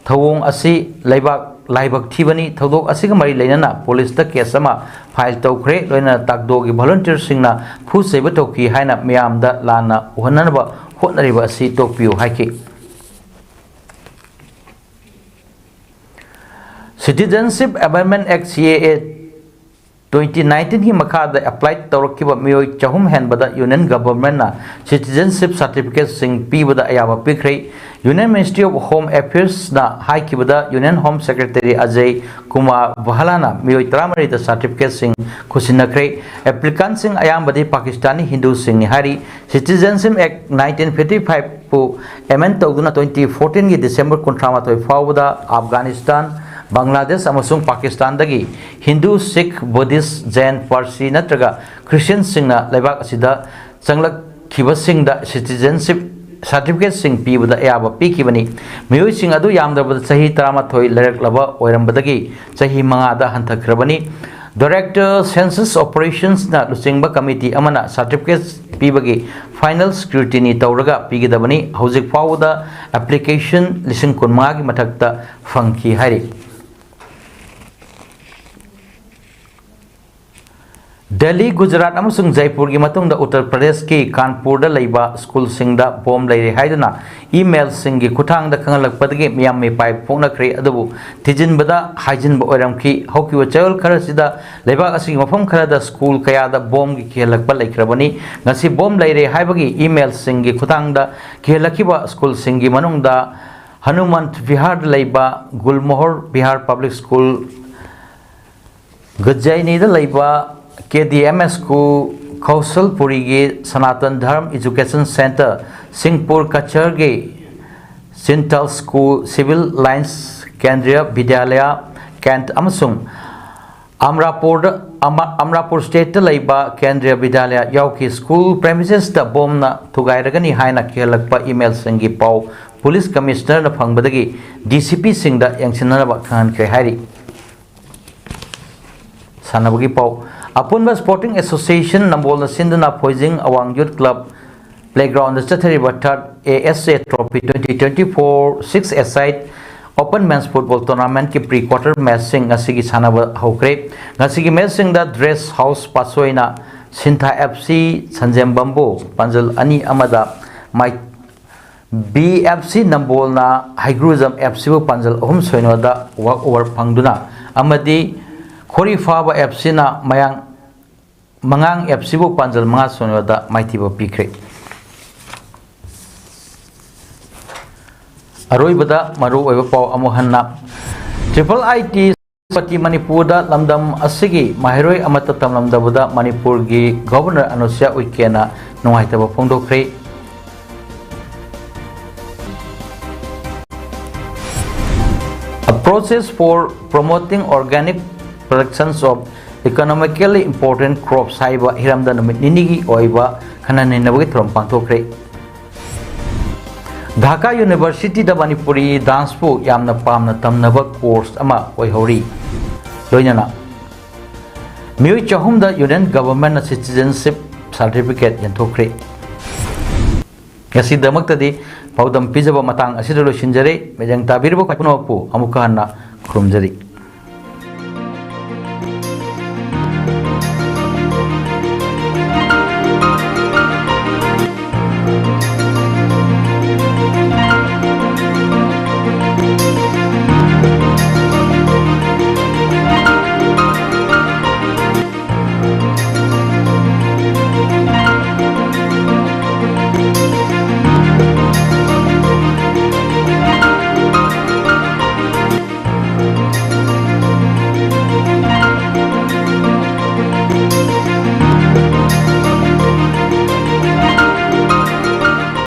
ꯊꯧꯑꯣꯡ ꯑꯁꯤ ꯂꯩꯕꯥꯛ ꯂꯥꯏꯕꯛ ꯊꯤꯕꯅꯤ꯫ ꯊꯧꯗꯣꯛ ꯑꯁꯤꯒ ꯃꯔꯤ ꯂꯩꯅꯅ ꯄꯨꯂꯤꯁꯇ ꯀꯦꯁ ꯑꯃ ꯐꯥꯏꯜ ꯇꯧꯈ꯭ꯔꯦ꯫ ꯂꯣꯏꯅꯅ ꯇꯥꯛꯗꯣꯒꯤ ꯚꯣꯂꯨꯟꯇꯤꯌꯔꯁꯤꯡꯅ ꯐꯨ ꯆꯩꯕ ꯇꯧꯈꯤ ꯍꯥꯏꯅ ꯃꯤꯌꯥꯝꯗ ꯂꯥꯟꯅ ꯎꯍꯟꯅꯅꯕ ꯍꯣꯠꯅꯔꯤꯕ ꯑꯁꯤ ꯇꯣꯛꯄꯤꯌꯨ ꯍꯥꯏꯈꯤ꯫ Citizenship Amendment Act, C A A, twenty nineteen ꯒꯤ ꯃꯈꯥꯗ ꯑꯦꯄ꯭ꯂꯥꯏ ꯇꯧꯔꯛꯈꯤꯕ ꯃꯤꯑꯣꯏ ꯆꯍꯨꯝ ꯍꯦꯟꯕꯗ ꯌꯨꯅꯤꯌꯟ ꯒꯚꯔꯟꯃꯦꯟꯠꯅ ꯁꯤꯇꯤꯖꯦꯟꯁꯤꯞ ꯁꯥꯔꯇꯤꯐꯤꯀꯦꯠꯁꯤꯡ ꯄꯤꯕꯗ ꯑꯌꯥꯕ ꯄꯤꯈ꯭ꯔꯦ꯫ ꯌꯨꯅꯤꯌꯟ ꯃꯤꯅꯤꯁꯇ꯭ꯔꯤ ꯑꯣꯐ ꯍꯣꯝ ꯑꯦꯐꯤꯌꯔꯁꯅ ꯍꯥꯏꯈꯤꯕꯗ union home secretary Ajay Kumar ꯚꯥꯂꯥꯅ ꯃꯤꯑꯣꯏ ꯇꯔꯥꯃꯔꯤꯗ ꯁꯥꯔꯇꯤꯐꯤꯀꯦꯠꯁꯤꯡ ꯈꯨꯠꯁꯤꯟꯅꯈ꯭ꯔꯦ꯫ ꯑꯦꯄ꯭ꯂꯤꯀꯥꯟꯁꯤꯡ ꯑꯌꯥꯝꯕꯗꯤ ꯄꯥꯀꯤꯁꯇꯥꯅꯤ ꯍꯤꯟꯗꯨꯁꯤꯡꯅꯤ ꯍꯥꯏꯔꯤ꯫ Citizenship Act nineteen fifty five ꯄꯨ ꯑꯦꯃꯦꯟ ꯇꯧꯗꯨꯅ twenty fourteen ꯒꯤ ꯗꯤꯁꯦꯝꯕꯔ ꯀꯨꯟꯊ꯭ꯔꯥ ꯃꯥꯊꯣꯏ ꯐꯥꯎꯕꯗ ꯑꯐꯒꯥꯅꯤꯁꯇꯥꯟ, ꯕꯪꯒ꯭ꯂꯥꯗꯦꯁ ꯑꯃꯁꯨꯡ ꯄꯥꯀꯤꯁꯇꯥꯟꯗꯒꯤ ꯍꯤꯟꯗꯨ, ꯁꯤꯈ, ꯕꯨꯙꯤꯁ꯭ꯠ, ꯖꯦꯟ, ꯄꯥꯔꯁꯤ ꯅꯠꯇ꯭ꯔꯒ ꯈ꯭ꯔꯤꯁꯇꯤꯌꯟꯁꯤꯡꯅ ꯂꯩꯕꯥꯛ ꯑꯁꯤꯗ ꯆꯪꯂꯛ ꯈꯤꯕꯁꯤꯡꯗ citizenship certificateꯁꯤꯡ ꯄꯤꯕꯗ ꯑꯌꯥꯕ ꯄꯤꯈꯤꯕꯅꯤ꯫ ꯃꯤꯑꯣꯏꯁꯤꯡ ꯑꯗꯨ ꯌꯥꯝꯗ꯭ꯔꯕꯗ ꯆꯍꯤ ꯇꯔꯥꯃꯥꯊꯣꯏ ꯂꯩꯔꯛꯂꯕ ꯑꯣꯏꯔꯝꯕꯗꯒꯤ ꯆꯍꯤ ꯃꯉꯥꯗ ꯍꯟꯊꯈ꯭ꯔꯕꯅꯤ꯫ Director Census Operationsꯅ ꯂꯨꯆꯤꯡꯕ committee ꯑꯃꯅ certificate ꯄꯤꯕꯒꯤ final scrutiny ꯇꯧꯔꯒ ꯄꯤꯒꯗꯕꯅꯤ꯫ ꯍꯧꯖꯤꯛ ꯐꯥꯎꯕꯗ application ꯂꯤꯁꯤꯡ ꯀꯨꯟꯃꯉꯥꯒꯤ ꯃꯊꯛꯇ ꯐꯪꯈꯤ ꯍꯥꯏꯔꯤ꯫ ꯗꯦꯜꯂꯤ, ꯒꯨꯖꯔꯥꯠ ꯑꯃꯁꯨꯡ ꯖꯩꯄꯨꯔꯒꯤ ꯃꯇꯨꯡꯗ ꯎꯠꯇꯔ ꯄ꯭ꯔꯗꯦꯁꯀꯤ ꯀꯥꯟꯄꯨꯔꯗ ꯂꯩꯕ ꯁ꯭ꯀꯨꯜꯁꯤꯡꯗ ꯕꯣꯝ ꯂꯩꯔꯦ ꯍꯥꯏꯗꯨꯅ emailꯁꯤꯡꯒꯤ ꯈꯨꯠꯊꯥꯡꯗ ꯈꯪꯍꯜꯂꯛꯄꯗꯒꯤ ꯃꯤꯌꯥꯝ ꯃꯤꯄꯥꯏ ꯐꯣꯡꯅꯈ꯭ꯔꯦ꯫ ꯑꯗꯨꯕꯨ ꯊꯤꯖꯤꯟꯕꯗ ꯍꯥꯏꯖꯤꯟꯕ ꯑꯣꯏꯔꯝꯈꯤ꯫ ꯍꯧꯈꯤꯕ ꯆꯌꯣꯜ ꯈꯔꯁꯤꯗ ꯂꯩꯕꯥꯛ ꯑꯁꯤꯒꯤ ꯃꯐꯝ ꯈꯔꯗ ꯁ꯭ꯀꯨꯜ ꯀꯌꯥꯗ ꯕꯣꯝꯒꯤ ꯀꯤꯍꯜꯂꯛꯄ ꯂꯩꯈ꯭ꯔꯕꯅꯤ꯫ ꯉꯁꯤ ꯕꯣꯝ ꯂꯩꯔꯦ ꯍꯥꯏꯕꯒꯤ emailꯁꯤꯡꯒꯤ ꯈꯨꯠꯊꯥꯡꯗ ꯀꯤꯍꯜꯂꯛꯈꯤꯕ ꯁ꯭ꯀꯨꯜꯁꯤꯡꯒꯤ ꯃꯅꯨꯡꯗ ꯍꯅꯨꯃꯟ ꯚꯤꯍꯥꯔꯗ ꯂꯩꯕ ꯒꯨꯜꯃꯣꯍꯔ ꯚꯤꯍꯥꯔ ꯄꯕ꯭ꯂꯤꯛ ꯁ꯭ꯀꯨꯜ, ꯒꯖꯩꯅꯤꯗ ꯂꯩꯕ KDMS school, ꯈꯧꯁꯜꯄꯨꯔꯤꯒꯤ ꯁꯅꯥꯇꯟ ꯙꯔꯝ education centre, ꯁꯤꯡꯄꯨꯔ ꯀꯆꯔꯒꯤ ꯆꯤꯟꯇꯜ school, civil lines ꯀꯦꯟꯗ꯭ꯔꯤꯌ ꯕꯤꯗ꯭ꯌꯥꯂꯌ ꯀꯦꯟꯠ ꯑꯃꯁꯨꯡ ꯑꯃꯔꯥꯄꯨꯔꯗ, ꯑꯃ-, ꯑꯃꯔꯥꯄꯨꯔ stateꯇ ꯂꯩꯕ ꯀꯦꯟꯗ꯭ꯔꯤꯌ ꯕꯤꯗ꯭ꯌꯥꯂꯌ ꯌꯥꯎꯈꯤ꯫ School premisesꯇ ꯕꯣꯝꯅ ꯊꯨꯒꯥꯏꯔꯒꯅꯤ ꯍꯥꯏꯅ ꯀꯤꯍꯜꯂꯛꯄ emailꯁꯤꯡꯒꯤ ꯄꯥꯎ police commissionerꯅ ꯐꯪꯕꯗꯒꯤ DCPꯁꯤꯡꯗ ꯌꯦꯡꯁꯤꯟꯅꯅꯕ ꯈꯪꯍꯟꯈ꯭ꯔꯦ ꯍꯥꯏꯔꯤ꯫ ꯁꯥꯟꯅꯕꯒꯤ ꯄꯥꯎ꯫ ꯑꯄꯨꯟꯕ Sporting Association ꯅꯝꯕꯣꯜꯅ ꯁꯤꯟꯗꯨꯅ ꯐꯣꯏꯖꯤꯡ ꯑꯋꯥꯡ Youth Club playgroundꯗ ꯆꯠꯊꯔꯤꯕ third ASA Trophy twenty twenty-four six-a-side open men's football tournamentꯀꯤ pre quarter matchꯁꯤꯡ ꯉꯁꯤꯒꯤ ꯁꯥꯟꯅꯕ ꯍꯧꯈ꯭ꯔꯦ꯫ ꯉꯁꯤꯒꯤ matchꯁꯤꯡꯗ Dress House ꯄꯥꯠꯁꯣꯏꯅ ꯁꯤꯟꯊꯥ FC ꯁꯟꯖꯦꯝꯕꯝꯕꯨ ꯄꯥꯟꯖꯜ ꯑꯅꯤ ꯑꯃꯗ ꯃꯥꯏ-, BFC ꯅꯝꯕꯣꯜꯅ ꯍꯩꯒ꯭ꯔꯨꯖꯝ FCꯕꯨ ꯄꯥꯟꯖꯜ ꯑꯍꯨꯝ ꯁꯣꯏꯅꯣꯗ walk over ꯐꯪꯗꯨꯅ ꯑꯃꯗꯤ ꯈꯣꯔꯤꯐꯥꯕ FCꯅ ꯃꯌꯥꯡ-, ꯃꯉꯥꯡ FCꯕꯨ ꯄꯥꯟꯖꯜ ꯃꯉꯥ ꯁꯣꯏꯅꯣꯗ ꯃꯥꯏꯊꯤꯕ ꯄꯤꯈ꯭ꯔꯦ꯫ ꯑꯔꯣꯏꯕꯗ ꯃꯔꯨꯑꯣꯏꯕ ꯄꯥꯎ ꯑꯃꯨꯛ ꯍꯟꯅ꯫ Triple IT's ꯄꯇꯤ ꯃꯅꯤꯄꯨꯔꯗ ꯂꯝꯗꯝ ꯑꯁꯤꯒꯤ ꯃꯍꯩꯔꯣꯏ ꯑꯃꯠꯇ ꯇꯝꯂꯝꯗꯕꯗ ꯃꯅꯤꯄꯨꯔꯒꯤ Governor ꯑꯅꯨꯁ꯭ꯌꯥ ꯎꯏꯀꯦꯅ ꯅꯨꯡꯉꯥꯏꯇꯕ ꯐꯣꯡꯗꯣꯛꯈ꯭ꯔꯦ꯫ A process for promoting organic productions of Economically Important Crops ꯍꯥꯏꯕ ꯍꯤꯔꯝꯗ ꯅꯨꯃꯤꯠ ꯅꯤꯅꯤꯒꯤ ꯑꯣꯏꯕ ꯈꯟꯅ ꯅꯩꯅꯕꯒꯤ ꯊꯧꯔꯝ ꯄꯥꯡꯊꯣꯛꯈ꯭ꯔꯦ꯫ ꯙꯥꯀꯥ ꯌꯨꯅꯤꯚꯔꯁꯤꯇꯤꯗ ꯃꯅꯤꯄꯨꯔꯤ ꯗꯥꯟꯁꯄꯨ ꯌꯥꯝꯅ ꯄꯥꯝꯅ ꯇꯝꯅꯕ ꯀꯣꯔꯁ ꯑꯃ ꯑꯣꯏꯍꯧꯔꯤ꯫ ꯂꯣꯏꯅꯅ ꯃꯤꯑꯣꯏ ꯆꯍꯨꯝꯗ ꯌꯨꯅꯤꯌꯟ ꯒꯚꯔꯟꯃꯦꯟꯠꯅ ꯁꯤꯇꯤꯖꯦꯟꯁꯤꯞ ꯁꯥꯔꯇꯤꯐꯤꯀꯦꯠ ꯌꯦꯟꯊꯣꯛꯈ꯭ꯔꯦ꯫ ꯉꯁꯤꯗꯃꯛꯇꯗꯤ ꯄꯥꯎꯗꯝ ꯄꯤꯖꯕ ꯃꯇꯥꯡ ꯑꯁꯤꯗ ꯂꯣꯏꯁꯤꯟꯖꯔꯦ꯫ ꯃꯤꯠꯌꯦꯡ ꯇꯥꯕꯤꯔꯤꯕ ꯄꯨꯝꯅꯃꯛꯄꯨ ꯑꯃꯨꯛꯀ ꯍꯟꯅ ꯈꯨꯔꯨꯝꯖꯔꯤ꯫